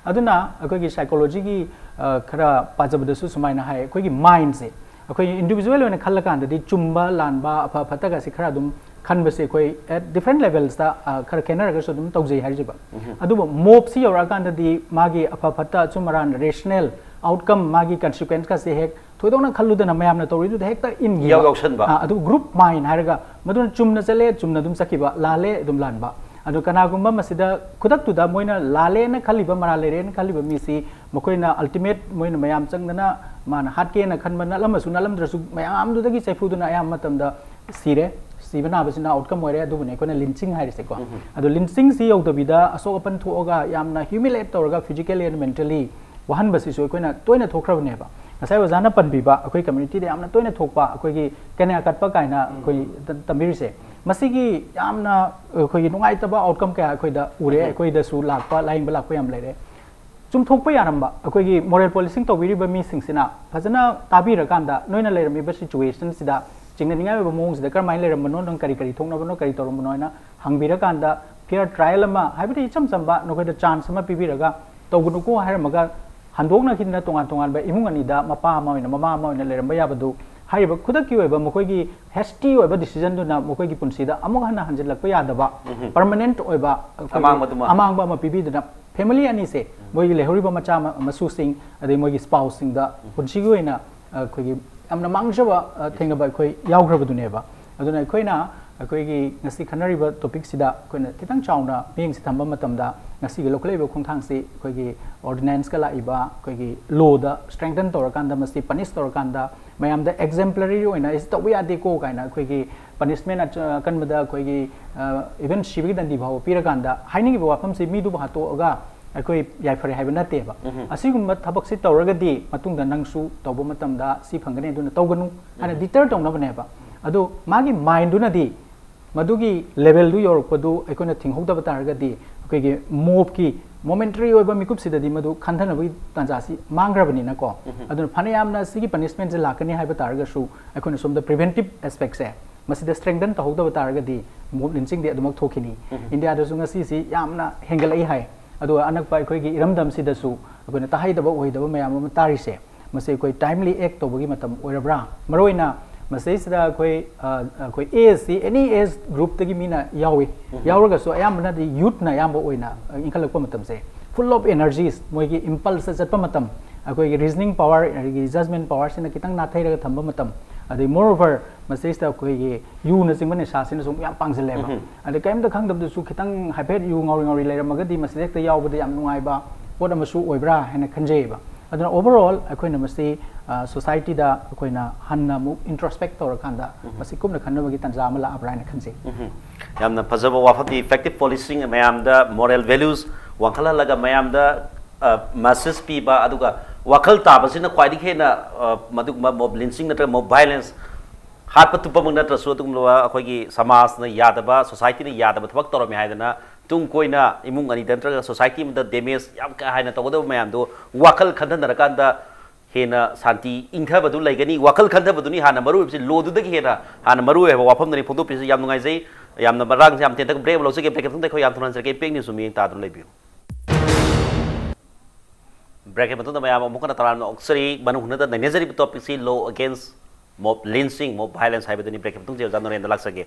ꯑꯗꯨꯅ ꯑꯩꯈꯣꯏꯒꯤ psychologyꯒꯤ, ꯑ, ꯈꯔ ꯄꯥꯖꯕꯗꯁꯨ ꯁꯨꯃꯥꯏꯅ ꯍꯥꯏ, ꯑꯩꯈꯣꯏꯒꯤ mindꯁꯦ, ꯑꯩꯈꯣꯏꯒꯤ individual ꯑꯣꯏꯅ ꯈꯜꯂꯀꯥꯟꯗꯗꯤ ꯆꯨꯝꯕ, ꯂꯥꯟꯕ, ꯑꯐ ꯐꯠꯇꯒꯁꯦ ꯈꯔ ꯑꯗꯨꯝ ꯈꯟꯕꯁꯦ ꯑꯩꯈꯣꯏ at different levelsꯇ, ꯑ, ꯈꯔ ꯈꯦꯠꯅꯔꯒꯁꯨ ꯑꯗꯨꯝ ꯇꯧꯖꯩ ꯍꯥꯏꯔꯤꯕ꯫ ꯑꯗꯨꯕꯨ mobꯁꯤ ꯌꯧꯔꯛꯑꯀꯥꯟꯗꯗꯤ ꯃꯥꯒꯤ ꯑꯐ ꯐꯠꯇ, ꯑꯆꯨꯝ ꯑꯔꯥꯟ, rational outcome, ꯃꯥꯒꯤ consequenceꯀꯁꯦ ꯍꯦꯛ ꯊꯣꯏꯗꯣꯛꯅ ꯈꯜꯂꯨꯗꯅ ꯃꯌꯥꯝꯅ ꯇꯧꯔꯤꯗꯨꯗ ꯍꯦꯛꯇ ꯏꯟꯈꯤꯕ꯫ ꯌꯥꯎ ꯌꯥꯎꯁꯟꯕ꯫ ꯑꯥ, ꯑꯗꯨ group mind ꯍꯥꯏꯔꯒ ꯃꯗꯨꯅ ꯆꯨꯝꯅ ꯆꯠꯂꯦ, ꯆꯨꯝꯅ ꯑꯗꯨꯝ ꯆꯠꯈꯤꯕ, ꯂꯥꯜꯂꯦ ꯑꯗꯨꯝ ꯂꯥꯟꯕ꯫ ꯑꯗꯨ ꯀꯅꯥꯒꯨꯝꯕ ꯃꯁꯤꯗ ꯈꯨꯗꯛꯇꯨꯗ ꯃꯣꯏꯅ ꯂꯥꯜꯂꯦꯅ ꯈꯜꯂꯤꯕ, ꯃꯔꯥꯜ ꯂꯩꯔꯦꯅ ꯈꯜꯂꯤꯕ ꯃꯤꯁꯤ ꯃꯈꯣꯏꯅ ultimate ꯃꯣꯏꯅ ꯃꯌꯥꯝ ꯆꯪꯗꯅ ꯃꯥꯅ ꯍꯥꯠꯀꯦꯅ ꯈꯟꯕ ꯅꯠꯂꯝꯃꯁꯨ ꯅꯠꯂꯝꯗ꯭ꯔꯁꯨ ꯃꯌꯥꯝꯗꯨꯗꯒꯤ ꯆꯩꯐꯨꯗꯨꯅ ꯑꯌꯥꯝꯕ ꯃꯇꯝꯗ ꯁꯤꯔꯦ꯫ ꯁꯤꯕ ꯅꯥꯕꯁꯤꯅ outcome ꯑꯣꯏꯔꯦ, ꯑꯗꯨꯕꯨꯅꯦ ꯑꯩꯈꯣꯏꯅ lynching ꯍꯥꯏꯔꯤꯁꯦꯀꯣ꯫ ꯑꯗꯣ lynchingꯁꯤ ꯌꯧꯗꯕꯤꯗ ꯑꯁꯣꯛ ꯑꯄꯟ ꯊꯣꯛꯑꯒ ꯌꯥꯝꯅ humiliate ꯇꯧꯔꯒ physically and mentally ꯋꯥꯍꯟꯕꯁꯤꯁꯨ ꯑꯩꯈꯣꯏꯅ ꯇꯣꯏꯅ ꯊꯣꯛꯈ꯭ꯔꯕꯅꯦꯕ꯫ ꯉꯁꯥꯏ ꯑꯣꯖꯥꯅ ꯄꯟꯕꯤꯕ ꯑꯩꯈꯣꯏ communityꯗ ꯌꯥꯝꯅ ꯇꯣꯏꯅ ꯊꯣꯛꯄ ꯑꯩꯈꯣꯏꯒꯤ ꯀꯦꯅ꯭ꯌꯥ ꯀꯠꯄ ꯀꯥꯏꯅ ꯑꯩꯈꯣꯏ ꯇ-, ꯇꯝꯕꯤꯔꯤꯁꯦ, ꯃꯁꯤꯒꯤ ꯌꯥꯝꯅ ꯑꯩꯈꯣꯏꯒꯤ ꯅꯨꯡꯉꯥꯏꯇꯕ outcome ꯀꯌꯥ ꯑꯩꯈꯣꯏꯗ ꯎꯔꯦ, ꯑꯩꯈꯣꯏꯗꯁꯨ ꯂꯥꯛꯄ, ꯂꯥꯌꯦꯡꯕ ꯂꯥꯛꯄ ꯌꯥꯝ ꯂꯩꯔꯦ꯫ ꯆꯨꯝꯊꯣꯛꯄ ꯌꯥꯔꯝꯕ ꯑꯩꯈꯣꯏꯒꯤ moral policing ꯇꯧꯕꯤꯔꯤꯕ ꯃꯤꯁꯤꯡꯁꯤꯅ ꯐꯖꯅ ꯇꯥꯕꯤꯔꯀꯥꯟꯗ, ꯅꯣꯏꯅ ꯂꯩꯔꯝꯃꯤꯕ situationꯁꯤꯗ, ꯆꯤꯡꯅꯅꯤꯡꯉꯥꯏ ꯑꯣꯏꯕ ꯃꯑꯣꯡꯁꯤꯗ ꯀꯔꯝꯍꯥꯏꯅ ꯂꯩꯔꯝꯕꯅꯣ, ꯅꯪ ꯀꯔꯤ ꯀꯔꯤ ꯊꯣꯛꯅꯕꯅꯣ, ꯀꯔꯤ ꯇꯧꯔꯝꯕꯅꯣ ꯍꯥꯏꯅ ꯍꯪꯕꯤꯔꯀꯥꯟꯗ, fair trial ꯑꯃ, ꯍꯥꯏꯕꯗꯤ ꯏꯆꯝ ꯆꯝꯕ ꯅꯈꯣꯏꯗ chance ꯑꯃ ꯄꯤꯕꯤꯔꯒ ꯇꯧꯒꯅꯨꯀꯣ ꯍꯥꯏꯔꯝꯃꯒ, ꯍꯟꯗꯣꯛꯅꯈꯤꯗꯅ ꯇꯣꯉꯥꯟ ꯇꯣꯉꯥꯟꯕ ꯏꯃꯨꯡ ꯑꯅꯤꯗ ꯃꯄꯥ ꯑꯃ ꯑꯣꯏꯅ, ꯃꯃꯥ ꯑꯃ ꯑꯣꯏꯅ ꯂꯩꯔꯝꯕ ꯌꯥꯕꯗꯨ, ꯍꯥꯏꯔꯤꯕ ꯈꯨꯗꯛꯀꯤ ꯑꯣꯏꯕ ꯃꯈꯣꯏꯒꯤ hasty ꯑꯣꯏꯕ decisionꯗꯨꯅ ꯃꯈꯣꯏꯒꯤ ꯄꯨꯟꯁꯤꯗ ꯑꯃꯨꯛ ꯍꯟꯅ ꯍꯟꯖꯤꯜꯂꯛꯄ ꯌꯥꯗꯕ, permanent ꯑꯣꯏꯕ ꯑꯩꯈꯣꯏꯒꯤ ꯑꯃꯥꯡꯕꯗꯨꯃ꯫ ꯑꯃꯥꯡꯕ ꯑꯃ ꯄꯤꯕꯤꯗꯨꯅ, family ꯑꯅꯤꯁꯦ ꯃꯣꯏꯒꯤ ꯂꯩꯍꯧꯔꯤꯕ ꯃꯆꯥ ꯃ-, ꯃꯁꯨꯁꯤꯡ, ꯑꯗꯩ ꯃꯣꯏꯒꯤ spouseꯁꯤꯡꯗ ꯄꯨꯟꯁꯤꯒꯤ ꯑꯣꯏꯅ ꯑꯩꯈꯣꯏꯒꯤ ꯌꯥꯝꯅ ꯃꯥꯡꯖꯕ, ꯑ, ꯊꯦꯡꯅꯕ ꯑꯩꯈꯣꯏ ꯌꯥꯎꯈ꯭ꯔꯕꯗꯨꯅꯦꯕ꯫ ꯑꯗꯨꯅ ꯑꯩꯈꯣꯏꯅ ꯑꯩꯈꯣꯏꯒꯤ ꯉꯁꯤ ꯈꯟꯅꯔꯤꯕ topicꯁꯤꯗ ꯑꯩꯈꯣꯏꯅ ꯈꯤꯇꯪ ꯆꯥꯎꯅ ꯃꯤꯠꯌꯦꯡꯁꯤ ꯊꯝꯕ ꯃꯇꯝꯗ, ꯉꯁꯤꯒꯤ ꯂꯧꯈꯠꯂꯛꯏꯕ ꯈꯣꯡꯊꯥꯡꯁꯤ ꯑꯩꯈꯣꯏꯒꯤ ordinanceꯀ ꯂꯥꯛꯏꯕ ꯑꯩꯈꯣꯏꯒꯤ lawꯗ strengthen ꯇꯧꯔꯀꯥꯟꯗ, ꯃꯁꯤ punish ꯇꯧꯔꯀꯥꯟꯗ, ꯃꯌꯥꯝꯗ exemplary ꯑꯣꯏꯅ ꯑꯩꯁꯤ ꯇꯧꯕ ꯌꯥꯗꯦꯀꯣ ꯀꯥꯏꯅ ꯑꯩꯈꯣꯏꯒꯤ punishment ꯑꯆ-, ꯑꯀꯟꯕꯗ ꯑꯩꯈꯣꯏꯒꯤ, ꯑ, even ꯁꯤꯕꯒꯤ ꯗꯟꯗꯤ ꯐꯥꯎꯕ ꯄꯤꯔꯀꯥꯟꯗ, ꯍꯥꯏꯅꯤꯡꯉꯤꯕ ꯋꯥꯐꯝꯁꯤ ꯃꯤꯗꯨꯕꯨ ꯍꯥꯠꯇꯣꯛꯑꯒ ꯑꯩꯈꯣꯏ ꯌꯥꯏꯐꯔꯦ ꯍꯥꯏꯕ ꯅꯠꯇꯦꯕ꯫ ꯑꯁꯤꯒꯨꯝꯕ ꯊꯕꯛꯁꯤ ꯇꯧꯔꯒꯗꯤ ꯃꯇꯨꯡꯗ ꯅꯪꯁꯨ ꯇꯧꯕ ꯃꯇꯝꯗ ꯁꯤ ꯐꯪꯒꯅꯤ, ꯑꯗꯨꯅ ꯇꯧꯒꯅꯨ ꯍꯥꯏꯅ deter ꯇꯧꯅꯕꯅꯦꯕ꯫ ꯑꯗꯣ ꯃꯥꯒꯤ mindꯗꯨꯅꯗꯤ ꯃꯗꯨꯒꯤ levelꯗꯨ ꯌꯧꯔꯛꯄꯗꯨ ꯑꯩꯈꯣꯏꯅ ꯊꯤꯡꯍꯧꯗꯕ ꯇꯥꯔꯒꯗꯤ, ꯑꯩꯈꯣꯏꯒꯤ mobꯀꯤ momentary ꯑꯣꯏꯕ ꯃꯤꯀꯨꯞꯁꯤꯗꯗꯤ ꯃꯗꯨ ꯈꯟꯊꯅꯕꯒꯤ ꯇꯥꯟꯖꯥꯁꯤ ꯃꯥꯡꯈ꯭ꯔꯕꯅꯤꯅꯀꯣ꯫ ꯑꯗꯨꯅ ꯐꯅꯌꯥꯝꯅ ꯁꯤꯒꯤ punishmentꯁꯦ ꯂꯥꯛꯀꯅꯤ ꯍꯥꯏꯕ ꯇꯥꯔꯒꯁꯨ, ꯑꯩꯈꯣꯏꯅ ꯁꯣꯝꯗ preventive aspectꯁꯦ ꯃꯁꯤꯗ strengthen ꯇꯧꯍꯧꯗꯕ ꯇꯥꯔꯒꯗꯤ mob lynchingꯗꯤ ꯑꯗꯨꯃꯛ ꯊꯣꯛꯈꯤꯅꯤ꯫ ꯏꯟꯗꯤꯌꯥꯗꯁꯨ ꯉꯁꯤꯁꯤ ꯌꯥꯝꯅ ꯍꯦꯟꯒꯠꯂꯛꯏ ꯍꯥꯏ꯫ ꯑꯗꯨꯒ ꯑꯅꯛꯄ ꯑꯩꯈꯣꯏꯒꯤ ꯏꯔꯝꯗꯝꯁꯤꯗꯁꯨ ꯑꯩꯈꯣꯏꯅ ꯇꯥꯍꯩꯗꯕ ꯎꯍꯩꯗꯕ ꯃꯌꯥꯝ ꯑꯃ ꯇꯥꯔꯤꯁꯦ, ꯃꯁꯤ ꯑꯩꯈꯣꯏ timely act ꯇꯧꯕꯒꯤ ꯃꯇꯝ ꯑꯣꯏꯔꯕ꯭ꯔꯥ? ꯃꯔꯨꯑꯣꯏꯅ ꯃꯁꯤꯗꯩꯁꯤꯗ ꯑꯩꯈꯣꯏ, ꯑ, ꯑꯩꯈꯣꯏ ageꯁꯤ any age groupꯇꯒꯤ ꯃꯤꯅ ꯌꯥꯎꯏ꯫ ꯌꯥꯎꯔꯒꯁꯨ ꯑꯌꯥꯝꯕꯅꯗꯤ youthꯅ ꯑꯌꯥꯝꯕ ꯑꯣꯏꯅ, ꯑ, ꯏꯟꯈꯠꯂꯛꯄ ꯃꯇꯝꯁꯦ, full of energies, ꯃꯣꯏꯒꯤ impulseꯇ ꯆꯠꯄ ꯃꯇꯝ, ꯑꯩꯈꯣꯏꯒꯤ reasoning power, ꯑꯩꯈꯣꯏꯒꯤ judgment powerꯁꯤꯅ ꯈꯤꯇꯪ ꯅꯥꯊꯩꯔꯒ ꯊꯝꯕ ꯃꯇꯝ, ꯑꯗꯩ moreover ꯃꯁꯤꯗꯩꯁꯤꯗ ꯑꯩꯈꯣꯏꯒꯤ ꯌꯨꯅꯆꯤꯡꯕ ꯅꯤꯁꯥꯁꯤꯅꯁꯨ ꯑꯃꯨꯛ ꯌꯥꯝ ꯄꯥꯡꯁꯤꯜꯂꯦꯕ꯫ ꯑꯗꯩ ꯀꯔꯤꯝꯇ ꯈꯪꯗꯕꯗꯁꯨ ꯈꯤꯇꯪ ꯍꯥꯏꯐꯦꯠ ꯌꯨ ꯉꯥꯎꯔꯤ ꯉꯥꯎꯔꯤ ꯂꯩꯔꯝꯃꯒꯗꯤ ꯃꯁꯤꯗ ꯍꯦꯛꯇ ꯌꯥꯎꯕꯗ ꯌꯥꯝ ꯅꯨꯡꯉꯥꯏꯕ ꯄꯣꯠ ꯑꯃꯁꯨ ꯑꯣꯏꯕ꯭ꯔꯥ ꯍꯥꯏꯅ ꯈꯟꯖꯩꯌꯦꯕ꯫ ꯑꯗꯨꯅ overall ꯑꯩꯈꯣꯏꯅ ꯃꯁꯤ, ꯑ, societyꯗ ꯑꯩꯈꯣꯏꯅ ꯍꯟꯅ ꯑꯃꯨꯛ introspect ꯇꯧꯔꯀꯥꯟꯗ ꯃꯁꯤ ꯀꯨꯞꯅ ꯈꯟꯅꯕꯒꯤ ꯇꯥꯟꯖꯥ ꯑꯃ ꯂꯥꯛꯑꯕ꯭ꯔꯥ ꯍꯥꯏꯅ ꯈꯟꯖꯩ꯫ ꯌꯥꯝꯅ ꯐꯖꯕ ꯋꯥꯐꯝꯅꯤ꯫ Effective policing, ꯃꯌꯥꯝꯗ moral values ꯋꯥꯡꯈꯠꯍꯜꯂꯒ ꯃꯌꯥꯝꯗ, ꯑ, message ꯄꯤꯕ, ꯑꯗꯨꯒ ꯋꯥꯈꯜ ꯇꯥꯕꯁꯤꯅ ꯈ꯭ꯋꯥꯏꯗꯒꯤ ꯍꯦꯟꯅ, ꯑ, ꯃꯗꯨꯒꯨꯝꯕ mob lynching ꯅꯠꯇ꯭ꯔꯒ mob violence ꯍꯥꯠꯄ ꯇꯨꯞꯄꯃꯛ ꯅꯠꯇ꯭ꯔꯁꯨ, ꯑꯗꯨꯒꯨꯝꯂꯕ ꯑꯩꯈꯣꯏꯒꯤ ꯁꯃꯥꯖꯅ ꯌꯥꯗꯕ, ꯁꯣꯁꯥꯏꯇꯤꯅ ꯌꯥꯗꯕ ꯊꯕꯛ ꯇꯧꯔꯝꯃꯦ ꯍꯥꯏꯗꯅ ꯇꯨꯡ ꯀꯣꯏꯅ ꯏꯃꯨꯡ ꯑꯅꯤꯗ ꯅꯠꯇ꯭ꯔꯒ ꯁꯣꯁꯥꯏꯇꯤ ꯑꯃꯗ ꯗꯦꯃꯦꯖ ꯌꯥꯝ ꯀꯥ ꯍꯦꯟꯅ ꯇꯧꯒꯗꯕ ꯃꯌꯥꯝꯗꯨ ꯋꯥꯈꯜ ꯈꯟꯊꯅꯔꯀꯥꯟꯗ ꯍꯦꯟꯅ ꯁꯥꯟꯇꯤ ꯏꯪꯊꯕꯗꯨ ꯂꯩꯒꯅꯤ꯫ ꯋꯥꯈꯜ ꯈꯟꯊꯕꯗꯨꯅꯤ ꯍꯥꯟꯅ ꯃꯔꯨ ꯑꯣꯏꯕꯁꯤ, ꯂꯣꯗꯨꯗꯒꯤ ꯍꯦꯟꯅ ꯍꯥꯟꯅ ꯃꯔꯨ ꯑꯣꯏ ꯍꯥꯏꯕ ꯋꯥꯐꯝꯗꯨꯅꯤ ꯐꯣꯡꯗꯣꯛꯄꯤꯔꯤꯁꯤ꯫ ꯌꯥꯝ ꯅꯨꯡꯉꯥꯏꯖꯩ꯫ ꯌꯥꯝꯅ ꯃꯔꯥꯡꯁꯦ ꯌꯥꯝ ꯇꯦꯟꯇꯛ ꯕ꯭ꯔꯦꯛ ꯑꯃ ꯂꯧꯖꯒꯦ꯫ ꯕ꯭ꯔꯦꯛꯀꯤ ꯃꯇꯨꯡꯗ ꯑꯩꯈꯣꯏ ꯌꯥꯝ ꯊꯨꯅ ꯍꯟꯖꯔꯛꯀꯦ꯫ ꯏꯝꯄꯦꯛ ꯅ꯭ꯌꯨꯁ ꯃꯤꯠꯌꯦꯡ ꯇꯥꯗꯨꯅ ꯂꯩꯕꯤꯌꯨ꯫ ꯕ꯭ꯔꯦꯛꯀꯤ ꯃꯇꯨꯡꯗ ꯃꯌꯥꯝ ꯑꯃꯨꯛ ꯍꯟꯅ ꯇꯔꯥꯝꯅ ꯑꯣꯛꯆꯔꯤ꯫ ꯃꯅꯨꯡ ꯍꯨꯠꯅꯗ ꯅꯩꯅꯖꯔꯤꯕ ꯇꯣꯄꯤꯛꯁꯤ law against mob lynching, mob violence ꯍꯥꯏꯕꯗꯨꯅꯤ꯫ ꯕ꯭ꯔꯦꯛꯀꯤ ꯃꯇꯨꯡꯗ ꯑꯣꯖꯥ ꯅꯣꯔꯦꯟꯗ ꯂꯥꯛꯆꯒꯦ꯫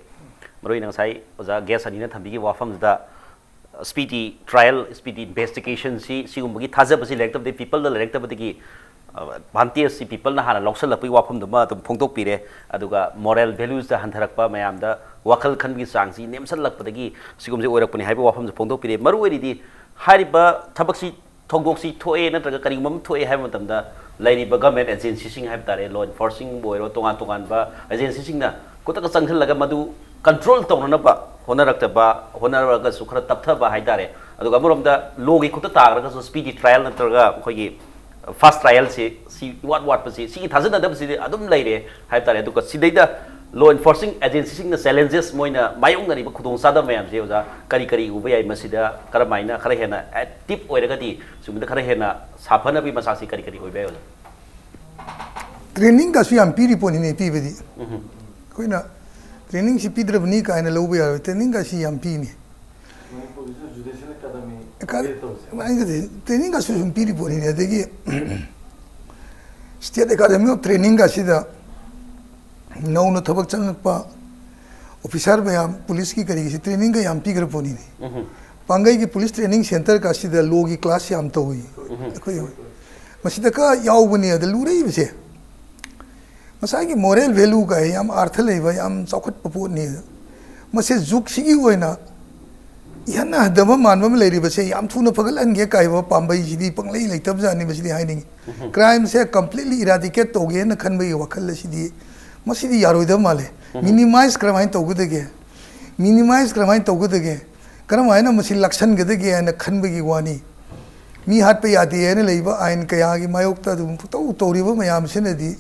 ꯃꯔꯨꯑꯣꯏꯅ ꯉꯁꯥꯏ ꯑꯣꯖꯥ ꯒꯦꯁ ꯑꯅꯤꯅ ꯊꯝꯕꯤꯈꯤꯕ ꯋꯥꯐꯝꯗꯨꯗ speedy trial, speedy investigationꯁꯤ, ꯁꯤꯒꯨꯝꯕꯒꯤ ꯊꯥꯖꯕꯁꯤ ꯂꯩꯔꯛꯇꯕꯗꯒꯤ, peopleꯗ ꯂꯩꯔꯛꯇꯕꯗꯒꯤ, advantageꯁꯤ peopleꯅ ꯍꯥꯟꯅ ꯂꯧꯁꯤꯜꯂꯛꯄꯒꯤ ꯋꯥꯐꯝꯗꯨꯃ ꯑꯗꯨꯝ ꯐꯣꯡꯗꯣꯛꯄꯤꯔꯦ꯫ ꯑꯗꯨꯒ moral valuesꯇ ꯍꯟꯊꯔꯛꯄ, ꯃꯌꯥꯝꯗ ꯋꯥꯈꯜ ꯈꯟꯕꯒꯤ ꯆꯥꯡꯁꯤ ꯅꯦꯝꯁꯤꯜꯂꯛꯄꯗꯒꯤ ꯁꯤꯒꯨꯝꯕꯁꯤ ꯑꯣꯏꯔꯛꯄꯅꯤ ꯍꯥꯏꯕꯒꯤ ꯋꯥꯐꯝꯁꯨ ꯐꯣꯡꯗꯣꯛꯄꯤꯔꯦ꯫ ꯃꯔꯨꯑꯣꯏꯔꯤꯗꯤ ꯍꯥꯏꯔꯤꯕ ꯊꯕꯛꯁꯤ, ꯊꯧꯗꯣꯛꯁꯤ ꯊꯣꯛꯑꯦ ꯅꯠꯇ꯭ꯔꯒ ꯀꯔꯤꯒꯨꯝꯕ ꯑꯃ ꯊꯣꯛꯑꯦ ꯍꯥꯏꯕ ꯃꯇꯝꯗ ꯂꯩꯔꯤꯕ government agencyꯁꯤꯡ ꯍꯥꯏꯕ ꯇꯥꯔꯦ, law enforcingꯕꯨ ꯑꯣꯏꯔꯣ, ꯇꯣꯉꯥꯟ ꯇꯣꯉꯥꯟꯕ agencyꯁꯤꯡꯅ ꯈꯨꯗꯛꯇ ꯆꯪꯁꯤꯜꯂꯒ ꯃꯗꯨ control ꯇꯧꯅꯅꯕ ꯍꯣꯠꯅꯔꯛꯇꯕ, ꯍꯣꯠꯅꯔꯒꯁꯨ ꯈꯔ ꯇꯞꯊꯕ ꯍꯥꯏ ꯇꯥꯔꯦ꯫ ꯑꯗꯨꯒ ꯑꯃꯔꯣꯝꯗ lawꯒꯤ ꯈꯨꯠꯇ ꯇꯥꯈ꯭ꯔꯒꯁꯨ speedy trial ꯅꯠꯇ꯭ꯔꯒ ꯑꯩꯈꯣꯏꯒꯤ fast trialꯁꯤ, ꯁꯤ ꯏꯋꯥꯠ ꯋꯥꯠꯄꯁꯤ, ꯁꯤꯒꯤ ꯊꯥꯖꯅꯗꯕꯁꯤꯗꯤ ꯑꯗꯨꯝ ꯂꯩꯔꯦ ꯍꯥꯏꯕ ꯇꯥꯔꯦ꯫ ꯑꯗꯨꯒ ꯁꯤꯗꯩꯗ law enforcing agencyꯁꯤꯡꯅ challenges, ꯃꯣꯏꯅ ꯃꯥꯌꯣꯛꯅꯔꯤꯕ ꯈꯨꯗꯣꯡꯆꯥꯗꯕ ꯃꯌꯥꯝꯁꯦ ꯑꯣꯖꯥ ꯀꯔꯤ ꯀꯔꯤ ꯎꯕ ꯌꯥꯏ? ꯃꯁꯤꯗ ꯀꯔꯝꯍꯥꯏꯅ ꯈꯔ ꯍꯦꯟꯅ active ꯑꯣꯏꯔꯒꯗꯤ ꯁꯤꯒꯨꯝꯕꯗ ꯈꯔ ꯍꯦꯟꯅ ꯁꯥꯐꯅꯕꯒꯤ ꯃꯆꯥꯛꯁꯤ ꯀꯔꯤ ꯀꯔꯤ ꯑꯣꯏꯕ ꯌꯥꯏ, ꯑꯣꯖꯥ? Trainingꯒꯁꯨ ꯌꯥꯝ ꯄꯤꯔꯤ ꯄꯣꯠꯅꯤꯅꯦ, ꯄꯤꯕꯗꯤ꯫ ꯎꯝ꯫ ꯑꯩꯈꯣꯏꯅ trainingꯁꯤ ꯄꯤꯗ꯭ꯔꯕꯅꯤ ꯀꯥꯏꯅ ꯂꯧꯕ ꯌꯥꯔꯣꯏ, trainingꯒꯁꯤ ꯌꯥꯝ ꯄꯤꯅꯤ꯫ ꯃꯅꯤꯄꯨꯔꯒꯤꯁꯨ judicial academy ꯑꯦꯀꯥ- create ꯇꯧꯁꯦ꯫ ꯍꯥꯏꯒꯗꯤ trainingꯒꯁꯨ ꯁꯨꯝ ꯄꯤꯔꯤ ꯄꯣꯠꯅꯤꯅꯦ꯫ ꯑꯗꯒꯤ State Academy of Trainingꯒꯁꯤꯗ ꯅꯧꯅ ꯊꯕꯛ ꯆꯪꯉꯛꯄ officer ꯃꯌꯥꯝ, policeꯀꯤ ꯀꯔꯤꯒꯤꯁꯤ trainingꯒ ꯌꯥꯝ ꯄꯤꯈ꯭ꯔ ꯄꯣꯠꯅꯤꯅꯦ꯫ ꯎꯝ꯫ ꯄꯥꯡꯒꯩꯒꯤ police training centreꯒꯁꯤꯗ lawꯒꯤ class ꯌꯥꯝ ꯇꯧꯏ꯫ ꯎꯝ꯫ ꯑꯩꯈꯣꯏ ꯃꯁꯤꯗ ꯀ ꯌꯥꯎꯕꯅꯤ꯫ ꯑꯗ ꯂꯨꯔꯛꯏꯕꯁꯦ ꯉꯁꯥꯏꯒꯤ moral valueꯒ ꯌꯥꯝ ꯑꯥꯔꯊ ꯂꯩꯕ, ꯌꯥꯝ ꯆꯥꯎꯈꯠꯄ ꯄꯣꯠꯅꯤ꯫ ꯃꯁꯤ ꯖꯨꯒꯁꯤꯒꯤ ꯑꯣꯏꯅ ꯏꯍꯟ ꯍꯟꯊꯕ ꯃꯥꯟꯕ ꯑꯃ ꯂꯩꯔꯤꯕꯁꯦ ꯌꯥꯝ ꯊꯨꯅ ꯐꯒꯠꯍꯟꯒꯦ ꯀꯥꯏꯕ ꯄꯥꯝꯕꯩꯁꯤꯗꯤ ꯄꯪꯂꯩ ꯂꯩꯇꯕꯖꯥꯠꯅꯤ꯫ ꯃꯁꯤꯗꯤ ꯍꯥꯏꯅꯤꯡꯉꯤ꯫ Crimeꯁꯦ completely eradicate ꯇꯧꯒꯦꯅ ꯈꯟꯕꯒꯤ ꯋꯥꯈꯜ ꯑꯁꯤꯗꯤ, ꯃꯁꯤꯗꯤ ꯌꯥꯔꯣꯏꯗꯕ ꯃꯥꯜꯂꯦ꯫ Minimize ꯀꯔꯝꯍꯥꯏꯅ ꯇꯧꯒꯗꯒꯦ? Minimize ꯀꯔꯝꯍꯥꯏꯅ ꯇꯧꯒꯗꯒꯦ? ꯀꯔꯝꯍꯥꯏꯅ ꯃꯁꯤ ꯂꯥꯛꯁꯟꯒꯗꯒꯦ ꯍꯥꯏꯅ ꯈꯟꯕꯒꯤ ꯋꯥꯅꯤ꯫ ꯃꯤ ꯍꯥꯠꯄ ꯌꯥꯗꯦ ꯍꯥꯏꯅ ꯂꯩꯕ ꯑꯥꯏꯟ ꯀꯌꯥꯒꯤ ꯃꯥꯌꯣꯛꯇ ꯑꯗꯨꯝ ꯇꯧ ꯇꯧꯔꯤꯕ ꯃꯌꯥꯝꯁꯤꯅꯗꯤ,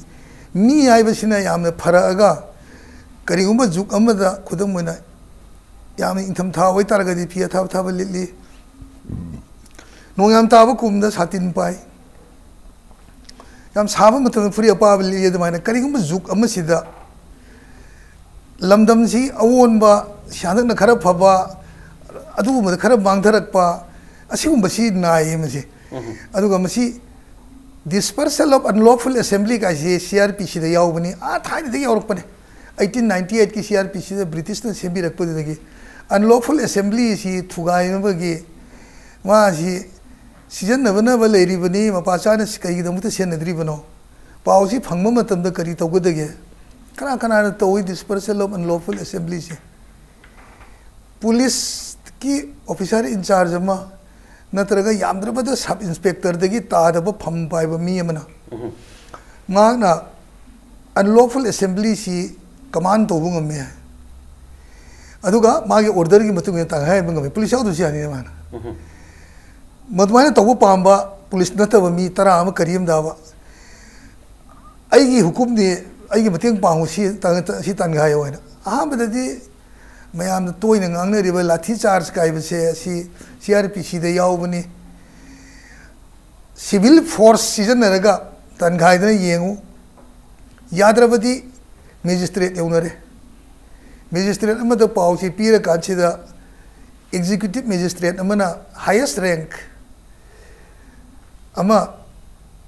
ꯃꯤ ꯍꯥꯏꯕꯁꯤꯅ ꯌꯥꯝꯅ ꯐꯔꯛꯑꯒ ꯀꯔꯤꯒꯨꯝꯕ ꯖꯨꯛ ꯑꯃꯗ, ꯈꯨꯗꯝ ꯑꯣꯏꯅ, ꯌꯥꯝꯅ ꯏꯪꯊꯝꯊꯥ ꯑꯣꯏꯇꯥꯔꯒꯗꯤ ꯐꯤ ꯑꯊꯥꯕ ꯑꯊꯥꯕ ꯂꯤꯠꯂꯤ, ꯅꯣꯡ ꯌꯥꯝ ꯇꯥꯕ ꯀꯨꯝꯗ ꯁꯥꯇꯤꯟ ꯄꯥꯏ, ꯌꯥꯝ ꯁꯥꯕ ꯃꯇꯝꯗ ꯐꯨꯔꯤꯠ ꯑꯄꯥꯕ ꯂꯤꯠꯂꯤ꯫ ꯑꯗꯨꯃꯥꯏꯅ ꯀꯔꯤꯒꯨꯝꯕ ꯖꯨꯛ ꯑꯃꯁꯤꯗ ꯂꯝꯗꯝꯁꯤ ꯑꯑꯣꯟꯕ, ꯍꯟꯗꯛꯅ ꯈꯔ ꯐꯕ, ꯑꯗꯨꯒꯨꯝꯕꯗ ꯈꯔ ꯃꯥꯡꯊꯔꯛꯄ, ꯑꯁꯤꯒꯨꯝꯕꯁꯤ ꯅꯥꯏꯌꯦ ꯃꯁꯤ꯫ ꯑꯗꯨꯒ ꯃꯁꯤ Dispersal of Unlawful Assembly ꯀꯥꯏꯁꯤ C R P ꯁꯤꯗ ꯌꯥꯎꯕꯅꯤ, ꯑꯥ ꯊꯥꯏꯅꯗꯒꯤ ꯌꯥꯎꯔꯛꯄꯅꯤ꯫ ꯑꯩꯠꯇꯤꯟ ꯅꯥꯏꯟꯇꯤ ꯑꯩꯠꯀꯤ ꯁꯤ ꯑꯥꯔ ꯄꯤ ꯁꯤꯗ ꯕ꯭ꯔꯤꯇꯤꯁꯅ ꯁꯦꯝꯕꯤꯔꯛꯄꯗꯨꯗꯒꯤ꯫ Unlawful Assembly ꯁꯤ ꯊꯨꯒꯥꯏꯅꯕꯒꯤ ꯃꯥꯁꯤ ꯁꯤꯖꯤꯟꯅꯕꯅꯕ ꯂꯩꯔꯤꯕꯅꯤ, ꯃꯄꯥ ꯆꯥꯅ ꯀꯩꯒꯤꯗꯃꯛꯇ ꯁꯦꯟꯅꯗ꯭ꯔꯤꯕꯅꯣ? ꯄꯥꯎꯁꯤ ꯐꯪꯕ ꯃꯇꯝꯗ ꯀꯔꯤ ꯇꯧꯒꯗꯒꯦ? ꯀꯅꯥ ꯀꯅꯥꯅ ꯇꯧꯏ Dispersal of Unlawful Assembly ꯁꯦ? ꯄꯨꯂꯤꯁꯀꯤ officer in charge ꯑꯃ, ꯅꯠꯇ꯭ꯔꯒ ꯌꯥꯝꯗ꯭ꯔꯕꯗ sub inspectorꯗꯒꯤ ꯇꯥꯗꯕ ꯐꯝ ꯄꯥꯏꯕ ꯃꯤ ꯑꯃꯅ ꯃꯍꯥꯛꯅ unlawful assembly ꯁꯤ command ꯇꯧꯕ ꯉꯝꯃꯦ ꯍꯥꯏ꯫ ꯑꯗꯨꯒ ꯃꯥꯒꯤ orderꯒꯤ ꯃꯇꯨꯡ ꯏꯟꯅ ꯇꯪꯈꯥꯏ ꯑꯃ ꯉꯝꯃꯦ꯫ ꯄꯨꯂꯤꯁ ꯌꯥꯎꯗ꯭ꯔꯁꯨ ꯌꯥꯅꯤꯅꯦ ꯃꯥꯅ꯫ ꯃꯗꯨꯃꯥꯏꯅ ꯇꯧꯕ ꯄꯥꯝꯕ ꯄꯨꯂꯤꯁ ꯅꯠꯇꯕ ꯃꯤ ꯇꯔꯥ ꯑꯃ ꯀꯔꯤ ꯑꯃ ꯇꯥꯕ, "ꯑꯩꯒꯤ ꯍꯨꯀꯨꯝꯗꯤ, ꯑꯩꯒꯤ ꯃꯇꯦꯡ ꯄꯥꯡꯉꯨ, ꯁꯤ ꯇꯪ-, ꯁꯤ ꯇꯥꯟꯒꯥꯏꯌꯣ" ꯍꯥꯏꯅ꯫ ꯑꯍꯥꯟꯕꯗꯗꯤ ꯃꯌꯥꯝꯅ ꯇꯣꯏꯅ ꯉꯥꯡꯅꯔꯤꯕ ꯂꯥꯊꯤ ꯆꯥꯔꯖ ꯀꯥꯏꯕꯁꯦ ꯑꯁꯤ ꯁꯤ ꯑꯥꯔ ꯄꯤ ꯁꯤꯗ ꯌꯥꯎꯕꯅꯤ꯫ Civil force ꯁꯤꯖꯤꯟꯅꯔꯒ ꯇꯥꯟꯒꯥꯏꯗꯅ ꯌꯦꯡꯉꯨ꯫ ꯌꯥꯗ꯭ꯔꯕꯗꯤ magistrate ꯌꯧꯅꯔꯦ꯫ Magistrate ꯑꯃꯗ ꯄꯥꯎꯁꯤ ꯄꯤꯔꯀꯥꯟꯁꯤꯗ executive magistrate ꯑꯃꯅ highest rank ꯑꯃ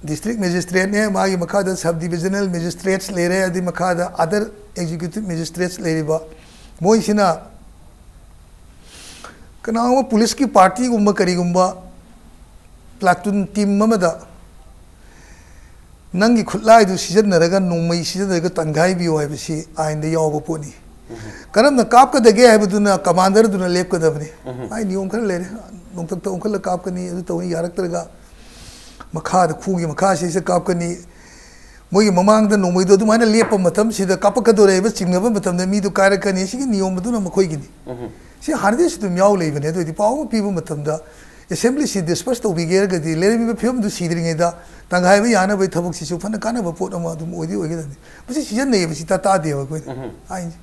district magistrateꯅꯦ, ꯃꯥꯒꯤ ꯃꯈꯥꯗ sub divisional magistrates ꯂꯩꯔꯦ, ꯑꯗꯨꯒꯤ ꯃꯈꯥꯗ other executive magistrates ꯂꯩꯔꯤꯕ ꯃꯣꯏꯁꯤꯅ ꯀꯅꯥꯒꯨꯝꯕ ꯄꯨꯂꯤꯁꯀꯤ partyꯒꯨꯝꯕ ꯀꯔꯤꯒꯨꯝꯕ platoon team ꯑꯃꯗ ꯅꯪꯒꯤ ꯈꯨꯠꯂꯥꯏꯗꯨ ꯁꯤꯖꯤꯟꯅꯔꯒ, ꯅꯣꯡꯃꯩ ꯁꯤꯖꯤꯟꯅꯔꯒ ꯇꯥꯟꯒꯥꯏꯕꯤꯌꯨ ꯍꯥꯏꯕꯁꯤ ꯑꯥꯏꯟꯗ ꯌꯥꯎꯕ ꯄꯣꯠꯅꯤ꯫ ꯀꯔꯝꯅ ꯀꯥꯞꯀꯗꯒꯦ ꯍꯥꯏꯕꯗꯨꯅ commanderꯗꯨꯅ ꯂꯦꯞꯀꯗꯕꯅꯤ꯫ ꯃꯥꯏ ꯅꯤꯌꯣꯝ ꯈꯔ ꯂꯩꯔꯦ꯫ ꯅꯣꯡꯊꯛꯇ ꯑꯣꯟꯈꯠꯂ ꯀꯥꯞꯀꯅꯤ, ꯑꯗꯨ ꯇꯧꯅꯤ, ꯌꯥꯔꯛꯇ꯭ꯔꯒ ꯃꯈꯥꯗ, ꯈꯨꯒꯤ ꯃꯈꯥꯁꯤꯗ ꯀꯥꯞꯀꯅꯤ꯫ ꯃꯣꯏꯒꯤ ꯃꯃꯥꯡꯗ ꯅꯣꯡꯃꯩꯗꯣ ꯑꯗꯨꯃꯥꯏꯅ ꯂꯦꯞꯄ ꯃꯇꯝꯁꯤꯗ ꯀꯥꯞꯄꯛꯀꯗꯧꯔꯦ ꯍꯥꯏꯕ ꯆꯤꯡꯅꯕ ꯃꯇꯝꯗ ꯃꯤꯗꯨ ꯀꯥꯏꯔꯛꯀꯅꯤ꯫ ꯁꯤꯒꯤ ꯅꯤꯌꯣꯝ ꯑꯗꯨꯅ ꯃꯈꯣꯏꯒꯤꯅꯤ꯫ ꯁꯤ ꯍꯥꯟꯅꯗꯒꯤꯁꯨ ꯑꯗꯨꯝ ꯌꯥꯎ ꯂꯩꯕꯅꯦ꯫ ꯑꯗꯨ ꯑꯣꯏꯗꯤ ꯄꯥꯎ ꯑꯃ ꯄꯤꯕ ꯃꯇꯝꯗ ꯑꯦꯁꯦꯝꯕ꯭ꯂꯤꯁꯤ ꯗꯤꯁꯄꯔꯁ ꯇꯧꯕꯤꯒꯦ ꯍꯥꯏꯔꯒꯗꯤ ꯂꯩꯔꯝꯃꯤꯕ ꯐꯤꯕꯝꯗꯨ ꯁꯤꯗ꯭ꯔꯤꯉꯩꯗ ꯇꯪꯈꯥꯏꯕ ꯌꯥꯅꯕꯒꯤ ꯊꯕꯛꯁꯤꯁꯨ ꯐꯅ ꯀꯥꯟꯅꯕ ꯄꯣꯠ ꯑꯃ ꯑꯗꯨꯝ ꯑꯣꯏꯗꯤ ꯑꯣꯏꯒꯗꯕꯅꯤ꯫ ꯃꯁꯤ ꯁꯤꯖꯤꯟꯅꯩꯌꯦꯕ, ꯁꯤ ꯇꯥ-, ꯇꯥꯗꯦꯕ ꯑꯩꯈꯣꯏꯅ꯫ ꯎꯝ꯫ ꯑꯥꯏꯟꯁꯦ꯫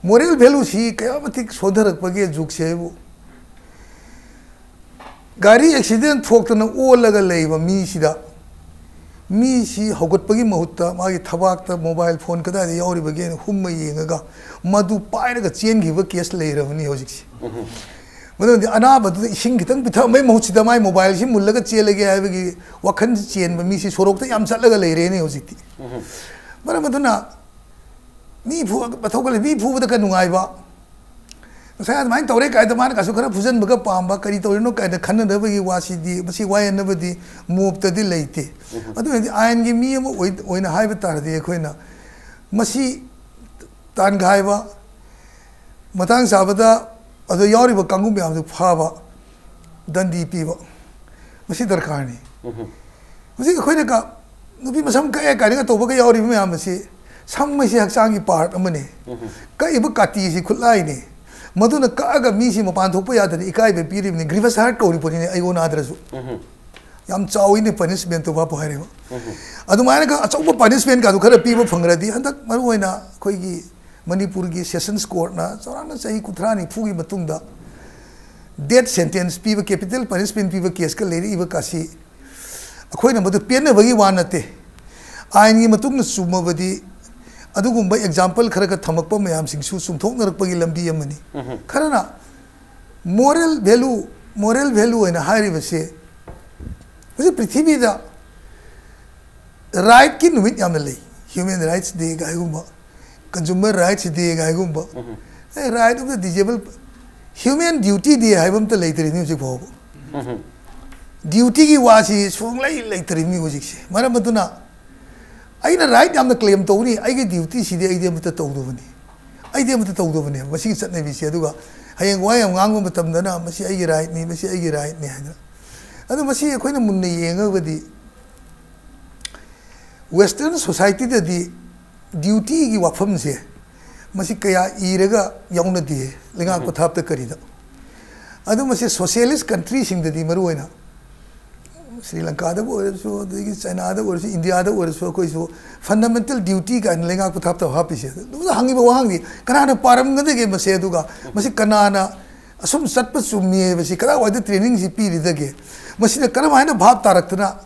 ꯃꯣꯔꯦꯜ ꯚꯦꯂꯨꯁꯤ ꯀꯌꯥ ꯃꯇꯤꯛ ꯁꯣꯟꯊꯔꯛꯄꯒꯦ ꯖꯨꯒꯁꯦ ꯍꯥꯏꯕꯨ꯫ ꯒꯥꯔꯤ ꯑꯦꯛꯁꯤꯗꯦꯟ ꯊꯣꯛꯇꯅ ꯑꯣꯜꯂꯒ ꯂꯩꯕ ꯃꯤꯁꯤꯗ, ꯃꯤꯁꯤ ꯍꯧꯒꯠꯄꯒꯤ ꯃꯍꯨꯠꯇ ꯃꯥꯒꯤ ꯊꯕꯥꯛꯇ ꯃꯣꯕꯥꯏꯜ ꯐꯣꯟ ꯀꯗꯥꯏꯗ ꯌꯥꯎꯔꯤꯕꯒꯦꯅ ꯍꯨꯝꯃ ꯌꯦꯡꯉꯒ ꯃꯗꯨ ꯄꯥꯏꯔꯒ ꯆꯦꯟꯈꯤꯕ ꯀꯦꯁ ꯂꯩꯔꯕꯅꯤ ꯍꯧꯖꯤꯛꯁꯦ꯫ ꯎꯝ꯫ ꯃꯗꯨꯗꯤ ꯑꯅꯥꯕꯗꯨꯗ ꯏꯁꯤꯡ ꯈꯤꯇꯪ ꯄꯤꯊꯛꯑꯝꯕꯒꯤ ꯃꯍꯨꯠꯁꯤꯗ ꯃꯥꯏ ꯃꯣꯕꯥꯏꯜꯁꯤ ꯃꯨꯜꯂꯒ ꯆꯦꯜꯂꯒꯦ ꯍꯥꯏꯕꯒꯤ ꯋꯥꯈꯜ ꯆꯦꯟꯕ ꯃꯤꯁꯤ ꯁꯣꯔꯣꯛꯇ ꯌꯥꯝ ꯆꯠꯂꯒ ꯂꯩꯔꯦꯅꯦ ꯍꯧꯖꯤꯛꯇꯤ꯫ ꯎꯝ꯫ ꯃꯔꯝ ꯑꯗꯨꯅ ꯃꯤ ꯐꯨ-, ꯃꯊꯧ ꯈꯜꯂꯦ, ꯃꯤ ꯐꯨꯕꯗ ꯈꯔ ꯅꯨꯡꯉꯥꯏꯕ, ꯉꯁꯥꯏ ꯑꯗꯨꯃꯥꯏꯅ ꯇꯧꯔꯦ ꯀꯥꯏꯗ ꯃꯥꯅ ꯀꯩꯁꯨ ꯈꯔ ꯐꯨꯖꯟꯕꯒ ꯄꯥꯝꯕ, ꯀꯔꯤ ꯇꯧꯔꯤꯅꯣ ꯀꯥꯏꯅ ꯈꯟꯅꯅꯕꯒꯤ ꯋꯥꯁꯤꯗꯤ, ꯃꯁꯤ ꯋꯥꯌꯦꯟꯅꯕꯗꯤ ꯃꯣꯞꯇꯗꯤ ꯂꯩꯇꯦ꯫ ꯎꯝ꯫ ꯑꯗꯨ ꯑꯣꯏꯔꯗꯤ ꯑꯥꯏꯟꯒꯤ ꯃꯤ ꯑꯃ ꯑꯣꯏ-, ꯑꯣꯏꯅ ꯍꯥꯏꯕ ꯇꯥꯔꯗꯤ ꯑꯩꯈꯣꯏꯅ ꯃꯁꯤ ꯇꯥꯟꯒꯥꯏꯕ, ꯃꯇꯥꯡ ꯆꯥꯕꯗ ꯑꯗꯨ ꯌꯥꯎꯔꯤꯕ ꯀꯥꯡꯕꯨ ꯃꯌꯥꯝꯗꯨ ꯐꯥꯕ, ꯗꯟꯗꯤ ꯄꯤꯕ, ꯃꯁꯤ ꯗꯔꯀꯥꯔꯅꯤ꯫ ꯎꯝ꯫ ꯍꯧꯖꯤꯛ ꯑꯩꯈꯣꯏꯅ ꯀ-, ꯅꯨꯄꯤ ꯃꯁꯝ ꯀꯛꯑꯦ ꯀꯥꯏꯅꯒ ꯇꯧꯕꯒ ꯌꯥꯎꯔꯤꯕ ꯃꯌꯥꯝ ꯑꯁꯤ, ꯁꯝ ꯍꯥꯏꯁꯤ ꯍꯛꯆꯥꯡꯒꯤ ꯄꯥꯔꯠ ꯑꯃꯅꯤ꯫ ꯎꯝ꯫ ꯀꯛꯏꯕ ꯀꯥꯇꯤꯁꯤ ꯈꯨꯠꯂꯥꯏꯅꯤ꯫ ꯃꯗꯨꯅ ꯀꯛꯑꯒ ꯃꯤꯁꯤ ꯃꯄꯥꯟ ꯊꯣꯛꯄ ꯌꯥꯗꯅ ꯏꯀꯥꯏꯕ ꯄꯤꯔꯤꯕꯅꯤ꯫ ꯒ꯭ꯔꯤꯚꯁ ꯍꯥꯔꯠ ꯀꯧꯔꯤ ꯄꯣꯠꯅꯤꯅꯦ, ꯑꯩꯉꯣꯟꯗ ꯅꯥꯗ꯭ꯔꯁꯨ꯫ ꯎꯝ꯫ ꯌꯥꯝ ꯆꯥꯎꯏꯅꯦ ꯄꯅꯤꯁꯃꯦꯟꯠꯇꯨ ꯚꯥꯞꯄꯨ ꯍꯥꯏꯔꯦꯕ꯫ ꯎꯝ꯫ ꯑꯗꯨꯃꯥꯏꯅꯒ ꯑꯆꯧꯕ ꯄꯅꯤꯁꯃꯦꯟꯠꯀꯗꯨ ꯈꯔ ꯄꯤꯕ ꯐꯪꯈ꯭ꯔꯗꯤ, ꯍꯟꯗꯛ ꯃꯔꯨꯑꯣꯏꯅ ꯑꯩꯈꯣꯏꯒꯤ ꯃꯅꯤꯄꯨꯔꯒꯤ ꯁꯦꯁꯟꯁ ꯀꯣꯔꯠꯅ ꯆꯥꯎꯔꯥꯛꯅ ꯆꯍꯤ ꯀꯨꯟꯊ꯭ꯔꯥ ꯅꯤꯐꯨꯒꯤ ꯃꯇꯨꯡꯗ ꯗꯦꯠ ꯁꯦꯟꯇꯦꯟꯁ ꯄꯤꯕ, ꯀꯦꯄꯤꯇꯦꯜ ꯄꯅꯤꯁꯃꯦꯟꯠ ꯄꯤꯕ ꯀꯦꯁꯀ ꯂꯩꯔꯛꯏꯕ ꯀꯥꯁꯤ ꯑꯩꯈꯣꯏꯅ ꯃꯗꯨ ꯄꯦꯟꯅꯕꯒꯤ ꯋꯥ ꯅꯠꯇꯦ꯫ ꯑꯥꯏꯟꯒꯤ ꯃꯇꯨꯡꯗ ꯆꯨꯝꯃꯕꯗꯤ ꯑꯗꯨꯒꯨꯝꯕ ꯑꯦꯛꯖꯥꯝꯄꯜ ꯈꯔꯒ ꯊꯝꯃꯛꯄ ꯃꯌꯥꯝꯁꯤꯡꯁꯨ ꯆꯨꯝꯊꯣꯛꯅꯔꯛꯄꯒꯤ ꯂꯝꯕꯤ ꯑꯃꯅꯤ꯫ ꯎꯝ꯫ ꯈꯔꯅ ꯃꯣꯔꯦꯜ ꯚꯦꯂꯨ, ꯃꯣꯔꯦꯜ ꯚꯦꯂꯨ ꯍꯥꯏꯅ ꯍꯥꯏꯔꯤꯕꯁꯦ ꯍꯧꯖꯤꯛ ꯄ꯭ꯔꯤꯊꯤꯕꯤꯗ ꯔꯥꯏꯠꯀꯤ ꯅꯨꯃꯤꯠ ꯌꯥꯝꯅ ꯂꯩ꯫ ꯍ꯭ꯌꯨꯃꯦꯟ ꯔꯥꯏꯠꯁ ꯗꯦ ꯀꯥꯏꯒꯨꯝꯕ, ꯀꯟꯖꯨꯃꯔ ꯔꯥꯏꯠꯁ ꯗꯦ ꯀꯥꯏꯒꯨꯝꯕ, um. Uh, right of the disabled, human duty day ꯍꯥꯏꯕ ꯑꯝꯇ ꯂꯩꯇ꯭ꯔꯤꯅꯤ ꯍꯧꯖꯤꯛ ꯐꯥꯎꯕ꯫ ꯎꯝ꯫ ꯗ꯭ꯌꯨꯇꯤꯒꯤ ꯋꯥꯁꯤ ꯁꯨꯡꯂꯩ ꯂꯩꯇ꯭ꯔꯤꯕꯅꯤ ꯍꯧꯖꯤꯛꯁꯦ꯫ ꯃꯔꯝ ꯑꯗꯨꯅ ꯑꯩꯅ ꯔꯥꯏꯠ ꯌꯥꯝꯅ ꯀ꯭ꯂꯦꯝ ꯇꯧꯅꯤ, ꯑꯩꯒꯤ ꯗ꯭ꯌꯨꯇꯤꯁꯤꯗꯤ ꯑꯩꯗꯤ ꯑꯃꯠꯇ ꯇꯧꯗꯕꯅꯤ, ꯑꯩꯗꯤ ꯑꯃꯠꯇ ꯇꯧꯗꯕꯅꯦꯕ ꯃꯁꯤꯒꯤ ꯆꯠꯅꯕꯤꯁꯦ꯫ ꯑꯗꯨꯒ ꯍꯌꯦꯡ ꯋꯥ ꯌꯥꯝ ꯉꯥꯡꯕ ꯃꯇꯝꯗꯅ ꯃꯁꯤ ꯑꯩꯒꯤ ꯔꯥꯏꯠꯅꯤ, ꯃꯁꯤ ꯑꯩꯒꯤ ꯔꯥꯏꯠꯅꯤ ꯍꯥꯏꯗꯅ꯫ ꯑꯗꯣ ꯃꯁꯤ ꯑꯩꯈꯣꯏꯅ ꯃꯨꯟꯅ ꯌꯦꯡꯉꯒꯗꯤ ꯋꯦꯁꯇꯔꯟ ꯁꯣꯁꯥꯏꯇꯤꯗꯗꯤ ꯗ꯭ꯌꯨꯇꯤꯒꯤ ꯋꯥꯐꯝꯁꯦ ꯃꯁꯤ ꯀꯌꯥ ꯏꯔꯒ ꯌꯥꯎꯅꯗꯦ ꯂꯩꯉꯥꯛꯄ ꯎꯝ꯫ ꯊꯥꯛꯇ ꯀꯔꯤꯗ꯫ ꯑꯗꯨ ꯃꯁꯤ socialist countryꯁꯤꯡꯗꯗꯤ ꯃꯔꯨ ꯑꯣꯏꯅ ꯁ꯭ꯔꯤ ꯂꯪꯀꯥꯗꯕꯨ ꯑꯣꯏꯔꯁꯨ, ꯑꯗꯒꯤ ꯆꯥꯏꯅꯥꯗ ꯑꯣꯏꯔꯁꯨ, ꯏꯟꯗꯤꯌꯥꯗ ꯑꯣꯏꯔꯁꯨ, ꯑꯩꯈꯣꯏꯁꯨ fundamental duty ꯀꯥꯏꯅ ꯂꯩꯉꯥꯛ ꯄꯊꯥꯞꯇ ꯍꯥꯞꯄꯤꯁꯦ꯫ ꯑꯗꯨꯗ ꯍꯪꯉꯤꯕ ꯋꯥꯍꯪꯗꯤ ꯀꯅꯥꯅ ꯄꯥꯔꯝꯒꯗꯒꯦ ꯃꯁꯦ? ꯑꯗꯨꯒ ꯃꯁꯤ ꯀꯅꯥꯅ ꯑꯁꯨꯝ ꯆꯠꯄ ꯆꯨꯝꯃꯤ ꯍꯥꯏꯕꯁꯤ ꯀꯗꯥꯏꯋꯥꯏꯗ trainingꯁꯤ ꯄꯤꯔꯤꯗꯒꯦ? ꯃꯁꯤꯅ ꯀꯔꯝꯍꯥꯏꯅ ꯚꯥꯞ ꯇꯥꯔꯛꯇꯅ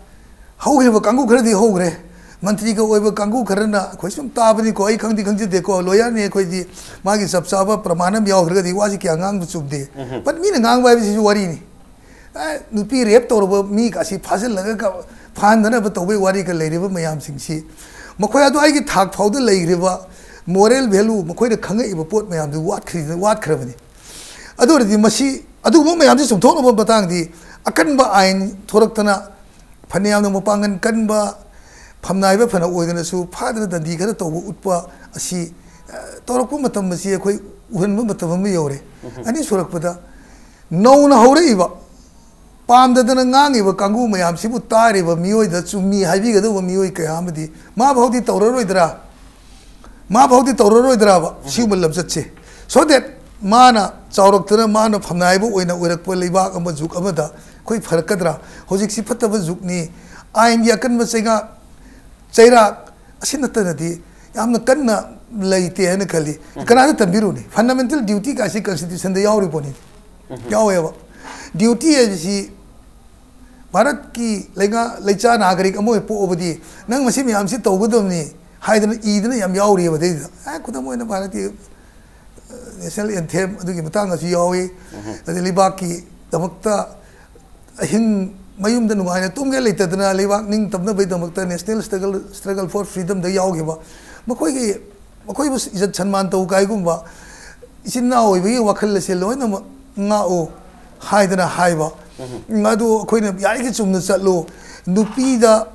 ꯍꯧꯈ꯭ꯔꯤꯕ ꯀꯥꯡꯕꯨ ꯈꯔꯗꯤ ꯍꯧꯈ꯭ꯔꯦ꯫ ꯃꯟꯇ꯭ꯔꯤꯒ ꯑꯣꯏꯕ ꯀꯥꯡꯕꯨ ꯈꯔꯅ, ꯑꯩꯈꯣꯏ ꯁꯨꯝ ꯇꯥꯕꯅꯤꯀꯣ, ꯑꯩ ꯈꯪꯗꯤ ꯈꯪꯖꯗꯦꯀꯣ, lawyerꯅꯤ ꯑꯩꯈꯣꯏꯗꯤ, ꯃꯥꯒꯤ ꯆꯞ ꯆꯥꯕ ꯄ꯭ꯔꯃꯥꯟ ꯑꯃ ꯌꯥꯎꯗ꯭ꯔꯒꯗꯤ ꯋꯥꯁꯤ ꯀꯌꯥ ꯉꯥꯡꯕ ꯆꯨꯝꯗꯦ꯫ But ꯃꯤꯅ ꯉꯥꯡꯕ ꯍꯥꯏꯕꯁꯤꯁꯨ ꯋꯥꯔꯤꯅꯤ꯫ ꯑꯦ, ꯅꯨꯄꯤ rape ꯇꯧꯔꯕ ꯃꯤꯒ ꯑꯁꯤ ꯐꯥꯖꯤꯜꯂꯒ ꯀ-, ꯐꯥꯍꯟꯗꯅꯕ ꯇꯧꯕꯩ ꯋꯥꯔꯤꯒ ꯂꯩꯔꯤꯕ ꯃꯌꯥꯝꯁꯤꯡꯁꯤ, ꯃꯈꯣꯏ ꯑꯗꯨꯋꯥꯏꯒꯤ ꯊꯥꯛ ꯐꯥꯎꯗ ꯂꯩꯈ꯭ꯔꯤꯕ moral value, ꯃꯈꯣꯏꯅ ꯈꯪꯉꯛꯏꯕ ꯄꯣꯠ ꯃꯌꯥꯝꯗꯨ ꯋꯥꯠꯈ꯭ꯔꯤ-, ꯋꯥꯠꯈ꯭ꯔꯕꯅꯤ꯫ ꯑꯗꯨ ꯑꯣꯏꯔꯗꯤ ꯃꯁꯤ, ꯑꯗꯨꯒꯨꯝꯕ ꯃꯌꯥꯝꯁꯤ ꯆꯨꯝꯊꯣꯛꯅꯕ ꯃꯇꯥꯡꯗꯤ ꯑꯀꯟꯕ ꯑꯥꯏꯟ ꯊꯣꯔꯛꯇꯅ, ꯐꯅꯌꯥꯝꯅ ꯃꯄꯥꯡꯒꯜ ꯀꯟꯕ ꯐꯝꯅꯥꯏꯕ ꯐꯅ ꯑꯣꯏꯗꯅꯁꯨ, ꯐꯥꯗꯅ ꯗꯟꯗꯤ ꯈꯔ ꯇꯧꯕ ꯎꯠꯄ ꯑꯁꯤ, ꯑ, ꯇꯧꯔꯛꯄ ꯃꯇꯝ ꯑꯁꯤ ꯑꯩꯈꯣꯏ ꯎꯍꯟꯕ ꯃꯇꯝ ꯑꯃ ꯌꯧꯔꯦ꯫ ꯑꯅꯤꯁꯨꯔꯛꯄꯗ, ꯅꯧꯅ ꯍꯧꯔꯛꯏꯕ, ꯄꯥꯝꯗꯗꯅ ꯉꯥꯡꯉꯤꯕ ꯀꯥꯡꯕꯨ ꯃꯌꯥꯝꯁꯤꯕꯨ ꯇꯥꯔꯤꯕ ꯃꯤꯑꯣꯏꯗ ꯆꯨꯝꯃꯤ ꯍꯥꯏꯕꯤꯒꯗꯧꯕ ꯃꯤꯑꯣꯏ ꯀꯌꯥ ꯑꯃꯗꯤ ꯃꯥ ꯐꯥꯎꯗꯤ ꯇꯧꯔꯔꯣꯏꯗ꯭ꯔꯥ? ꯃꯥ ꯐꯥꯎꯗꯤ ꯇꯧꯔꯔꯣꯏꯗ꯭ꯔꯕ ꯁꯤꯒꯨꯝꯕ ꯂꯝꯆꯠꯁꯦ? So that ꯃꯥꯅ ꯆꯥꯎꯔꯛꯇꯅ ꯃꯥꯅ ꯐꯝꯅꯥꯏꯕ ꯑꯣꯏꯅ ꯑꯣꯏꯔꯛꯄ ꯂꯩꯕꯥꯛ ꯑꯃ, ꯖꯨꯛ ꯑꯃꯗ ꯑꯩꯈꯣꯏ ꯐꯔꯛꯀꯗ꯭ꯔꯥ? ꯍꯧꯖꯤꯛꯁꯤ ꯐꯠꯇꯕ ꯖꯨꯛꯅꯤ, ꯑꯥꯏꯟꯒꯤ ꯑꯀꯟꯕ ꯆꯩꯉꯥꯛ, ꯆꯩꯔꯥꯛ ꯑꯁꯤ ꯅꯠꯇꯅꯗꯤ ꯌꯥꯝꯅ ꯀꯟꯅ ꯂꯩꯇꯦ ꯍꯥꯏꯅ ꯈꯜꯂꯤ꯫ ꯀꯅꯥꯗ ꯇꯝꯕꯤꯔꯨꯅꯤ? Fundamental duty ꯀꯥꯏꯁꯤ constitutionꯗ ꯌꯥꯎꯔꯤ ꯄꯣꯠꯅꯤ꯫ ꯌꯥꯎꯋꯦꯕ꯫ Duty ꯍꯥꯏꯕꯁꯤ ꯚꯥꯔꯠꯀꯤ ꯂꯩꯉꯥꯛ, ꯂꯩꯆꯥ ꯅꯥꯒꯔꯤꯛ ꯑꯃ ꯑꯣꯏꯅ ꯄꯣꯛꯑꯕꯗꯤ ꯅꯪ ꯃꯁꯤ ꯃꯌꯥꯝꯁꯤ ꯇꯧꯒꯗꯕꯅꯤ ꯍꯥꯏꯗꯅ ꯏꯗꯅ ꯌꯥꯝ ꯌꯥꯎꯔꯤꯑꯕ ꯑꯗꯩꯗꯨꯗ꯫ ꯑꯦ, ꯈꯨꯗꯝ ꯑꯣꯏꯅ ꯚꯥꯔꯠꯀꯤ, ꯑ, national anthem ꯑꯗꯨꯒꯤ ꯃꯇꯥꯡꯗꯁꯨ ꯌꯥꯎꯏ꯫ ꯑꯗꯩ ꯂꯩꯕꯥꯛꯀꯤꯗꯃꯛꯇ ꯑꯍꯤꯡ ꯃꯌꯨꯝꯗ ꯅꯨꯡꯉꯥꯏꯅ ꯇꯨꯝꯒꯦ ꯂꯩꯇꯗꯅ ꯂꯩꯕꯥꯛ ꯅꯤꯡꯇꯝꯅꯕꯒꯤꯗꯃꯛꯇ national struggle, struggle for freedomꯗ ꯌꯥꯎꯈꯤꯕ ꯃꯈꯣꯏꯒꯤ, ꯃꯈꯣꯏꯕꯨ ꯏꯖꯠ ꯁꯟꯃꯥꯟ ꯇꯧ ꯀꯥꯏꯒꯨꯝꯕ, ꯏꯆꯤꯟ ꯏꯅꯥꯎ ꯑꯣꯏꯕꯒꯤ ꯋꯥꯈꯜ ꯑꯁꯦ ꯂꯣꯏꯅꯃꯛ ꯉꯥꯛꯎ ꯍꯥꯏꯗꯅ ꯍꯥꯏꯕ꯫ ꯑꯗꯨ ꯑꯩꯈꯣꯏꯅ ꯌꯥꯔꯤꯈꯩ ꯆꯨꯝꯅ ꯆꯠꯂꯨ, ꯅꯨꯄꯤꯗ,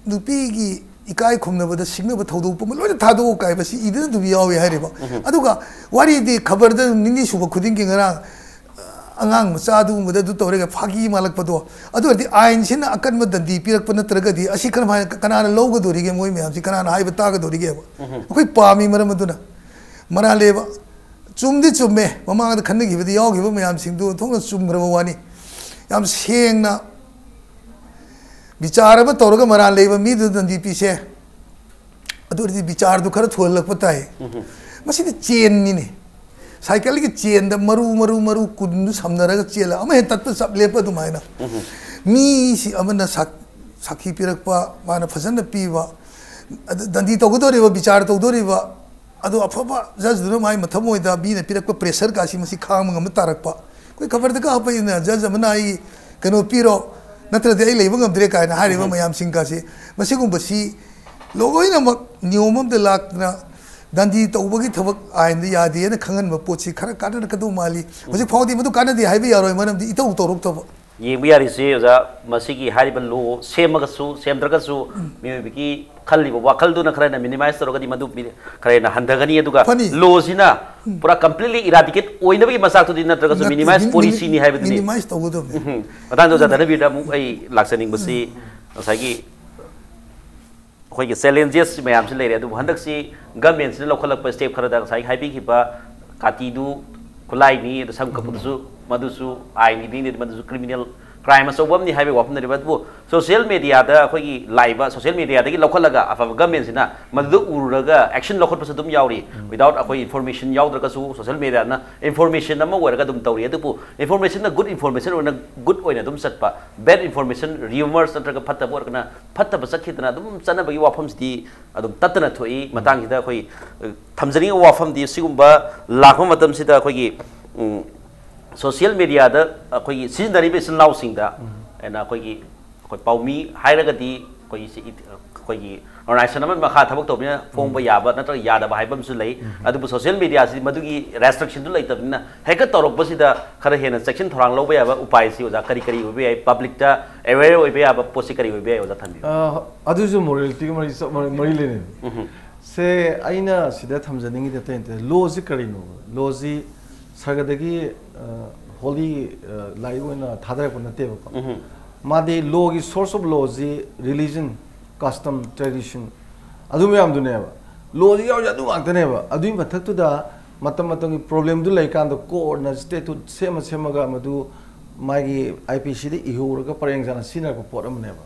ꯅꯨꯄꯤꯒꯤ ꯏꯀꯥꯏ ꯈꯨꯝꯅꯕꯗ ꯁꯤꯡꯅꯕ ꯊꯧꯗꯣꯛ ꯄꯨꯝꯕ ꯂꯣꯏꯅ ꯊꯥꯗꯣꯛꯎ ꯀꯥꯏ ꯃꯁꯤ ꯏꯗꯨꯅ ꯑꯗꯨꯝ ꯌꯥꯎꯏ ꯍꯥꯏꯔꯤꯕ꯫ ꯑꯗꯨꯒ ꯋꯥꯔꯤꯗꯤ ꯈꯕꯔꯗ ꯅꯤꯅꯤ ꯁꯨꯕ ꯈꯨꯗꯤꯡꯒꯤ ꯉꯔꯥꯡ, ꯑ, ꯑꯉꯥꯡ ꯃꯆꯥ ꯑꯗꯨꯒꯨꯝꯕꯗ ꯑꯗꯨ ꯇꯧꯔꯒ ꯐꯥꯒꯤ ꯃꯥꯜꯂꯛꯄꯗꯣ, ꯑꯗꯨ ꯑꯣꯏꯔꯗꯤ ꯑꯥꯏꯟꯁꯤꯅ ꯑꯀꯟꯕ ꯗꯟꯗꯤ ꯄꯤꯔꯛꯄ ꯅꯠꯇ꯭ꯔꯒꯗꯤ ꯑꯁꯤ ꯀꯔꯝꯍꯥꯏꯅ, ꯀꯅꯥꯅ ꯂꯧꯒꯗꯧꯔꯤꯒꯦ? ꯃꯣꯏ ꯃꯌꯥꯝꯁꯤ ꯀꯅꯥꯅ ꯍꯥꯏꯕ ꯇꯥꯒꯗꯧꯔꯤꯒꯦꯕ? ꯑꯩꯈꯣꯏ ꯄꯥꯝꯃꯤ ꯃꯔꯝ ꯑꯗꯨꯅ꯫ ꯃꯔꯥꯂꯦꯕ ꯆꯨꯝꯗꯤ ꯆꯨꯝꯃꯦ, ꯃꯃꯥꯡꯗ ꯈꯟꯅꯈꯤꯕꯗ ꯌꯥꯎꯈꯤꯕ ꯃꯌꯥꯝꯁꯤꯡꯗꯨ ꯑꯣꯟꯊꯣꯛꯅ ꯆꯨꯝꯈ꯭ꯔꯕ ꯋꯥꯅꯤ꯫ ꯌꯥꯝ ꯁꯦꯡꯅ ꯕꯤꯆꯥꯔ ꯑꯃ ꯇꯧꯔꯒ ꯃꯔꯥꯜ ꯂꯩꯕ ꯃꯤꯗꯨꯗ ꯗꯟꯗꯤ ꯄꯤꯁꯦ꯫ ꯑꯗꯨ ꯑꯣꯏꯔꯗꯤ ꯕꯤꯆꯥꯔꯗꯨ ꯈꯔ ꯊꯨꯍꯜꯂꯛꯄ ꯇꯥꯏ꯫ ꯃꯁꯤꯗꯤ ꯆꯦꯟꯅꯤꯅꯦ꯫ ꯁꯥꯏꯀꯜꯒꯤ ꯆꯦꯟꯗ ꯃꯔꯨ, ꯃꯔꯨ, ꯃꯔꯨ ꯀꯨꯟꯗꯨ ꯁꯝꯅꯔꯒ ꯆꯦꯜꯂ ꯑꯃ ꯍꯦꯛ ꯇꯠꯄ ꯆꯞ ꯂꯦꯞꯄ ꯑꯗꯨꯃꯥꯏꯅ꯫ ꯃꯤꯁꯤ ꯑꯃꯅ ꯁꯥꯛ-, ꯁꯥꯈꯤ ꯄꯤꯔꯛꯄ, ꯃꯥꯅ ꯐꯖꯅ ꯄꯤꯕ, ꯑꯗ ꯗꯟꯗꯤ ꯇꯧꯒꯗꯧꯔꯤꯕ, ꯕꯤꯆꯥꯔ ꯇꯧꯗꯧꯔꯤꯕ, ꯑꯗꯣ ꯑꯐꯕ ꯖꯖꯗꯨꯅ ꯃꯥꯏ ꯃꯊꯃꯣꯏꯗ ꯃꯤꯅ ꯄꯤꯔꯛꯄ ꯄ꯭ꯔꯦꯁꯔ ꯀꯥꯁꯤ ꯃꯁꯤ ꯈꯥꯡꯕ ꯉꯝꯕ ꯇꯥꯔꯛꯄ꯫ ꯑꯩꯈꯣꯏ ꯈꯕꯔꯗꯒ ꯍꯥꯞꯄꯛꯏꯅ, "ꯖꯖ ꯑꯃꯅ ꯑꯩ ꯀꯩꯅꯣ ꯄꯤꯔꯣ, ꯅꯠꯇ꯭ꯔꯗꯤ ꯑꯩ ꯂꯩꯕ ꯉꯝꯗ꯭ꯔꯦ" ꯀꯥꯏꯅ ꯍꯥꯏꯔꯤꯕ ꯃꯌꯥꯝꯁꯤꯡ ꯀꯥꯁꯤ, ꯃꯁꯤꯒꯨꯝꯕꯁꯤ ꯂꯣꯏꯅꯃꯛ ꯅꯤꯌꯣꯝ ꯑꯃꯗ ꯂꯥꯛꯇꯅ ꯗꯟꯗꯤ ꯇꯧꯕꯒꯤ ꯊꯕꯛ ꯑꯥꯏꯟꯗ ꯌꯥꯗꯦꯅ ꯈꯪꯍꯟꯕ ꯄꯣꯠꯁꯤ ꯈꯔ ꯀꯥꯟꯅꯔꯛꯀꯗꯧ ꯃꯥꯜꯂꯤ꯫ ꯍꯧꯖꯤꯛ ꯐꯥꯎꯗꯤ ꯃꯗꯨ ꯀꯥꯟꯅꯗꯦ ꯍꯥꯏꯕ ꯌꯥꯔꯣꯏ, ꯃꯔꯝꯗꯤ ꯏꯇꯧ ꯇꯧꯔꯛꯇꯕ꯫ ꯌꯦꯡꯕ ꯌꯥꯔꯤꯁꯤ, ꯑꯣꯖꯥ, ꯃꯁꯤꯒꯤ ꯍꯥꯏꯔꯤꯕ ꯂꯣ ꯁꯦꯝꯃꯒꯁꯨ ꯁꯦꯝꯗ꯭ꯔꯒꯁꯨ ꯃꯤꯑꯣꯏꯕꯒꯤ ꯈꯜꯂꯤꯕ ꯋꯥꯈꯜꯗꯨꯅ ꯈꯔ ꯍꯦꯟꯅ ꯃꯤꯅꯤꯃꯥꯏꯁ ꯇꯧꯔꯒꯗꯤ ꯃꯗꯨ ꯃꯤ-, ꯈꯔ ꯍꯦꯟꯅ ꯍꯟꯊꯒꯅꯤ꯫ ꯑꯗꯨꯒ ꯐꯅꯤ꯫ ꯂꯣꯁꯤꯅ ꯄꯨꯔꯥ ꯀꯝꯄ꯭ꯂꯤꯠꯂꯤ ꯏꯔꯥꯗꯤꯀꯦꯠ ꯑꯣꯏꯅꯕꯒꯤ ꯃꯆꯥꯛꯇꯨꯗꯤ ꯅꯠꯇ꯭ꯔꯒꯁꯨ ꯅꯠꯇꯦ, ꯃꯤꯅꯤꯃꯥꯏꯁ ꯃꯤꯅꯤ-, ꯄꯣꯂꯤꯁꯤꯅꯤ ꯍꯥꯏꯕꯗꯨꯅꯤ꯫ ꯃꯤꯅꯤꯃꯥꯏꯁ ꯇꯧꯒꯗꯕꯅꯤ꯫ ꯎꯝ꯫ ꯃꯇꯥꯡꯗ ꯑꯣꯖꯥ ꯙꯅꯕꯤꯔꯗ ꯑꯃꯨꯛ ꯑꯩ ꯂꯥꯛꯆꯅꯤꯡꯕꯁꯤ ꯉꯁꯥꯏꯒꯤ ꯑꯩꯈꯣꯏꯒꯤ ꯆꯦꯂꯦꯟꯖꯦꯁ ꯃꯌꯥꯝꯁꯤ ꯂꯩꯔꯦ, ꯑꯗꯨꯕꯨ ꯍꯟꯗꯛꯁꯤ ꯒꯃꯦꯟꯁꯤꯅ ꯂꯧꯈꯠꯂꯛꯄ ꯁ꯭ꯇꯦꯞ ꯈꯔꯗ ꯉꯁꯥꯏ ꯍꯥꯏꯕꯤꯈꯤꯕ ꯀꯥꯇꯤꯗꯨ, ꯈꯨꯠꯂꯥꯏꯅꯤ, ꯑꯗ ꯁꯝ ꯀꯛꯄꯗꯨꯁꯨ, ꯃꯗꯨꯁꯨ ꯑꯥꯏꯟꯒꯤꯅꯤ, ꯃꯗꯨꯁꯨ ꯀ꯭ꯔꯤꯃꯤꯅꯦꯜ ꯀ꯭ꯔꯥꯏꯝ ꯑꯆꯧꯕ ꯑꯃꯅꯤ ꯍꯥꯏꯕꯒꯤ ꯋꯥꯐꯝꯗꯅꯦꯕ꯫ ꯑꯗꯨꯕꯨ ꯁꯣꯁꯤꯌꯦꯜ ꯃꯦꯗꯤꯌꯥꯗ ꯑꯩꯈꯣꯏꯒꯤ ꯂꯥꯛꯏꯕ, ꯁꯣꯁꯤꯌꯦꯜ ꯃꯦꯗꯤꯌꯥꯗꯒꯤ ꯂꯧꯈꯠꯂꯒ ꯑꯐꯕ ꯒꯃꯦꯟꯁꯤꯅ ꯃꯗꯨꯗ ꯎꯔꯨꯔꯒ ꯑꯦꯛꯁꯟ ꯂꯧꯈꯠꯄꯁꯨ ꯑꯗꯨꯝ ꯌꯥꯎꯔꯤ꯫ ꯋꯤꯗꯥꯎꯠ ꯑꯩꯈꯣꯏ ꯏꯟꯐꯣꯔꯃꯦꯁꯟ ꯌꯥꯎꯗ꯭ꯔꯒꯁꯨ ꯁꯣꯁꯤꯌꯦꯜ ꯃꯦꯗꯤꯌꯥꯅ ꯏꯟꯐꯣꯔꯃꯦꯁꯟ ꯑꯃ ꯑꯣꯏꯔꯒ ꯑꯗꯨꯝ ꯇꯧꯔꯤ꯫ ꯑꯗꯨꯕꯨ ꯏꯟꯐꯣꯔꯃꯦꯁꯟꯅ ꯒꯨꯗ ꯏꯟꯐꯣꯔꯃꯦꯁꯟ ꯑꯣꯏꯅ, ꯒꯨꯗ ꯑꯣꯏꯅ ꯑꯗꯨꯝ ꯆꯠꯄ, ꯕꯦꯗ ꯏꯟꯐꯣꯔꯃꯦꯁꯟ, ꯔꯤꯌꯨꯃꯔꯁ ꯅꯠꯇ꯭ꯔꯒ ꯐꯠꯇꯕ ꯑꯣꯏꯔꯒꯅ ꯐꯠꯇꯕ ꯆꯠꯈꯤꯗꯅ ꯑꯗꯨꯝ ꯆꯠꯅꯕꯒꯤ ꯋꯥꯐꯝꯁꯤꯗꯤ ꯑꯗꯨꯝ ꯇꯠꯇꯅ ꯊꯣꯛꯏ꯫ ꯃꯇꯥꯡꯁꯤꯗ ꯑꯩꯈꯣꯏ, ꯑ, ꯊꯝꯖꯅꯤꯡꯉꯤꯕ ꯋꯥꯐꯝꯗꯤ, ꯁꯤꯒꯨꯝꯕ ꯂꯥꯛꯄ ꯃꯇꯝꯁꯤꯗ ꯑꯩꯈꯣꯏꯒꯤ, ꯎꯝ, ꯁꯣꯁꯤꯌꯦꯜ ꯃꯦꯗꯤꯌꯥꯗ ꯑꯩꯈꯣꯏꯒꯤ ꯁꯤꯖꯤꯟꯅꯔꯤꯕ ꯏꯆꯤꯜ ꯏꯅꯥꯎꯁꯤꯡꯗ ꯑꯩꯅ ꯑꯩꯈꯣꯏꯒꯤ, ꯑꯩꯈꯣꯏ ꯄꯥꯎꯃꯤ ꯍꯥꯏꯔꯒꯗꯤ ꯑꯩꯈꯣꯏꯒꯤ ꯁꯤ ꯏ-, ꯑꯩꯈꯣꯏꯒꯤ ꯑꯣꯔꯒꯅꯥꯏꯖꯦꯁꯟ ꯑꯃꯒꯤ ꯃꯈꯥ ꯊꯕꯛ ꯇꯧꯕꯅꯤꯅ ꯐꯣꯡꯕ ꯌꯥꯕ ꯅꯠꯇ꯭ꯔꯒ ꯌꯥꯗꯕ ꯍꯥꯏꯕ ꯑꯃꯁꯨ ꯂꯩ꯫ ꯑꯗꯨꯕꯨ ꯁꯣꯁꯤꯌꯦꯜ ꯃꯦꯗꯤꯌꯥꯁꯤꯗꯤ ꯃꯗꯨꯒꯤ ꯔꯦꯁꯇ꯭ꯔꯤꯛꯁꯟꯗꯨ ꯂꯩꯇꯕꯅꯤꯅ ꯍꯦꯛꯇ ꯇꯧꯔꯛꯄꯁꯤꯗ ꯈꯔ ꯍꯦꯟꯅ ꯆꯦꯛꯁꯤꯟ ꯊꯧꯔꯥꯡ ꯂꯧꯕ ꯌꯥꯕ ꯎꯄꯥꯏꯁꯤ, ꯑꯣꯖꯥ, ꯀꯔꯤ ꯀꯔꯤ ꯑꯣꯏꯕ ꯌꯥꯏ? ꯄꯕ꯭ꯂꯤꯛꯇ ꯑꯦꯋꯦꯌꯔ ꯑꯣꯏꯕ ꯌꯥꯕ ꯄꯣꯠꯁꯤ ꯀꯔꯤ ꯑꯣꯏꯕ ꯌꯥꯏ, ꯑꯣꯖꯥ, ꯊꯝꯕꯤꯌꯨ꯫ ꯑ, ꯑꯗꯨꯁꯨ ꯃꯣꯔꯦꯂꯤꯇꯤꯒ ꯃꯔꯤ ꯆ-, ꯃꯔꯤ, ꯃꯔꯤ ꯂꯩꯅꯩ꯫ ꯎꯝ꯫ ꯁꯦ, ꯑꯩꯅ ꯁꯤꯗ ꯊꯝꯖꯅꯤꯡꯉꯤꯗꯤ ꯑꯇꯩ ꯅꯠꯇꯦ꯫ ꯂꯣꯁꯤ ꯀꯔꯤꯅꯣ? ꯂꯣꯁꯤ ꯁꯔꯒꯗꯒꯤ, ꯑ, ꯍꯣꯂꯤ, ꯑ, ꯂꯥꯏꯔꯤꯛ ꯑꯣꯏꯅ ꯊꯥꯗꯔꯛꯄ ꯅꯠꯇꯦꯕꯀꯣ꯫ ꯎꯝ꯫ ꯃꯥꯗꯤ ꯂꯣꯒꯤ source of lawꯁꯤ religion, custom, tradition, ꯑꯗꯨ ꯃꯌꯥꯝꯗꯨꯅꯦꯕ꯫ ꯂꯣꯁꯤ ꯌꯥꯎꯔꯤꯁꯦ ꯑꯗꯨ ꯉꯥꯛꯇꯅꯦꯕ꯫ ꯑꯗꯨꯒꯤ ꯃꯊꯛꯇꯨꯗ ꯃꯇꯝ ꯃꯇꯝꯒꯤ ꯄ꯭ꯔꯣꯕ꯭ꯂꯦꯝꯗꯨ ꯂꯩꯀꯥꯟꯗ ꯀꯣꯔꯠꯅ ꯁ꯭ꯇꯦꯇꯨꯠ ꯁꯦꯝꯃ ꯁꯦꯝꯃꯒ ꯃꯗꯨ ꯃꯥꯒꯤ ꯑꯥꯏ ꯄꯤ ꯁꯤꯗ ꯏꯍꯧꯔꯒ ꯄꯔꯦꯡ ꯁꯥꯅ ꯁꯤꯖꯤꯟꯅꯔꯛꯄ ꯄꯣꯠ ꯑꯃꯅꯦꯕ꯫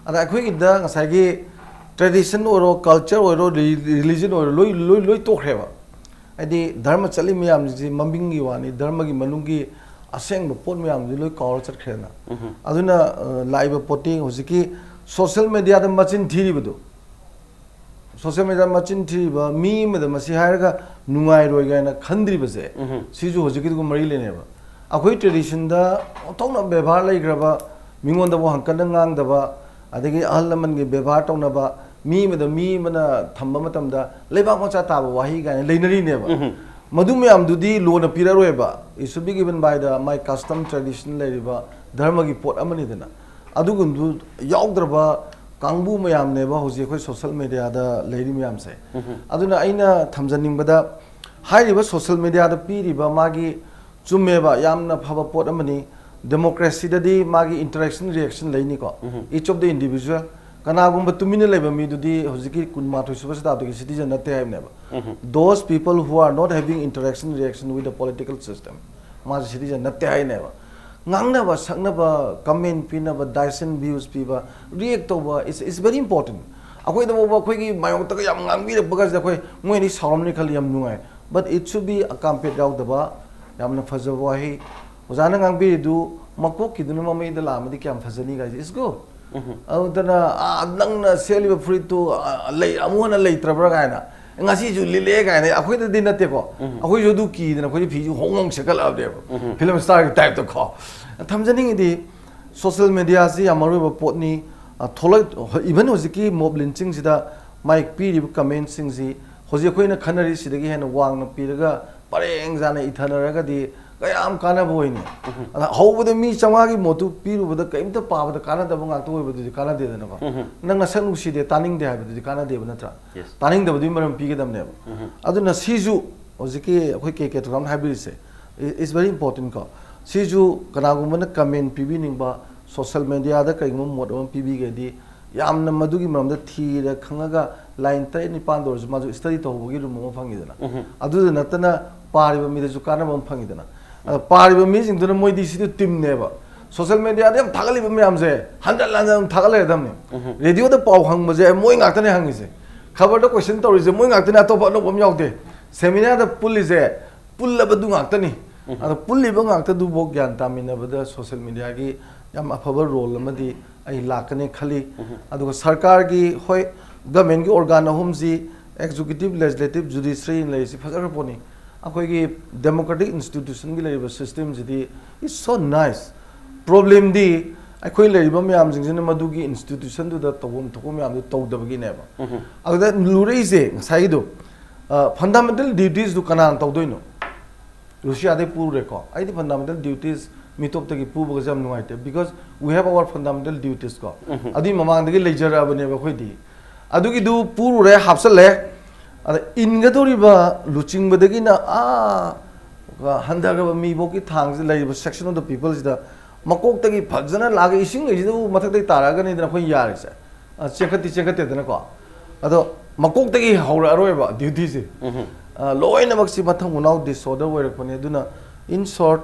ꯑꯗ ꯑꯩꯈꯣꯏꯒꯤꯗ ꯉꯁꯥꯏꯒꯤ ꯇ꯭ꯔꯦꯗꯤꯁꯟ ꯑꯣꯏꯔꯣ, ꯀꯜꯆꯔ ꯑꯣꯏꯔꯣ, ꯔꯤꯂꯤꯖꯟ ꯑꯣꯏꯔꯣ, ꯂꯣꯏ ꯂꯣꯏ ꯂꯣꯏ ꯇꯣꯛꯈ꯭ꯔꯦꯕ꯫ ꯍꯥꯏꯗꯤ ꯙꯔꯃ ꯆꯠꯂꯤ ꯃꯌꯥꯝꯁꯤ ꯃꯃꯤꯡꯒꯤ ꯋꯥꯅꯤ, ꯙꯔꯃꯒꯤ ꯃꯅꯨꯡꯒꯤ ꯑꯁꯦꯡꯕ ꯄꯣꯠ ꯃꯌꯥꯝꯗꯨꯗꯤ ꯂꯣꯏ ꯀꯥꯎꯔ ꯆꯠꯈ꯭ꯔꯦꯗꯅ꯫ ꯑꯗꯨꯅ ꯑ, ꯂꯥꯛꯏꯕ ꯄꯣꯠꯇꯤ ꯍꯧꯖꯤꯛꯀꯤ ꯁꯣꯁꯦꯜ ꯃꯦꯗꯤꯌꯥꯗ ꯃꯆꯤꯟ ꯊꯤꯔꯤꯕꯗꯨ, ꯁꯣꯁꯦꯜ ꯃꯦꯗꯤꯌꯥ ꯃꯆꯤꯟ ꯊꯤꯔꯤꯕ ꯃꯤ ꯑꯃꯗ ꯃꯁꯤ ꯍꯥꯏꯔꯒ ꯅꯨꯡꯉꯥꯏꯔꯣꯏ ꯀꯥꯏꯅ ꯈꯟꯗ꯭ꯔꯤꯕꯁꯦ, ꯁꯤꯁꯨ ꯍꯧꯖꯤꯛꯀꯤꯗꯨꯒ ꯃꯔꯤ ꯂꯩꯅꯩꯕ꯫ ꯑꯩꯈꯣꯏ ꯇ꯭ꯔꯦꯗꯤꯁꯟꯗ ꯑꯣꯟꯊꯣꯛꯅ ꯕꯦꯕꯥꯔ ꯂꯩꯈ꯭ꯔꯕ, ꯃꯤꯉꯣꯟꯗꯕꯨ ꯍꯪꯀꯠꯅ ꯉꯥꯡꯗꯕ, ꯑꯗꯒꯤ ꯑꯍꯜ ꯂꯃꯟꯒꯤ ꯕꯦꯕꯥꯔ ꯇꯧꯅꯕ, ꯃꯤ ꯑꯃꯗ ꯃꯤ ꯑꯃꯅ ꯊꯝꯕ ꯃꯇꯝꯗ ꯂꯩꯕꯥꯛ ꯃꯆꯥ ꯇꯥꯕ ꯋꯥꯍꯩ ꯀꯥꯏꯅ ꯂꯩꯅꯔꯤꯅꯦꯕ꯫ ꯃꯗꯨ ꯃꯌꯥꯝꯗꯨꯗꯤ ꯂꯣꯅ ꯄꯤꯔꯛꯑꯔꯣꯏꯕ꯫ It should be given by the my custom tradition ꯂꯩꯔꯤꯕ ꯙꯔꯃꯒꯤ ꯄꯣꯠ ꯑꯃꯅꯤꯗꯅ꯫ ꯑꯗꯨꯒꯨꯝꯕꯗꯨ ꯌꯥꯎꯗ꯭ꯔꯕ ꯀꯥꯡꯕꯨ ꯃꯌꯥꯝꯅꯦꯕ ꯍꯧꯖꯤꯛ ꯑꯩꯈꯣꯏ ꯁꯣꯁꯦꯜ ꯃꯦꯗꯤꯌꯥꯗ ꯂꯩꯔꯤ ꯃꯌꯥꯝꯁꯦ꯫ ꯑꯗꯨꯅ ꯑꯩꯅ ꯊꯝꯖꯅꯤꯡꯕꯗ, ꯍꯥꯏꯔꯤꯕ ꯁꯣꯁꯦꯜ ꯃꯦꯗꯤꯌꯥꯗ ꯄꯤꯔꯤꯕ ꯃꯥꯒꯤ, ꯆꯨꯝꯃꯦꯕ, ꯌꯥꯝꯅ ꯐꯕ ꯄꯣꯠ ꯑꯃꯅꯤ꯫ ꯗꯦꯃꯣꯀ꯭ꯔꯦꯁꯤꯗꯗꯤ ꯃꯥꯒꯤ interaction reaction ꯂꯩꯅꯤꯀꯣ, each of the individual꯫ ꯀꯅꯥꯒꯨꯝꯕ ꯇꯨꯃꯤꯟꯅ ꯂꯩꯕ ꯃꯤꯗꯨꯗꯤ ꯍꯧꯖꯤꯛꯀꯤ ꯀꯨꯟꯃꯥꯊꯣꯏ ꯁꯨꯕ ꯁꯇꯥꯕꯗꯤꯒꯤ citizen ꯅꯠꯇꯦ ꯍꯥꯏꯕꯅꯦꯕ꯫ Those people who are not having interaction reaction with the political system, ꯃꯥꯁꯦ citizen ꯅꯠꯇꯦ ꯍꯥꯏꯅꯦꯕ꯫ ꯉꯥꯡꯅꯕ ꯁꯛꯅꯕ, comment ꯄꯤꯅꯕ, ꯗꯥꯏꯁꯟ ꯚ꯭ꯌꯨꯁ ꯄꯤꯕ, ꯔꯤꯌꯦꯛ ꯇꯧꯕ, it's, it's very important꯫ ꯑꯩꯈꯣꯏꯗ ꯐꯥꯎꯕ ꯑꯩꯈꯣꯏꯒꯤ ꯃꯥꯌꯣꯛꯇꯒ ꯌꯥꯝ ꯉꯥꯡꯕꯤꯔꯛꯄꯒꯁꯦ ꯑꯩꯈꯣꯏ ꯃꯣꯏꯗꯤ ꯁꯥꯎꯔꯝꯅꯤ ꯈꯜꯂꯤ, ꯌꯥꯝ ꯅꯨꯡꯉꯥꯏ꯫ But it should be a ꯀꯥꯝꯄꯦꯠ ꯌꯥꯎꯗꯕ, ꯌꯥꯝꯅ ꯐꯖꯕ ꯋꯥꯍꯩ꯫ ꯑꯣꯖꯥꯅ ꯉꯥꯡꯕꯤꯔꯤꯗꯨ ꯃꯀꯣꯛꯀꯤꯗꯨꯅ ꯃꯃꯩꯗ ꯂꯥꯛꯑꯝꯃꯗꯤ ꯀꯌꯥꯝ ꯐꯖꯅꯤ guys, it's good꯫ ꯑꯗꯨꯗꯅ, "ꯑꯥ, ꯅꯪꯅ ꯁꯦꯠꯂꯤꯕ ꯐꯨꯔꯤꯠꯇꯨ, ꯑꯥ, ꯂꯩ, ꯑꯃꯨꯛ ꯍꯟꯅ ꯂꯩꯇ꯭ꯔꯕ꯭ꯔꯥ?" ꯀꯥꯏꯅ, "ꯉꯁꯤꯁꯨ ꯂꯤꯠꯂꯛꯑꯦ" ꯀꯥꯏꯅ, ꯑꯩꯈꯣꯏꯗꯗꯤ ꯅꯠꯇꯦꯀꯣ꯫ ꯑꯩꯈꯣꯏꯁꯨ ꯑꯗꯨ ꯀꯤꯗꯅ ꯑꯩꯈꯣꯏꯁꯨ ꯐꯤꯁꯨ ꯍꯣꯡ ꯍꯣꯡ ꯁꯦꯠꯀꯠꯂꯛꯑꯕꯅꯦꯕ꯫ ꯐꯤꯂꯝ ꯁ꯭ꯇꯥꯔꯒꯤ ꯇꯥꯏꯞꯇꯀꯣ꯫ ꯊꯝꯖꯅꯤꯡꯉꯤꯗꯤ, ꯁꯣꯁꯦꯜ ꯃꯦꯗꯤꯌꯥꯁꯤ ꯌꯥꯝ ꯃꯔꯨ ꯑꯣꯏꯕ ꯄꯣꯠꯅꯤ꯫ ꯑ, ꯊꯣꯛꯂꯛ-, even ꯍꯧꯖꯤꯛꯀꯤ ꯃꯣꯕ ꯂꯤꯟꯆꯤꯡꯁꯤꯗ ꯃꯥꯏꯛ ꯄꯤꯔꯤꯕ ꯀꯃꯦꯟꯁꯤꯡꯁꯤ ꯍꯧꯖꯤꯛ ꯑꯩꯈꯣꯏꯅ ꯈꯟꯅꯔꯤꯁꯤꯗꯒꯤ ꯍꯦꯟꯅ ꯋꯥꯡꯅ ꯄꯤꯔꯒ ꯄꯔꯦꯡ ꯁꯥꯅ ꯏꯊꯅꯔꯒꯗꯤ ꯀꯌꯥꯝ ꯀꯥꯟꯅꯕ ꯑꯣꯏꯅꯤ? ꯑꯗ ꯍꯧꯕꯗ ꯃꯤ ꯆꯥꯝꯃꯉꯥꯒꯤ ꯃꯣꯠꯇꯨ ꯄꯤꯔꯨꯕꯗ ꯀꯔꯤꯝꯇ ꯄꯥꯕꯗ ꯀꯥꯟꯅꯗꯕ ꯉꯥꯛꯇ ꯑꯣꯏꯕꯗꯨꯗꯤ ꯀꯥꯟꯅꯗꯦꯗꯅꯀꯣ꯫ ꯅꯪ ꯅꯁꯛ ꯅꯨꯡꯁꯤꯗꯦ, ꯇꯥꯅꯤꯡꯗꯦ ꯍꯥꯏꯕꯗꯨꯗꯤ ꯀꯥꯟꯅꯗꯦꯕ, ꯅꯠꯇ꯭ꯔꯥ? Yes. ꯇꯥꯅꯤꯡꯗꯕꯗꯨꯒꯤ ꯃꯔꯝ ꯄꯤꯒꯗꯕꯅꯦꯕ꯫ ꯑꯗꯨꯅ ꯁꯤꯁꯨ ꯍꯧꯖꯤꯛꯀꯤ ꯑꯩꯈꯣꯏ ꯀꯦ ꯀꯦ ꯊꯧꯔꯝ ꯍꯥꯏꯕꯤꯔꯤꯁꯦ, i-, it's very important ꯀꯣ꯫ ꯁꯤꯁꯨ ꯀꯅꯥꯒꯨꯝꯕꯅ ꯀꯃꯦꯟ ꯄꯤꯕꯤꯅꯤꯡꯕ, ꯁꯣꯁꯦꯜ ꯃꯦꯗꯤꯌꯥꯗ ꯀꯩꯒꯨꯝꯕ ꯃꯣꯠ ꯑꯃ ꯄꯤꯕꯤꯒꯦꯗꯤ, ꯌꯥꯝꯅ ꯃꯗꯨꯒꯤ ꯃꯔꯝꯗ ꯊꯤꯔ ꯈꯪꯉꯒ ꯂꯥꯏꯟ ꯇꯔꯦꯠ ꯅꯤꯄꯥꯟꯗ ꯑꯣꯏꯔꯁꯨ ꯃꯥꯁꯨ ꯁ꯭ꯇꯗꯤ ꯇꯧꯍꯧꯕꯒꯤ ꯔꯨꯝ ꯑꯃ ꯐꯪꯉꯤꯗꯅ꯫ ꯑꯗꯨꯗ ꯅꯠꯇꯅ ꯄꯥꯔꯤꯕ ꯃꯤꯗꯁꯨ ꯀꯥꯟꯅꯕ ꯑꯃ ꯐꯪꯉꯤꯗꯅ꯫ ꯑꯗ ꯄꯥꯔꯤꯕ ꯃꯤꯁꯤꯡꯗꯨꯅ ꯃꯣꯏꯗꯤ ꯁꯤꯗ ꯇꯤꯝꯅꯦꯕ꯫ ꯁꯣꯁꯦꯜ ꯃꯦꯗꯤꯌꯥꯗ ꯌꯥꯝ ꯊꯥꯒꯠꯂꯤꯕ ꯃꯌꯥꯝꯁꯦ ꯍꯟꯖꯟ ꯍꯟꯖꯟ ꯑꯗꯨꯝ ꯊꯥꯒꯠ ꯂꯩꯔꯗꯝꯅꯤ꯫ ꯔꯦꯗꯤꯑꯣꯗ ꯄꯥꯎ ꯍꯪꯕꯁꯦ ꯃꯣꯏ ꯉꯥꯛꯇꯅꯦ ꯍꯪꯉꯤꯁꯦ꯫ ꯈꯕꯔꯗ ꯀꯣꯏꯁꯟ ꯇꯧꯔꯤꯁꯦ ꯃꯣꯏ ꯉꯥꯛꯇꯅꯦ, ꯑꯇꯣꯞꯄ ꯑꯅꯧꯕ ꯑꯃ ꯌꯥꯎꯗꯦ꯫ ꯁꯦꯃꯤꯅꯥꯔꯗ ꯄꯨꯜꯂꯤꯁꯦ ꯄꯨꯜꯂꯕꯗꯨ ꯉꯥꯛꯇꯅꯤ꯫ ꯑꯗꯣ ꯄꯨꯜꯂꯤꯕ ꯉꯥꯛꯇꯗꯨꯐꯥꯎ ꯒ꯭ꯌꯥꯟ ꯇꯥꯃꯤꯟꯅꯕꯗ ꯁꯣꯁꯦꯜ ꯃꯦꯗꯤꯌꯥꯒꯤ ꯌꯥꯝ ꯑꯐꯕ ꯔꯣꯜ ꯑꯃꯗꯤ ꯑꯩ ꯂꯥꯛꯀꯅꯤ ꯈꯜꯂꯤ꯫ ꯑꯗꯨꯒ ꯁꯔꯀꯥꯔꯒꯤ, ꯍꯣꯏ, ꯒꯃꯦꯟꯒꯤ ꯑꯣꯔꯒꯥꯟ ꯑꯍꯨꯝꯁꯤ, ꯑꯦꯛꯖꯤꯀ꯭ꯌꯨꯇꯤꯚ, ꯂꯦꯖꯤꯁꯂꯦꯇꯤꯚ, ꯖꯨꯗꯤꯁꯔꯤ ꯂꯩꯔꯤꯁꯤ ꯐꯖꯈ꯭ꯔ ꯄꯣꯠꯅꯤ꯫ ꯑꯩꯈꯣꯏꯒꯤ ꯗꯦꯃꯣꯀ꯭ꯔꯦꯇꯤꯛ ꯏꯟꯁꯇꯤꯇ꯭ꯌꯨꯁꯟꯒꯤ ꯂꯩꯔꯤꯕ ꯁꯤꯁꯇꯦꯝꯁꯤꯗꯤ it's so nice꯫ ꯄ꯭ꯔꯣꯕ꯭ꯂꯦꯝꯗꯤ ꯑꯩꯈꯣꯏ ꯂꯩꯔꯤꯕ ꯃꯌꯥꯝꯁꯤꯡꯁꯤꯅ ꯃꯗꯨꯒꯤ ꯏꯟꯁꯇꯤꯇ꯭ꯌꯨꯁꯟꯗꯨꯗ ꯇꯧꯐꯝ ꯊꯣꯛꯄ ꯃꯌꯥꯝꯗꯨ ꯇꯧꯗꯕꯒꯤꯅꯦꯕ꯫ ꯑꯗꯨꯗ ꯂꯨꯔꯛꯏꯁꯦ ꯉꯁꯥꯏꯒꯤꯗꯣ, ꯐꯟꯗꯥꯃꯦꯟꯇꯦꯜ ꯗ꯭ꯌꯨꯇꯤꯁꯗꯨ ꯀꯅꯥꯅ ꯇꯧꯗꯣꯏꯅꯣ? ꯔꯨꯁꯤꯌꯥꯗꯩ ꯄꯨꯔꯨꯔꯦꯀꯣ꯫ ꯑꯩꯗꯤ ꯐꯟꯗꯥꯃꯦꯟꯇꯦꯜ ꯗ꯭ꯌꯨꯇꯤꯁ ꯃꯤꯇꯣꯞꯇꯒꯤ ꯄꯨꯕꯒꯁꯦ ꯌꯥꯝ ꯅꯨꯡꯉꯥꯏꯇꯦ, because we have our fundamental duties ꯀꯣ꯫ ꯑꯗꯨꯒꯤ ꯃꯃꯥꯡꯗꯒꯤ ꯂꯩꯖꯔꯛꯑꯕꯅꯦꯕ ꯑꯩꯈꯣꯏꯗꯤ꯫ ꯑꯗꯨꯒꯤꯗꯨ ꯄꯨꯔꯨꯔꯦ, ꯍꯥꯞꯆꯜꯂꯦ꯫ ꯑꯗ ꯏꯟꯒꯗꯧꯔꯤꯕ ꯂꯨꯆꯤꯡꯕꯗꯒꯤꯅ ꯑꯥ ꯍꯟꯊꯈ꯭ꯔꯕ ꯃꯤꯐꯧꯀꯤ ꯊꯥꯡꯁꯤꯗ ꯂꯩꯔꯤꯕ section of the peopleꯁꯤꯗ ꯃꯀꯣꯛꯇꯒꯤ ꯐꯖꯅ ꯂꯥꯛꯑꯒ ꯏꯁꯤꯡ ꯂꯩꯁꯤꯗꯕꯨ ꯃꯊꯛꯇꯒꯤ ꯇꯥꯔꯛꯑꯒꯅꯤꯗꯅ ꯑꯩꯈꯣꯏ ꯌꯥꯔꯤꯁꯦ꯫ ꯑ, ꯆꯦꯟꯈꯠꯇꯤ ꯆꯦꯟꯈꯠꯇꯦꯗꯅꯀꯣ꯫ ꯑꯗꯣ ꯃꯀꯣꯛꯇꯒꯤ ꯍꯧꯔꯛꯑꯔꯣꯏꯕ ꯗ꯭ꯌꯨꯇꯤꯁꯦ꯫ ꯑ, ꯂꯣꯏꯅꯃꯛꯁꯤ ꯃꯊꯪ ꯃꯅꯥꯎ disorder ꯑꯣꯏꯔꯛꯄꯅꯦ꯫ ꯑꯗꯨꯅ, in short,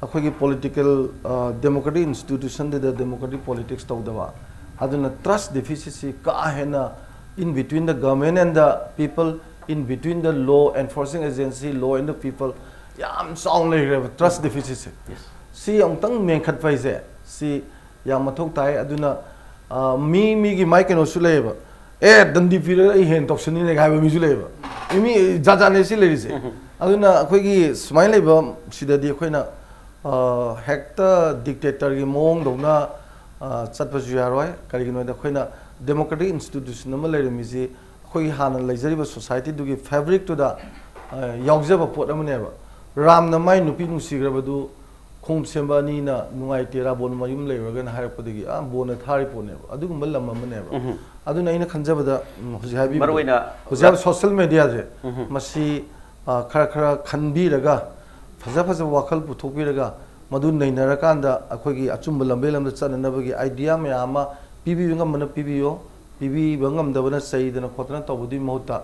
ꯑꯩꯈꯣꯏꯒꯤ ꯄꯣꯂꯤꯇꯤꯀꯦꯜ, ꯑ, ꯗꯦꯃꯣꯀ꯭ꯔꯦꯇꯤꯛ ꯏꯟꯁꯇꯤꯇ꯭ꯌꯨꯁꯟꯗꯨꯗ ꯗꯦꯃꯣꯀ꯭ꯔꯦꯇꯤꯛ ꯄꯣꯂꯤꯇꯤꯛꯁ ꯇꯧꯗꯕ, ꯑꯗꯨꯅ ꯇ꯭ꯔꯁ ꯗꯤꯐꯤꯁꯤꯠꯁꯤ ꯀꯥ ꯍꯦꯟꯅ in between the government and the people, in between the law enforcing agency, law and the people, ꯌꯥꯝ ꯆꯥꯎꯅ ꯂꯩꯈ꯭ꯔꯦꯕ ꯇ꯭ꯔꯁ ꯗꯤꯐꯤꯁꯤꯠꯁꯦ꯫ ꯁꯤ ꯑꯃꯨꯛꯇꯪ ꯃꯦꯟꯈꯠꯄ ꯍꯥꯏꯁꯦ, ꯁꯤ ꯌꯥꯝ ꯃꯊꯧ ꯇꯥꯏ꯫ ꯑꯗꯨꯅ, ꯑ, ꯃꯤ ꯃꯤꯒꯤ ꯃꯥꯏ ꯀꯩꯅꯣꯁꯨ ꯂꯩꯌꯦꯕ, "ꯑꯦ, ꯗꯟꯗꯤ ꯄꯤꯔꯒ ꯑꯩ ꯍꯦꯟꯅ ꯇꯧꯁꯟꯅꯤꯡꯉꯦ" ꯍꯥꯏꯕ ꯃꯤꯁꯨ ꯂꯩꯌꯦꯕ꯫ ꯃꯤ, ꯃꯤ ꯖꯥꯠ ꯖꯥꯠꯅꯦ ꯁꯤ ꯂꯩꯔꯤꯁꯦ꯫ ꯑꯗꯨꯅ ꯑꯩꯈꯣꯏꯒꯤ ꯁꯨꯃꯥꯏꯅ ꯂꯩꯕ ꯁꯤꯗꯗꯤ ꯑꯩꯈꯣꯏꯅ, ꯑ, ꯍꯦꯛꯇ ꯗꯤꯛꯇꯦꯇꯔꯒꯤ ꯃꯑꯣꯡꯗꯧꯅ, ꯑ, ꯆꯠꯄꯁꯨ ꯌꯥꯔꯣꯏ꯫ ꯀꯔꯤꯒꯤꯅꯣ ꯍꯥꯏꯗ ꯑꯩꯈꯣꯏꯅ ꯗꯦꯃꯣꯀ꯭ꯔꯦꯇꯤꯛ ꯏꯟꯁꯇꯤꯇ꯭ꯌꯨꯁꯟ ꯑꯃ ꯂꯩꯔꯝꯃꯤꯁꯤ ꯑꯩꯈꯣꯏꯒꯤ ꯍꯥꯟꯅ ꯂꯩꯖꯔꯤꯕ ꯁꯣꯁꯥꯏꯇꯤꯗꯨꯒꯤ ꯐꯦꯕ꯭ꯔꯤꯛꯇꯨꯗ, ꯑ, ꯌꯥꯎꯖꯕ ꯄꯣꯠ ꯑꯃꯅꯦꯕ꯫ ꯔꯥꯝꯅ ꯃꯥꯏ ꯅꯨꯄꯤ ꯅꯨꯡꯁꯤꯈ꯭ꯔꯕꯗꯨ ꯈꯣꯡꯎꯞ ꯁꯦꯝꯕ ꯑꯅꯤꯅ ꯅꯨꯡꯉꯥꯏꯇꯦ, ꯔꯥꯕꯣꯟ ꯃꯌꯨꯝ ꯂꯩꯔꯨꯔꯒꯅ ꯍꯥꯏꯔꯛꯄꯗꯒꯤ, ꯑꯥ, ꯕꯣꯟꯅ ꯊꯥꯔꯤ ꯄꯣꯠꯅꯦꯕ꯫ ꯑꯗꯨꯒꯨꯝꯕ ꯂꯝ ꯑꯃꯅꯦꯕ꯫ ꯑꯗꯨꯅ ꯑꯩꯅ ꯈꯟꯖꯕꯗ, ꯎꯝ, ꯍꯧꯖꯤꯛ ꯍꯥꯏꯕꯤꯕꯗꯣ, ꯃꯔꯨꯑꯣꯏꯅ ꯍꯧꯖꯤꯛ ꯍꯥꯏꯕ ꯁꯣꯁꯦꯜ ꯃꯦꯗꯤꯌꯥꯁꯦ, ꯃꯁꯤ, ꯑ, ꯈꯔ ꯈꯔ ꯈꯟꯕꯤꯔꯒ, ꯐꯖ ꯐꯖꯕ ꯋꯥꯈꯜ ꯄꯨꯊꯣꯛꯄꯤꯔꯒ, ꯃꯗꯨ ꯅꯩꯅꯔꯀꯥꯟꯗ ꯑꯩꯈꯣꯏꯒꯤ ꯑꯆꯨꯝꯕ ꯂꯝꯕꯦꯜ ꯑꯃꯗ ꯆꯠꯅꯅꯕꯒꯤ ꯑꯥꯏꯗꯤꯌꯥ ꯃꯌꯥꯝ ꯑꯃ ꯄꯤꯕꯤꯕ ꯉꯝꯕꯅ ꯄꯤꯕꯤꯌꯣ꯫ ꯄꯤꯕꯤꯕ ꯉꯝꯗꯕꯅ ꯆꯩꯗꯅ ꯈꯣꯠꯇꯅ ꯇꯧꯕꯗꯨꯒꯤ ꯃꯍꯨꯠꯇ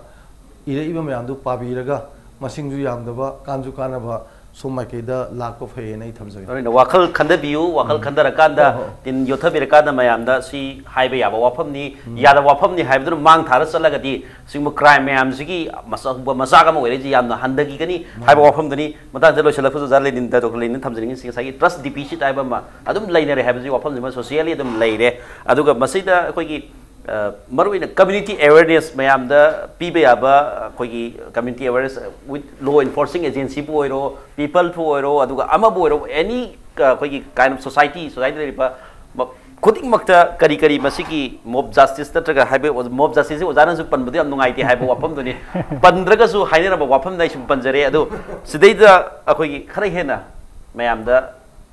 ꯏꯔꯛꯏꯕ ꯃꯌꯥꯝꯗꯨ ꯄꯥꯕꯤꯔꯒ ꯃꯁꯤꯡꯁꯨ ꯌꯥꯝꯗꯕ ꯀꯥꯟꯁꯨ ꯀꯥꯟꯅꯕ ꯁꯣꯝ ꯃꯥꯏꯀꯩꯗ ꯂꯥꯛꯄ ꯐꯩꯌꯦꯅ ꯑꯩ ꯊꯝꯖꯒꯦ꯫ ꯑꯗꯨꯅ ꯋꯥꯈꯜ ꯈꯟꯊꯕꯤꯌꯨ, ꯋꯥꯈꯜ ꯎꯝ꯫ ꯈꯟꯊꯔꯀꯥꯟꯗ ꯍꯣꯏ, ꯍꯣꯏ꯫ ꯇꯤꯟ ꯌꯣꯠꯊꯕꯤꯔꯀꯥꯟꯗ ꯃꯌꯥꯝꯗ ꯁꯤ ꯍꯥꯏꯕ ꯌꯥꯕ ꯋꯥꯐꯝꯅꯤ, ꯎꯝ꯫ ꯌꯥꯗꯕ ꯋꯥꯐꯝꯅꯤ ꯍꯥꯏꯕꯗꯨꯅ ꯃꯥꯡ ꯊꯥꯔ ꯆꯠꯂꯒꯗꯤ ꯁꯤꯒꯨꯝꯕ ꯀ꯭ꯔꯥꯏꯝ ꯃꯌꯥꯝꯁꯤꯒꯤ ꯃꯆꯥ, ꯃꯆꯥꯛ ꯑꯃ ꯑꯣꯏꯔꯛꯏꯁꯤ ꯌꯥꯝꯅ ꯍꯟꯊꯈꯤꯒꯅꯤ ꯍꯥꯏꯕ ꯋꯥꯐꯝꯗꯨꯅꯤ꯫ ꯃꯇꯥꯡꯁꯤꯗ ꯂꯣꯏꯁꯤꯜꯂꯛꯄꯁꯨ ꯑꯣꯖꯥ ꯂꯦꯅꯤꯟꯗ, ꯗꯣꯛꯇꯔ ꯂꯦꯅꯤꯟ ꯊꯝꯖꯅꯤꯡꯉꯤꯁꯤ ꯉꯁꯥꯏꯒꯤ ꯇ꯭ꯔꯁ ꯗꯤꯐꯤꯁꯤꯠ ꯍꯥꯏꯕ ꯑꯃ ꯑꯗꯨꯝ ꯂꯩꯅꯔꯦ ꯍꯥꯏꯕꯁꯤ ꯋꯥꯐꯝꯁꯤꯃ ꯁꯣꯁꯤꯌꯦꯜꯂꯤ ꯑꯗꯨꯝ ꯂꯩꯔꯦ꯫ ꯑꯗꯨꯒ ꯃꯁꯤꯗ ꯑꯩꯈꯣꯏꯒꯤ ꯑ, ꯃꯔꯨꯑꯣꯏꯅ ꯀꯝꯃ꯭ꯌꯨꯅꯤꯇꯤ ꯑꯦꯋꯦꯔꯅꯦꯁ ꯃꯌꯥꯝꯗ ꯄꯤꯕ ꯌꯥꯕ, ꯑꯩꯈꯣꯏꯒꯤ ꯀꯝꯃ꯭ꯌꯨꯅꯤꯇꯤ ꯑꯦꯋꯦꯔꯅꯦꯁ ꯋꯤꯠ ꯂꯣ ꯏꯟꯐꯣꯔꯁꯤꯡ ꯑꯦꯖꯦꯟꯁꯤꯕꯨ ꯑꯣꯏꯔꯣ, ꯄꯤꯄꯜꯕꯨ ꯑꯣꯏꯔꯣ, ꯑꯗꯨꯒ ꯑꯃꯕꯨ ꯑꯣꯏꯔꯣ, ꯑꯦꯅꯤ ꯑꯩꯈꯣꯏꯒꯤ ꯀꯥꯏꯟ ꯑꯣꯐ ꯁꯣꯁꯥꯏꯇꯤ, ꯁꯣꯁꯥꯏꯇꯤꯗ ꯂꯩꯔꯤꯕ ꯃ-, ꯈꯨꯗꯤꯡꯃꯛꯇ ꯀꯔꯤ ꯀꯔꯤ ꯃꯁꯤꯒꯤ ꯃꯣꯕ ꯖꯁꯇꯤꯁ ꯅꯠꯇ꯭ꯔꯒ ꯍꯥꯏꯕ ꯃꯣꯕ ꯖꯁꯇꯤꯁꯁꯤ ꯑꯣꯖꯥꯅꯁꯨ ꯄꯟꯕꯗꯨ ꯌꯥꯝ ꯅꯨꯡꯉꯥꯏꯇꯦ ꯍꯥꯏꯕ ꯋꯥꯐꯝꯗꯨꯅꯤ꯫ ꯄꯟꯗ꯭ꯔꯒꯁꯨ ꯍꯥꯏꯅꯔꯕ ꯋꯥꯐꯝꯗ ꯑꯩ ꯁꯨꯝ ꯄꯟꯖꯔꯦ꯫ ꯑꯗꯣ ꯁꯤꯗꯩꯗ ꯑꯩꯈꯣꯏꯒꯤ ꯈꯔ ꯍꯦꯟꯅ ꯃꯌꯥꯝꯗ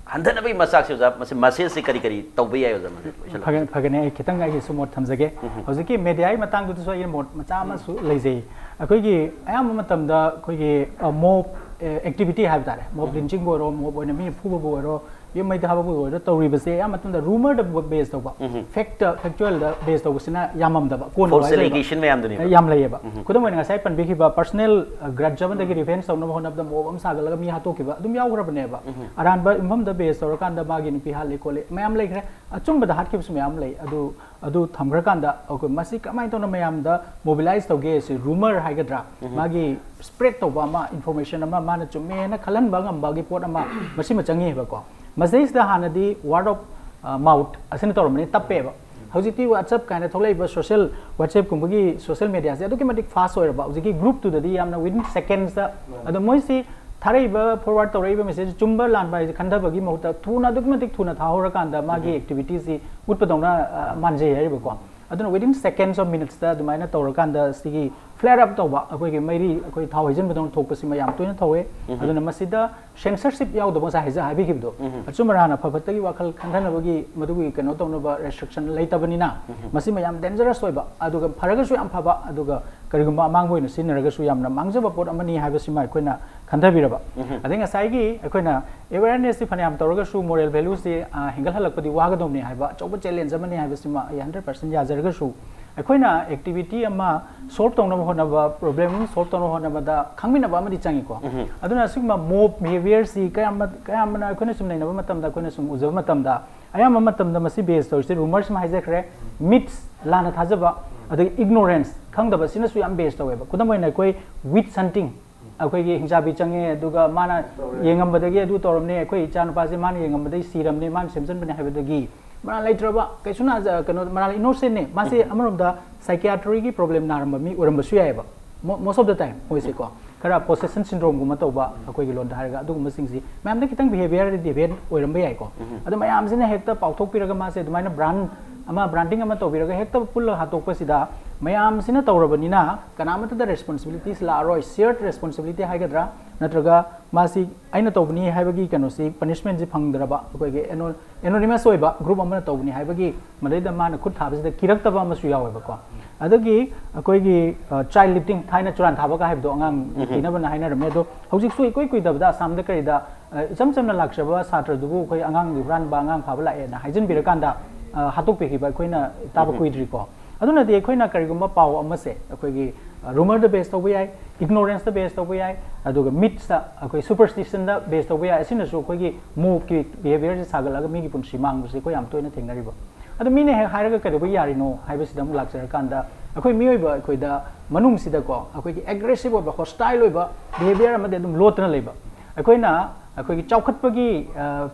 ꯍꯟꯊꯅꯕꯒꯤ ꯃꯆꯥꯛꯁꯦ ꯑꯣꯖꯥ, ꯃꯁꯤ ꯃꯁꯦꯖꯁꯤ ꯀꯔꯤ ꯀꯔꯤ ꯇꯧꯕ ꯌꯥꯏ ꯑꯣꯖꯥ? ꯃꯁꯤ ꯂꯣꯏꯁꯤꯜꯂꯛꯄ꯫ ꯐꯒꯅꯤ, ꯐꯒꯅꯤ꯫ ꯑꯩ ꯈꯤꯇꯪ ꯑꯩꯒꯤꯁꯨ ꯃꯣꯠ ꯊꯝꯖꯒꯦ꯫ ꯎꯝ꯫ ꯍꯧꯖꯤꯛꯀꯤ ꯃꯦꯗꯤꯌꯥꯒꯤ ꯃꯇꯥꯡꯗꯨꯗꯁꯨ ꯑꯩꯅ ꯃꯣꯠ ꯃꯆꯥ ꯑꯃꯁꯨ ꯂꯩꯖꯩ꯫ ꯑꯩꯈꯣꯏꯒꯤ ꯑꯌꯥꯝꯕ ꯃꯇꯝꯗ ꯑꯩꯈꯣꯏꯒꯤ, ꯑ, ꯃꯣꯕ, ꯑ, ꯑꯦꯛꯇꯤꯚꯤꯇꯤ ꯍꯥꯏꯕ ꯇꯥꯔꯦ, ꯃꯣꯕ ꯎꯝ꯫ ꯂꯤꯟꯆꯤꯡꯕ ꯑꯣꯏꯔꯣ, ꯃꯣꯕ ꯑꯣꯏꯅ ꯃꯤ ꯐꯨꯕꯕꯨ ꯑꯣꯏꯔꯣ, ꯌꯨꯝ ꯃꯩ ꯊꯥꯕꯕꯨ ꯑꯣꯏꯔꯣ, ꯇꯧꯔꯤꯕꯁꯦ ꯑꯌꯥꯝꯕ ꯃꯇꯝꯗ ꯔꯨꯃꯔꯗ ꯕꯦꯁ ꯇꯧꯕ, ꯎꯝ꯫ ꯐꯦꯛꯇ, ꯐꯦꯛꯆꯨꯑꯦꯜꯗ ꯕꯦꯁ ꯇꯧꯕꯁꯤꯅ ꯌꯥꯝꯃꯝꯗꯕ, ꯀꯣꯟꯅ ꯐꯣꯜꯁ ꯍꯥꯏꯒꯗ꯭ꯔꯥ? ꯑꯦꯂꯤꯒꯦꯁꯟ ꯃꯌꯥꯝꯗꯨꯅꯦꯕ꯫ ꯌꯥꯝ ꯂꯩꯌꯦꯕ꯫ ꯎꯝ꯫ ꯈꯨꯗꯝ ꯑꯣꯏꯅ ꯉꯁꯥꯏ ꯄꯟꯕꯤꯈꯤꯕ ꯄꯔꯁꯣꯅꯦꯜ, ꯑ, ꯒ꯭ꯔꯗꯖ ꯑꯃꯗꯒꯤ ꯔꯤꯚꯦꯟꯖ ꯇꯧꯅꯕ ꯍꯣꯠꯅꯕꯗ ꯃꯣꯕ ꯑꯃ ꯁꯥꯒꯠꯂꯒ ꯃꯤ ꯍꯥꯠꯇꯣꯛꯈꯤꯕ ꯑꯗꯨꯝ ꯌꯥꯎꯈ꯭ꯔꯕꯅꯦꯕ꯫ ꯎꯝ꯫ ꯑꯔꯥꯟꯕ ꯌꯨꯝꯐꯝꯗ ꯕꯦꯁ ꯇꯧꯔꯀꯥꯟꯗ ꯃꯥꯒꯤ ꯅꯨꯄꯤ ꯍꯥꯠꯂꯤ ꯈꯣꯠꯂꯤ ꯃꯌꯥꯝ ꯂꯩꯈ꯭ꯔꯦ꯫ ꯑꯆꯨꯝꯕꯗ ꯍꯥꯠꯈꯤꯕꯁꯨ ꯃꯌꯥꯝ ꯂꯩ꯫ ꯑꯗꯨ, ꯑꯗꯨ ꯊꯝꯈ꯭ꯔꯀꯥꯟꯗ ꯑꯩꯈꯣꯏ ꯃꯁꯤ ꯀꯃꯥꯏꯅ ꯇꯧꯅ ꯃꯌꯥꯝꯗ ꯃꯣꯕꯤꯂꯥꯏꯁ ꯇꯧꯒꯦ? ꯁꯤ ꯔꯨꯃꯔ ꯍꯥꯏꯒꯗ꯭ꯔꯥ, ꯎꯝ꯫ ꯃꯥꯒꯤ ꯁ꯭ꯄ꯭ꯔꯦꯗ ꯇꯧꯕ ꯑꯃ, ꯏꯟꯐꯣꯔꯃꯦꯁꯟ ꯑꯃ ꯃꯥꯅ ꯆꯨꯝꯃꯦꯅ ꯈꯜꯍꯟꯕ ꯉꯝꯕꯒꯤ ꯄꯣꯠ ꯑꯃ ꯃꯁꯤꯃ ꯆꯪꯉꯤꯕꯀꯣ꯫ ꯃꯁꯤꯗꯩꯁꯤꯗ ꯍꯥꯟꯅꯗꯤ ꯋꯥꯔꯗ ꯑꯣꯐ, ꯑ, ꯃꯥꯎꯠ ꯑꯁꯤꯅ ꯇꯧꯔꯝꯕꯅꯤ, ꯇꯞꯄꯦꯕ꯫ ꯍꯧꯖꯤꯛꯇꯤ WhatsApp ꯀꯥꯏꯅ ꯊꯣꯛꯂꯛꯏꯕ ꯁꯣꯁꯤꯌꯦꯜ, WhatsApp ꯀꯨꯝꯕꯒꯤ ꯁꯣꯁꯤꯌꯦꯜ ꯃꯦꯗꯤꯌꯥꯁꯦ ꯑꯗꯨꯛꯀꯤ ꯃꯇꯤꯛ ꯐꯥꯁ ꯑꯣꯏꯔꯕ, ꯍꯧꯖꯤꯛꯀꯤ ꯒ꯭ꯔꯨꯞꯇꯨꯗꯗꯤ ꯌꯥꯝꯅ within seconds ꯇ, ꯑꯗꯣ ꯃꯣꯏꯁꯤ ꯊꯥꯔꯛꯏꯕ, ꯐꯣꯔꯋꯥꯔꯗ ꯇꯧꯔꯛꯏꯕ ꯃꯦꯁꯦꯖ ꯆꯨꯝꯕ ꯂꯥꯟꯕ ꯍꯥꯏꯁꯦ ꯈꯟꯊꯕꯒꯤ ꯃꯍꯨꯠꯇ ꯊꯨꯅ, ꯑꯗꯨꯛꯀꯤ ꯃꯇꯤꯛ ꯊꯨꯅ ꯊꯥꯍꯧꯔꯀꯥꯟꯗ ꯃꯥꯒꯤ ꯎꯝ꯫ ꯑꯦꯛꯇꯤꯚꯤꯇꯤꯁꯤ ꯎꯠꯄꯗꯧꯅ, ꯑ, ꯃꯥꯟꯖꯩ ꯍꯥꯏꯔꯤꯕꯀꯣ꯫ ꯑꯗꯨꯅ within seconds of minutes ꯇ ꯑꯗꯨꯃꯥꯏꯅ ꯇꯧꯔꯀꯥꯟꯗ ꯁꯤꯒꯤ flare up ꯇꯧꯕ, ꯑꯩꯈꯣꯏꯒꯤ ꯃꯩꯔꯤ, ꯑꯩꯈꯣꯏ ꯊꯥꯎ ꯍꯩꯖꯤꯟꯕꯗꯧꯅ ꯊꯣꯛꯄꯁꯤꯃ ꯌꯥꯝ ꯇꯣꯏꯅ ꯊꯣꯛꯑꯦ꯫ ꯑꯗꯨꯅ ꯃꯁꯤꯗ censorship ꯌꯥꯎꯗꯕ, ꯉꯁꯥꯏ ꯍꯥꯏꯖ-, ꯍꯥꯏꯕꯤꯈꯤꯕꯗꯣ, ꯑꯆꯨꯝ ꯑꯔꯥꯟ ꯑꯐ ꯐꯠꯇꯒꯤ ꯋꯥꯈꯜ ꯈꯟꯊꯅꯕꯒꯤ, ꯃꯗꯨꯒꯤ ꯀꯩꯅꯣ ꯇꯧꯅꯕ restriction ꯂꯩꯇꯕꯅꯤꯅ, ꯃꯁꯤꯃ ꯌꯥꯝ dangerous ꯑꯣꯏꯕ, ꯑꯗꯨꯒ ꯐꯔꯒꯁꯨ ꯌꯥꯝ ꯐꯕ, ꯑꯗꯨꯒ ꯀꯔꯤꯒꯨꯝꯕ ꯑꯃꯥꯡꯕ ꯑꯣꯏꯅ ꯁꯤꯖꯤꯟꯅꯔꯒꯁꯨ ꯌꯥꯝꯅ ꯃꯥꯡꯖꯕ ꯄꯣꯠ ꯑꯃꯅꯤ ꯍꯥꯏꯕꯁꯤꯃ ꯑꯩꯈꯣꯏꯅ ꯈꯟꯊꯕꯤꯔꯕ꯫ ꯑꯗꯩ ꯉꯁꯥꯏꯒꯤ ꯑꯩꯈꯣꯏꯅ awareness ꯁꯤ ꯐꯅꯌꯥꯝ ꯇꯧꯔꯒꯁꯨ moral value ꯁꯤ, ꯑ, ꯍꯦꯟꯒꯠꯍꯜꯂꯛꯄꯗꯤ ꯋꯥꯒꯗꯧꯕꯅꯤ ꯍꯥꯏꯕ ꯑꯆꯧꯕ challenge ꯑꯃꯅꯤ ꯍꯥꯏꯕꯁꯤꯃ ꯑꯩ hundred percent ꯌꯥꯖꯔꯒꯁꯨ, ꯑꯩꯈꯣꯏꯅ activity ꯑꯃ solve ꯇꯧꯅꯕ ꯍꯣꯠꯅꯕ, problem ꯑꯃ solve ꯇꯧꯅꯕ ꯍꯣꯠꯅꯕꯗ ꯈꯪꯃꯤꯟꯅꯕ ꯑꯃꯗꯤ ꯆꯪꯉꯤꯀꯣ꯫ ꯑꯗꯨꯅ ꯑꯁꯤꯒꯨꯝꯕ mob behavior ꯁꯤ ꯀꯌꯥꯝ-, ꯀꯌꯥꯝꯕꯅ ꯑꯩꯈꯣꯏꯅ ꯁꯨꯝ ꯅꯩꯅꯕ ꯃꯇꯝꯗ, ꯑꯩꯈꯣꯏꯅ ꯁꯨꯝ ꯎꯖꯕ ꯃꯇꯝꯗ, ꯑꯌꯥꯝꯕ ꯃꯇꯝꯗ ꯃꯁꯤ base ꯇꯧꯔꯤꯁꯦ, rumor ꯁꯤꯃ ꯍꯥꯏꯖꯈ꯭ꯔꯦ, myths, ꯂꯥꯟꯅ ꯊꯥꯖꯕ, ꯑꯗꯒꯤ ignorance, ꯈꯪꯗꯕ, ꯁꯤꯅꯁꯨ ꯌꯥꯝ base ꯇꯧꯋꯦꯕ꯫ ꯈꯨꯗꯝ ꯑꯣꯏꯅ ꯑꯩꯈꯣꯏ witch hunting, ꯑꯩꯈꯣꯏꯒꯤ ꯍꯤꯡꯆꯥꯕꯤ ꯆꯪꯉꯦ, ꯑꯗꯨꯒ ꯃꯥꯅ ꯌꯦꯡꯉꯝꯕꯗꯒꯤ ꯑꯗꯨ ꯇꯧꯔꯝꯅꯦ, ꯑꯩꯈꯣꯏ ꯏꯆꯥ ꯅꯨꯄꯥꯁꯦ ꯃꯥꯅ ꯌꯦꯡꯉꯝꯕꯗꯒꯤ ꯁꯤꯔꯝꯅꯦ, ꯃꯥꯅ ꯁꯦꯝꯖꯟꯕꯅꯦ ꯍꯥꯏꯕꯗꯒꯤ ꯃꯔꯥꯜ ꯂꯩꯇ꯭ꯔꯕ, ꯀꯩꯁꯨ ꯅꯥꯖ-, ꯀꯩꯅꯣ, ꯃꯔꯥꯜ innocent ꯅꯦ, ꯃꯥꯁꯦ ꯑꯃꯔꯣꯝꯗ psychiatry ꯒꯤ problem ꯅꯥꯔꯝꯕ ꯃꯤ ꯑꯣꯏꯔꯝꯕꯁꯨ ꯌꯥꯏꯑꯕ, mo-, most of the time ꯃꯣꯏꯁꯦꯀꯣ꯫ ꯈꯔ possession syndrome ꯒꯨꯝꯕ ꯇꯧꯕ, ꯑꯩꯈꯣꯏꯒꯤ ꯂꯣꯟꯗ ꯍꯥꯏꯔꯒ, ꯑꯗꯨꯒꯨꯝꯕꯁꯤꯡꯁꯤ ꯃꯌꯥꯝꯗ ꯈꯤꯇꯪ behaviour deviant ꯑꯣꯏꯔꯝꯕ ꯌꯥꯏꯀꯣ꯫ ꯑꯗꯣ ꯃꯌꯥꯝꯁꯤꯅ ꯍꯦꯛꯇ ꯄꯥꯎꯊꯣꯛꯄꯤꯔꯒ ꯃꯥꯁꯦ ꯑꯗꯨꯃꯥꯏꯅ brand ꯑꯃ, branding ꯑꯃ ꯇꯧꯕꯤꯔꯒ ꯍꯦꯛꯇ ꯄꯨꯜꯂꯒ ꯍꯥꯠꯇꯣꯛꯄꯁꯤꯗ, ꯃꯌꯥꯝꯁꯤꯅ ꯇꯧꯔꯕꯅꯤꯅ ꯀꯅꯥꯃꯠꯇꯗ responsibilities ꯂꯥꯛꯑꯔꯣꯏ, shared responsibility ꯍꯥꯏꯒꯗ꯭ꯔꯥ, ꯅꯠꯇ꯭ꯔꯒ ꯃꯥꯁꯤ ꯑꯩꯅ ꯇꯧꯕꯅꯤ ꯍꯥꯏꯕꯒꯤ ꯀꯩꯅꯣꯁꯤ, punishment ꯁꯤ ꯐꯪꯗ꯭ꯔꯕ, ꯑꯩꯈꯣꯏꯒꯤ ano-, anonymous ꯑꯣꯏꯕ group ꯑꯃꯅ ꯇꯧꯕꯅꯤ ꯍꯥꯏꯕꯒꯤ ꯃꯗꯩꯗ ꯃꯥꯅ ꯈꯨꯠ ꯊꯥꯕꯁꯤꯗ ꯀꯤꯔꯛꯇꯕ ꯑꯃꯁꯨ ꯌꯥꯎꯋꯦꯕꯀꯣ꯫ ꯑꯗꯒꯤ ꯑꯩꯈꯣꯏꯒꯤ, ꯑ, child lifting, ꯊꯥꯏꯅ ꯆꯨꯔꯥꯟ ꯊꯥꯕꯒ ꯍꯥꯏꯕꯗꯣ, ꯑꯉꯥꯡ ꯊꯤꯅꯕꯅ ꯍꯥꯏꯅꯔꯝꯃꯦ꯫ ꯑꯗꯣ ꯍꯧꯖꯤꯛ ꯁꯨꯡ ꯀꯨꯏ ꯀꯨꯏꯗꯕꯗ ꯑꯁꯥꯝꯗ ꯀꯔꯤꯗ, ꯑ, ꯏꯆꯝ ꯆꯝꯅ ꯂꯥꯛꯆꯕ ꯁꯥꯇ꯭ꯔꯗꯨꯕꯨ ꯑꯩꯈꯣꯏ ꯑꯉꯥꯡꯒꯤ ꯍꯨꯔꯥꯟꯕ, ꯑꯉꯥꯡ ꯐꯥꯕ ꯂꯥꯛꯑꯦꯅ ꯍꯥꯏꯖꯤꯟꯕꯤꯔꯀꯥꯟꯗ, ꯑ, ꯍꯥꯠꯇꯣꯛꯄꯤꯈꯤꯕ ꯑꯩꯈꯣꯏꯅ ꯇꯥꯕ ꯀꯨꯏꯗ꯭ꯔꯤꯀꯣ꯫ ꯑꯗꯨꯅꯗꯤ ꯑꯩꯈꯣꯏꯅ ꯀꯔꯤꯒꯨꯝꯕ ꯄꯥꯎ ꯑꯃꯁꯦ ꯑꯩꯈꯣꯏꯒꯤ, ꯑ, rumor ꯗ base ꯇꯧꯕ ꯌꯥꯏ, ignorance ꯇ base ꯇꯧꯕ ꯌꯥꯏ, ꯑꯗꯨꯒ myths ꯇ, ꯑꯩꯈꯣꯏ superstition ꯗ base ꯇꯧꯕ ꯌꯥꯏ꯫ ꯑꯁꯤꯅꯁꯨ ꯑꯩꯈꯣꯏꯒꯤ mob ꯀꯤ behaviour ꯁꯦ ꯁꯥꯒꯠꯂꯒ ꯃꯤꯒꯤ ꯄꯨꯟꯁꯤ ꯃꯥꯡꯕꯁꯦ ꯑꯩꯈꯣꯏ ꯌꯥꯝ ꯇꯣꯏꯅ ꯊꯦꯡꯅꯔꯤꯕ꯫ ꯑꯗꯣ ꯃꯤꯅ ꯍꯦꯛ ꯍꯥꯏꯔꯒ ꯀꯩꯗꯧꯕ ꯌꯥꯔꯤꯅꯣ ꯍꯥꯏꯕꯁꯤꯗ ꯑꯃꯨꯛ ꯂꯥꯛꯆꯔꯀꯥꯟꯗ, ꯑꯩꯈꯣꯏ ꯃꯤꯑꯣꯏꯕ ꯑꯩꯈꯣꯏꯗ ꯃꯅꯨꯡꯁꯤꯗꯀꯣ, ꯑꯩꯈꯣꯏꯒꯤ aggressive ꯑꯣꯏꯕ, hostile ꯑꯣꯏꯕ behaviour ꯑꯃꯗꯤ ꯑꯗꯨꯝ ꯂꯣꯠꯇꯅ ꯂꯩꯕ꯫ ꯑꯩꯈꯣꯏꯅ ꯑꯩꯈꯣꯏꯒꯤ ꯆꯥꯎꯈꯠꯄꯒꯤ, ꯑ,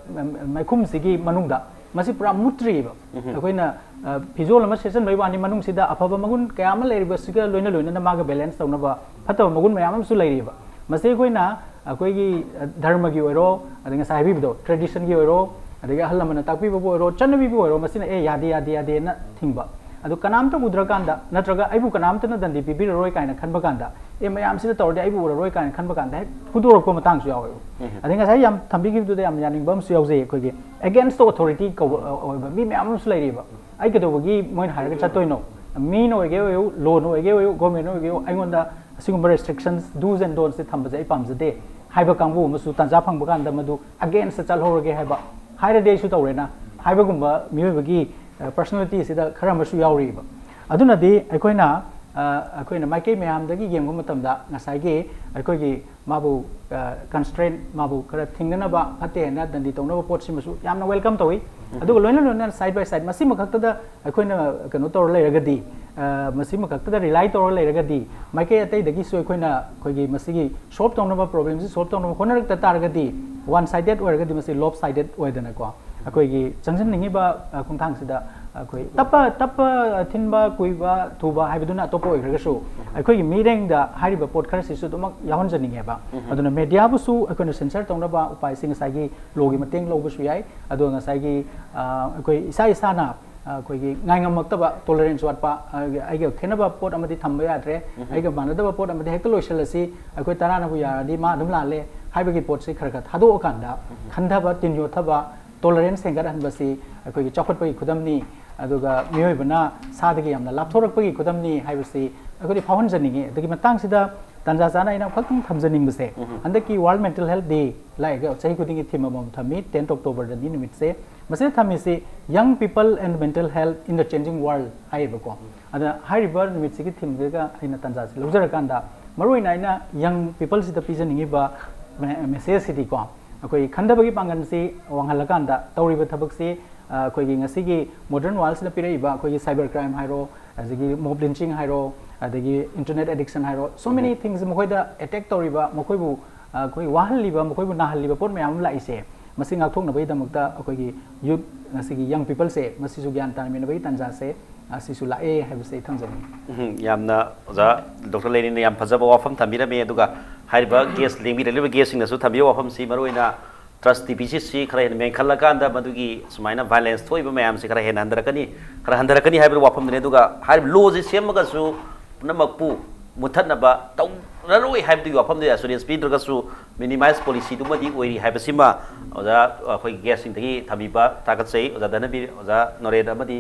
ꯃꯥꯏꯈꯨꯝꯁꯤꯒꯤ ꯃꯅꯨꯡꯗ ꯃꯁꯤ ꯄꯨꯔꯥ ꯃꯨꯠꯇ꯭ꯔꯤꯕ꯫ ꯑꯩꯈꯣꯏꯅ, ꯑ, ꯐꯤꯖꯣꯜ ꯑꯃ ꯁꯦꯠꯆꯟꯕꯒꯤ ꯋꯥꯅꯤ, ꯃꯅꯨꯡꯁꯤꯗ ꯑꯐꯕ ꯃꯒꯨꯟ ꯀꯌꯥ ꯑꯃ ꯂꯩꯔꯤꯕꯁꯤꯒ ꯂꯣꯏꯅ ꯂꯣꯏꯅꯅ ꯃꯥꯒ balance ꯇꯧꯅꯕ ꯐꯠꯇꯕ ꯃꯒꯨꯟ ꯃꯌꯥꯝ ꯑꯃꯁꯨ ꯂꯩꯔꯤꯕ꯫ ꯃꯁꯤ ꯑꯩꯈꯣꯏꯅ ꯑꯩꯈꯣꯏꯒꯤ, ꯑ, ꯙꯔꯃꯒꯤ ꯑꯣꯏꯔꯣ, ꯑꯗꯩ ꯉꯁꯥꯏ ꯍꯥꯏꯕꯤꯕꯗꯣ, tradition ꯒꯤ ꯑꯣꯏꯔꯣ, ꯑꯗꯒꯤ ꯑꯍꯜ ꯂꯃꯟꯅ ꯇꯥꯛꯄꯤꯕꯕꯨ ꯑꯣꯏꯔꯣ, ꯆꯠꯅꯕꯤꯕꯨ ꯑꯣꯏꯔꯣ, ꯃꯁꯤꯅ "ꯑꯦ, ꯌꯥꯗꯦ, ꯌꯥꯗꯦ, ꯌꯥꯗꯦꯅ" ꯊꯤꯡꯕ꯫ ꯑꯗꯣ ꯀꯅꯥꯝꯇ ꯎꯗ꯭ꯔꯀꯥꯟꯗ, ꯅꯠꯇ꯭ꯔꯒ ꯑꯩꯕꯨ ꯀꯅꯥꯝꯇꯅ ꯗꯟꯗꯤ ꯄꯤꯕꯤꯔꯔꯣꯏ ꯀꯥꯏꯅ ꯈꯟꯕ ꯀꯥꯟꯗ, ꯑꯦ, ꯃꯌꯥꯝꯁꯤꯗ ꯇꯧꯔꯗꯤ ꯑꯩꯕꯨ ꯎꯔꯔꯣꯏ ꯀꯥꯏꯅ ꯈꯟꯕ ꯀꯥꯟꯗ ꯍꯦꯛ ꯐꯨꯗꯣꯔꯛꯄ ꯃꯇꯥꯡꯁꯨ ꯌꯥꯎꯋꯦꯕ꯫ ꯑꯗꯩ ꯉꯁꯥꯏ ꯌꯥꯝ ꯊꯝꯕꯤꯈꯤꯕꯗꯨꯗ ꯌꯥꯝ ꯌꯥꯅꯤꯡꯕ ꯑꯃꯁꯨ ꯌꯥꯎꯖꯩ꯫ ꯑꯩꯈꯣꯏꯒꯤ against the authority ꯀꯧꯕ ꯑꯣꯏꯕ ꯃꯤ ꯃꯌꯥꯝ ꯑꯃꯁꯨ ꯂꯩꯔꯤꯕ꯫ ꯑꯩ ꯀꯩꯗꯧꯕꯒꯤ ꯃꯣꯏꯅ ꯍꯥꯏꯔꯒ ꯆꯠꯇꯣꯏꯅꯣ? ꯃꯤꯅ ꯑꯣꯏꯒꯦ ꯑꯣꯏꯌꯨ, ꯂꯣꯅ ꯑꯣꯏꯒꯦ ꯑꯣꯏꯌꯨ, ꯒꯣꯔꯃꯦꯟꯅ ꯑꯣꯏꯒꯦ ꯑꯣꯏꯌꯨ, ꯑꯩꯉꯣꯟꯗ ꯑꯁꯤꯒꯨꯝꯕ restrictions, do's and don'tsꯁꯦ ꯊꯝꯕꯁꯦ ꯑꯩ ꯄꯥꯝꯖꯗꯦ ꯍꯥꯏꯕ ꯀꯥꯡꯕꯨ ꯑꯃꯁꯨ ꯇꯥꯟꯖꯥ ꯐꯪꯕ ꯀꯥꯟꯗ ꯃꯗꯨ againstꯇ ꯆꯠꯍꯧꯔꯒꯦ ꯍꯥꯏꯕ, ꯍꯥꯏꯔꯗꯤ ꯑꯩꯁꯨ ꯇꯧꯔꯦꯅ ꯍꯥꯏꯕꯒꯨꯝꯕ ꯃꯤꯑꯣꯏꯕꯒꯤ personalityꯁꯤꯗ ꯈꯔ ꯑꯃꯁꯨ ꯌꯥꯎꯔꯤꯕ꯫ ꯑꯗꯨꯅꯗꯤ ꯑꯩꯈꯣꯏꯅ ꯑꯩꯈꯣꯏꯅ ꯃꯥꯏꯀꯩ ꯃꯌꯥꯝꯗꯒꯤ ꯌꯦꯡꯕ ꯃꯇꯝꯗ ꯉꯁꯥꯏꯒꯤ ꯑꯩꯈꯣꯏꯒꯤ ꯃꯥꯕꯨ constraint, ꯃꯥꯕꯨ ꯈꯔ ꯊꯤꯡꯅꯅꯕ, ꯐꯠꯇꯦ ꯍꯥꯏꯅ ꯗꯟꯗꯤ ꯇꯧꯅꯕ ꯄꯣꯠꯁꯤꯃꯁꯨ ꯌꯥꯝꯅ welcome ꯇꯧꯏ꯫ ꯑꯗꯨꯒ ꯂꯣꯏꯅ ꯂꯣꯏꯅꯅ side by side ꯃꯁꯤꯃ ꯈꯛꯇꯗ ꯑꯩꯈꯣꯏꯅ ꯀꯩꯅꯣ ꯇꯧꯔ ꯂꯩꯔꯒꯗꯤ, ꯃꯁꯤꯃ ꯈꯛꯇꯗ rely ꯇꯧꯔ ꯂꯩꯔꯒꯗꯤ, ꯃꯥꯏꯀꯩ ꯑꯇꯩꯗꯒꯤꯁꯨ ꯑꯩꯈꯣꯏꯅ ꯑꯩꯈꯣꯏꯒꯤ ꯃꯁꯤꯒꯤ solve ꯇꯧꯅꯕ, problemꯁꯤ solve ꯇꯧꯅꯕ ꯍꯣꯠꯅꯔꯛꯇ ꯇꯥꯔꯒꯗꯤ, one sided ꯑꯣꯏꯔꯒꯗꯤ ꯃꯁꯤ lopsided ꯑꯣꯏꯗꯅꯀꯣ꯫ ꯑꯩꯈꯣꯏꯒꯤ ꯆꯪꯁꯤꯟꯅꯤꯡꯉꯤꯕ ꯈꯣꯡꯊꯥꯡꯁꯤꯗ ꯑꯩꯈꯣꯏ ꯇꯞꯄ ꯇꯞꯄ, ꯑꯊꯤꯟꯕ, ꯀꯨꯏꯕ, ꯊꯨꯕ ꯍꯥꯏꯕꯗꯨꯅ ꯑꯇꯣꯞꯄ ꯑꯣꯏꯈ꯭ꯔꯒꯁꯨ, ꯑꯩꯈꯣꯏꯒꯤ ꯃꯤꯔꯦꯡꯗ ꯍꯥꯏꯔꯤꯕ ꯄꯣꯠ ꯈꯔꯁꯤꯁꯨ ꯑꯗꯨꯃꯛ ꯌꯥꯎꯍꯟꯖꯅꯤꯡꯉꯦꯕ꯫ ꯑꯗꯨꯅ mediaꯕꯨꯁꯨ ꯑꯩꯈꯣꯏꯅ censor ꯇꯧꯅꯕ ꯎꯄꯥꯏꯁꯤ ꯉꯁꯥꯏꯒꯤ lawꯒꯤ ꯃꯇꯦꯡ ꯂꯧꯕꯁꯨ ꯌꯥꯏ꯫ ꯑꯗꯨꯒ ꯉꯁꯥꯏꯒꯤ ꯑꯩꯈꯣꯏ ꯏꯁꯥ ꯏꯁꯥꯅ ꯑꯩꯈꯣꯏꯒꯤ ꯉꯥꯏꯉꯝꯃꯛꯇꯕ, tolerance ꯋꯥꯠꯄ, ꯑꯩꯒ ꯈꯦꯠꯅꯕ ꯄꯣꯠ ꯑꯃꯗꯤ ꯊꯝꯕ ꯌꯥꯗ꯭ꯔꯦ, ꯑꯩꯒ ꯃꯥꯟꯅꯗꯕ ꯄꯣꯠ ꯑꯃꯗꯤ ꯍꯦꯛꯇ ꯂꯣꯏꯁꯤꯜꯂꯁꯤ, ꯑꯩꯈꯣꯏ ꯇꯔꯥꯅꯕꯨ ꯌꯥꯔꯗꯤ ꯃꯥ ꯑꯗꯨꯝ ꯂꯥꯜꯂꯦ ꯍꯥꯏꯕꯒꯤ ꯄꯣꯠꯁꯤ ꯈꯔ ꯈꯔ ꯊꯥꯗꯣꯛꯑꯀꯥꯟꯗ, ꯈꯟꯊꯕ, ꯇꯤꯟ ꯌꯣꯠꯊꯕ, tolerance ꯍꯦꯟꯒꯠꯍꯟꯕꯁꯤ ꯑꯩꯈꯣꯏꯒꯤ ꯆꯥꯎꯈꯠꯄꯒꯤ ꯈꯨꯗꯝꯅꯤ꯫ ꯑꯗꯨꯒ ꯃꯤꯑꯣꯏꯕꯅ ꯁꯥꯗꯒꯤ ꯌꯥꯝꯅ ꯂꯥꯞꯊꯣꯔꯛꯄꯒꯤ ꯈꯨꯗꯝꯅꯤ ꯍꯥꯏꯕꯁꯤ ꯑꯩꯈꯣꯏꯗꯤ ꯐꯥꯎꯍꯟꯖꯅꯤꯡꯉꯤ꯫ ꯑꯗꯨꯒꯤ ꯃꯇꯥꯡꯁꯤꯗ ꯇꯥꯟꯖꯥ ꯆꯥꯅ ꯑꯩꯅ ꯑꯃꯈꯛꯇꯪ ꯊꯝꯖꯅꯤꯡꯕꯁꯦ, ꯍꯟꯗꯛꯀꯤ World Mental Health Day ꯂꯥꯛꯏꯕ ꯆꯍꯤ ꯈꯨꯗꯤꯡꯒꯤ theme ꯑꯃꯃꯝ ꯊꯝꯃꯤ, tenth Octoberꯗꯅꯤ ꯅꯨꯃꯤꯠꯁꯦ꯫ ꯃꯁꯤꯗ ꯊꯝꯃꯤꯁꯤ Young People and Mental Health in the Changing World ꯍꯥꯏꯌꯦꯕꯀꯣ꯫ ꯑꯗ ꯍꯥꯏꯔꯤꯕ ꯅꯨꯃꯤꯠꯁꯤꯒꯤ themeꯁꯤꯒ ꯑꯩꯅ ꯇꯥꯟꯖꯥꯁꯤ ꯂꯧꯖꯔꯀꯥꯟꯗ, ꯃꯔꯨꯑꯣꯏꯅ ꯑꯩꯅ young peopleꯁꯤꯗ ꯄꯤꯖꯅꯤꯡꯉꯤꯕ messageꯁꯤꯗꯤꯀꯣ, ꯑꯩꯈꯣꯏ ꯈꯟꯊꯕꯒꯤ ꯄꯥꯡꯒꯜꯁꯤ ꯋꯥꯡꯍꯜꯂꯀꯥꯟꯗ ꯇꯧꯔꯤꯕ ꯊꯕꯛꯁꯤ, ꯑꯩꯈꯣꯏꯒꯤ ꯉꯁꯤꯒꯤ modern worldꯁꯤꯅ ꯄꯤꯔꯛꯏꯕ ꯑꯩꯈꯣꯏꯒꯤ cyber crime ꯍꯥꯏꯔꯣ, ꯑꯗꯒꯤ mob lynching ꯍꯥꯏꯔꯣ, ꯑꯗꯒꯤ internet addiction ꯍꯥꯏꯔꯣ, so many things ꯃꯈꯣꯏꯗ attack ꯇꯧꯔꯤꯕ, ꯃꯈꯣꯏꯕꯨ ꯑꯩꯈꯣꯏ ꯋꯥꯍꯜꯂꯤꯕ, ꯃꯈꯣꯏꯕꯨ ꯅꯥꯍꯜꯂꯤꯕ ꯄꯣꯠ ꯃꯌꯥꯝ ꯑꯃ ꯂꯥꯛꯏꯁꯦ, ꯃꯁꯤ ꯉꯥꯛꯊꯣꯛꯅꯕꯒꯤꯗꯃꯛꯇ ꯑꯩꯈꯣꯏꯒꯤ youth, ꯉꯁꯤꯒꯤ young peopleꯁꯦ, ꯃꯁꯤꯁꯨ ꯒ꯭ꯌꯥꯟ ꯇꯥꯃꯤꯟꯅꯕꯒꯤ ꯇꯥꯟꯖꯥꯁꯦ ꯑꯁꯤꯁꯨ ꯂꯥꯛꯑꯦ ꯍꯥꯏꯕꯁꯦ ꯑꯩ ꯊꯝꯖꯅꯤꯡꯉꯤ꯫ ꯎꯝ, ꯌꯥꯝꯅ ꯑꯣꯖꯥ ꯗꯣꯛꯇꯔ ꯂꯦꯅꯤꯟꯅ ꯌꯥꯝ ꯐꯖꯕ ꯋꯥꯐꯝ ꯊꯝꯕꯤꯔꯝꯃꯤ꯫ ꯑꯗꯨꯒ ꯍꯥꯏꯔꯤꯕ guest, ꯂꯦꯡꯕꯤꯔꯛꯂꯤꯕ guestꯁꯤꯡꯅꯁꯨ ꯊꯝꯕꯤꯕ ꯋꯥꯐꯝꯁꯤ ꯃꯔꯨꯑꯣꯏꯅ ꯇ꯭ꯔꯁ ꯗꯤꯐꯤꯁꯤꯠꯁꯤ ꯈꯔ ꯍꯦꯟꯅ ꯃꯦꯟꯈꯠꯂꯀꯥꯟꯗ ꯃꯗꯨꯒꯤ ꯁꯨꯃꯥꯏꯅ ꯚꯥꯏꯂꯦꯟꯁ ꯊꯣꯛꯏꯕ ꯃꯌꯥꯝꯁꯤ ꯈꯔ ꯍꯦꯟꯅ ꯍꯟꯊꯔꯛꯀꯅꯤ, ꯈꯔ ꯍꯟꯊꯔꯛꯀꯅꯤ ꯍꯥꯏꯕꯒꯤ ꯋꯥꯐꯝꯗꯨꯅꯤ꯫ ꯑꯗꯨꯒ ꯍꯥꯏꯔꯤꯕ ꯂꯣꯁꯤ ꯁꯦꯝꯃꯒꯁꯨ ꯄꯨꯝꯅꯃꯛꯄꯨ ꯃꯨꯠꯊꯠꯅꯕ ꯇꯧꯔꯔꯣꯏ ꯍꯥꯏꯕꯗꯨꯒꯤ ꯋꯥꯐꯝꯗꯨꯗꯤ ꯑꯦꯁꯨꯔꯦꯟꯁ ꯄꯤꯗ꯭ꯔꯒꯁꯨ, ꯃꯤꯅꯤꯃꯥꯏꯁ ꯄꯣꯂꯤꯁꯤꯗꯨꯃꯗꯤ ꯑꯣꯏꯔꯤ ꯍꯥꯏꯕꯁꯤꯃ ꯑꯣꯖꯥ ꯑꯩꯈꯣꯏꯒꯤ ꯒꯦꯁꯁꯤꯡꯗꯒꯤ ꯊꯝꯕꯤꯕ ꯊꯥꯒꯠꯆꯩ꯫ ꯑꯣꯖꯥ ꯙꯅꯕꯤꯔ, ꯑꯣꯖꯥ ꯅꯣꯔꯦꯟ ꯑꯃꯗꯤ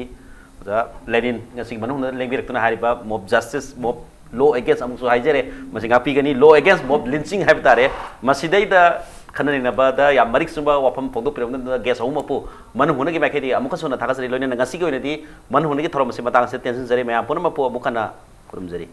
ꯑꯣꯖꯥ ꯂꯦꯅꯤꯟ ꯉꯁꯤꯒꯤ ꯃꯅꯨꯡꯗ ꯂꯦꯡꯕꯤꯔꯛꯇꯨꯅ ꯍꯥꯏꯔꯤꯕ ꯃꯣꯕ ꯖꯁꯇꯤꯁ, ꯃꯣꯕ ꯂꯣ ꯑꯦꯒꯦꯟꯁ ꯑꯃꯨꯛꯁꯨ ꯍꯥꯏꯖꯔꯦ, ꯃꯁꯤ ꯉꯥꯛꯄꯤꯒꯅꯤ꯫ ꯂꯣ ꯑꯦꯒꯦꯟꯁ ꯃꯣꯕ ꯂꯤꯟꯆꯤꯡ ꯍꯥꯏꯕ ꯇꯥꯔꯦ꯫ ꯃꯁꯤꯗꯩꯗ ꯈꯟꯅ ꯅꯩꯅꯕꯗ ꯌꯥꯝ ꯃꯔꯤꯛ ꯆꯨꯝꯕ ꯋꯥꯐꯝ ꯐꯣꯡꯗꯣꯛꯄꯤꯔꯕ ꯃꯇꯨꯡꯗ ꯒꯦꯁ ꯑꯍꯨꯝꯃꯛꯄꯨ ꯃꯅꯨꯡ ꯍꯨꯠꯅꯒꯤ ꯃꯥꯏꯀꯩꯗꯒꯤ ꯑꯃꯨꯛꯀꯁꯨ ꯍꯟꯅ ꯊꯥꯒꯠꯆꯔꯤ꯫ ꯂꯣꯏꯅꯅ ꯉꯁꯤꯒꯤ ꯑꯣꯏꯅꯗꯤ ꯃꯅꯨꯡ ꯍꯨꯠꯅꯒꯤ ꯊꯧꯔꯝ ꯑꯁꯤ ꯃꯇꯥꯡ ꯑꯁꯤꯗ ꯇꯦꯟꯁꯤꯟꯖꯔꯤ꯫ ꯃꯌꯥꯝ ꯄꯨꯝꯅꯃꯛꯄꯨ ꯑꯃꯨꯛ ꯍꯟꯅ ꯈꯨꯔꯨꯝꯖꯔꯤ꯫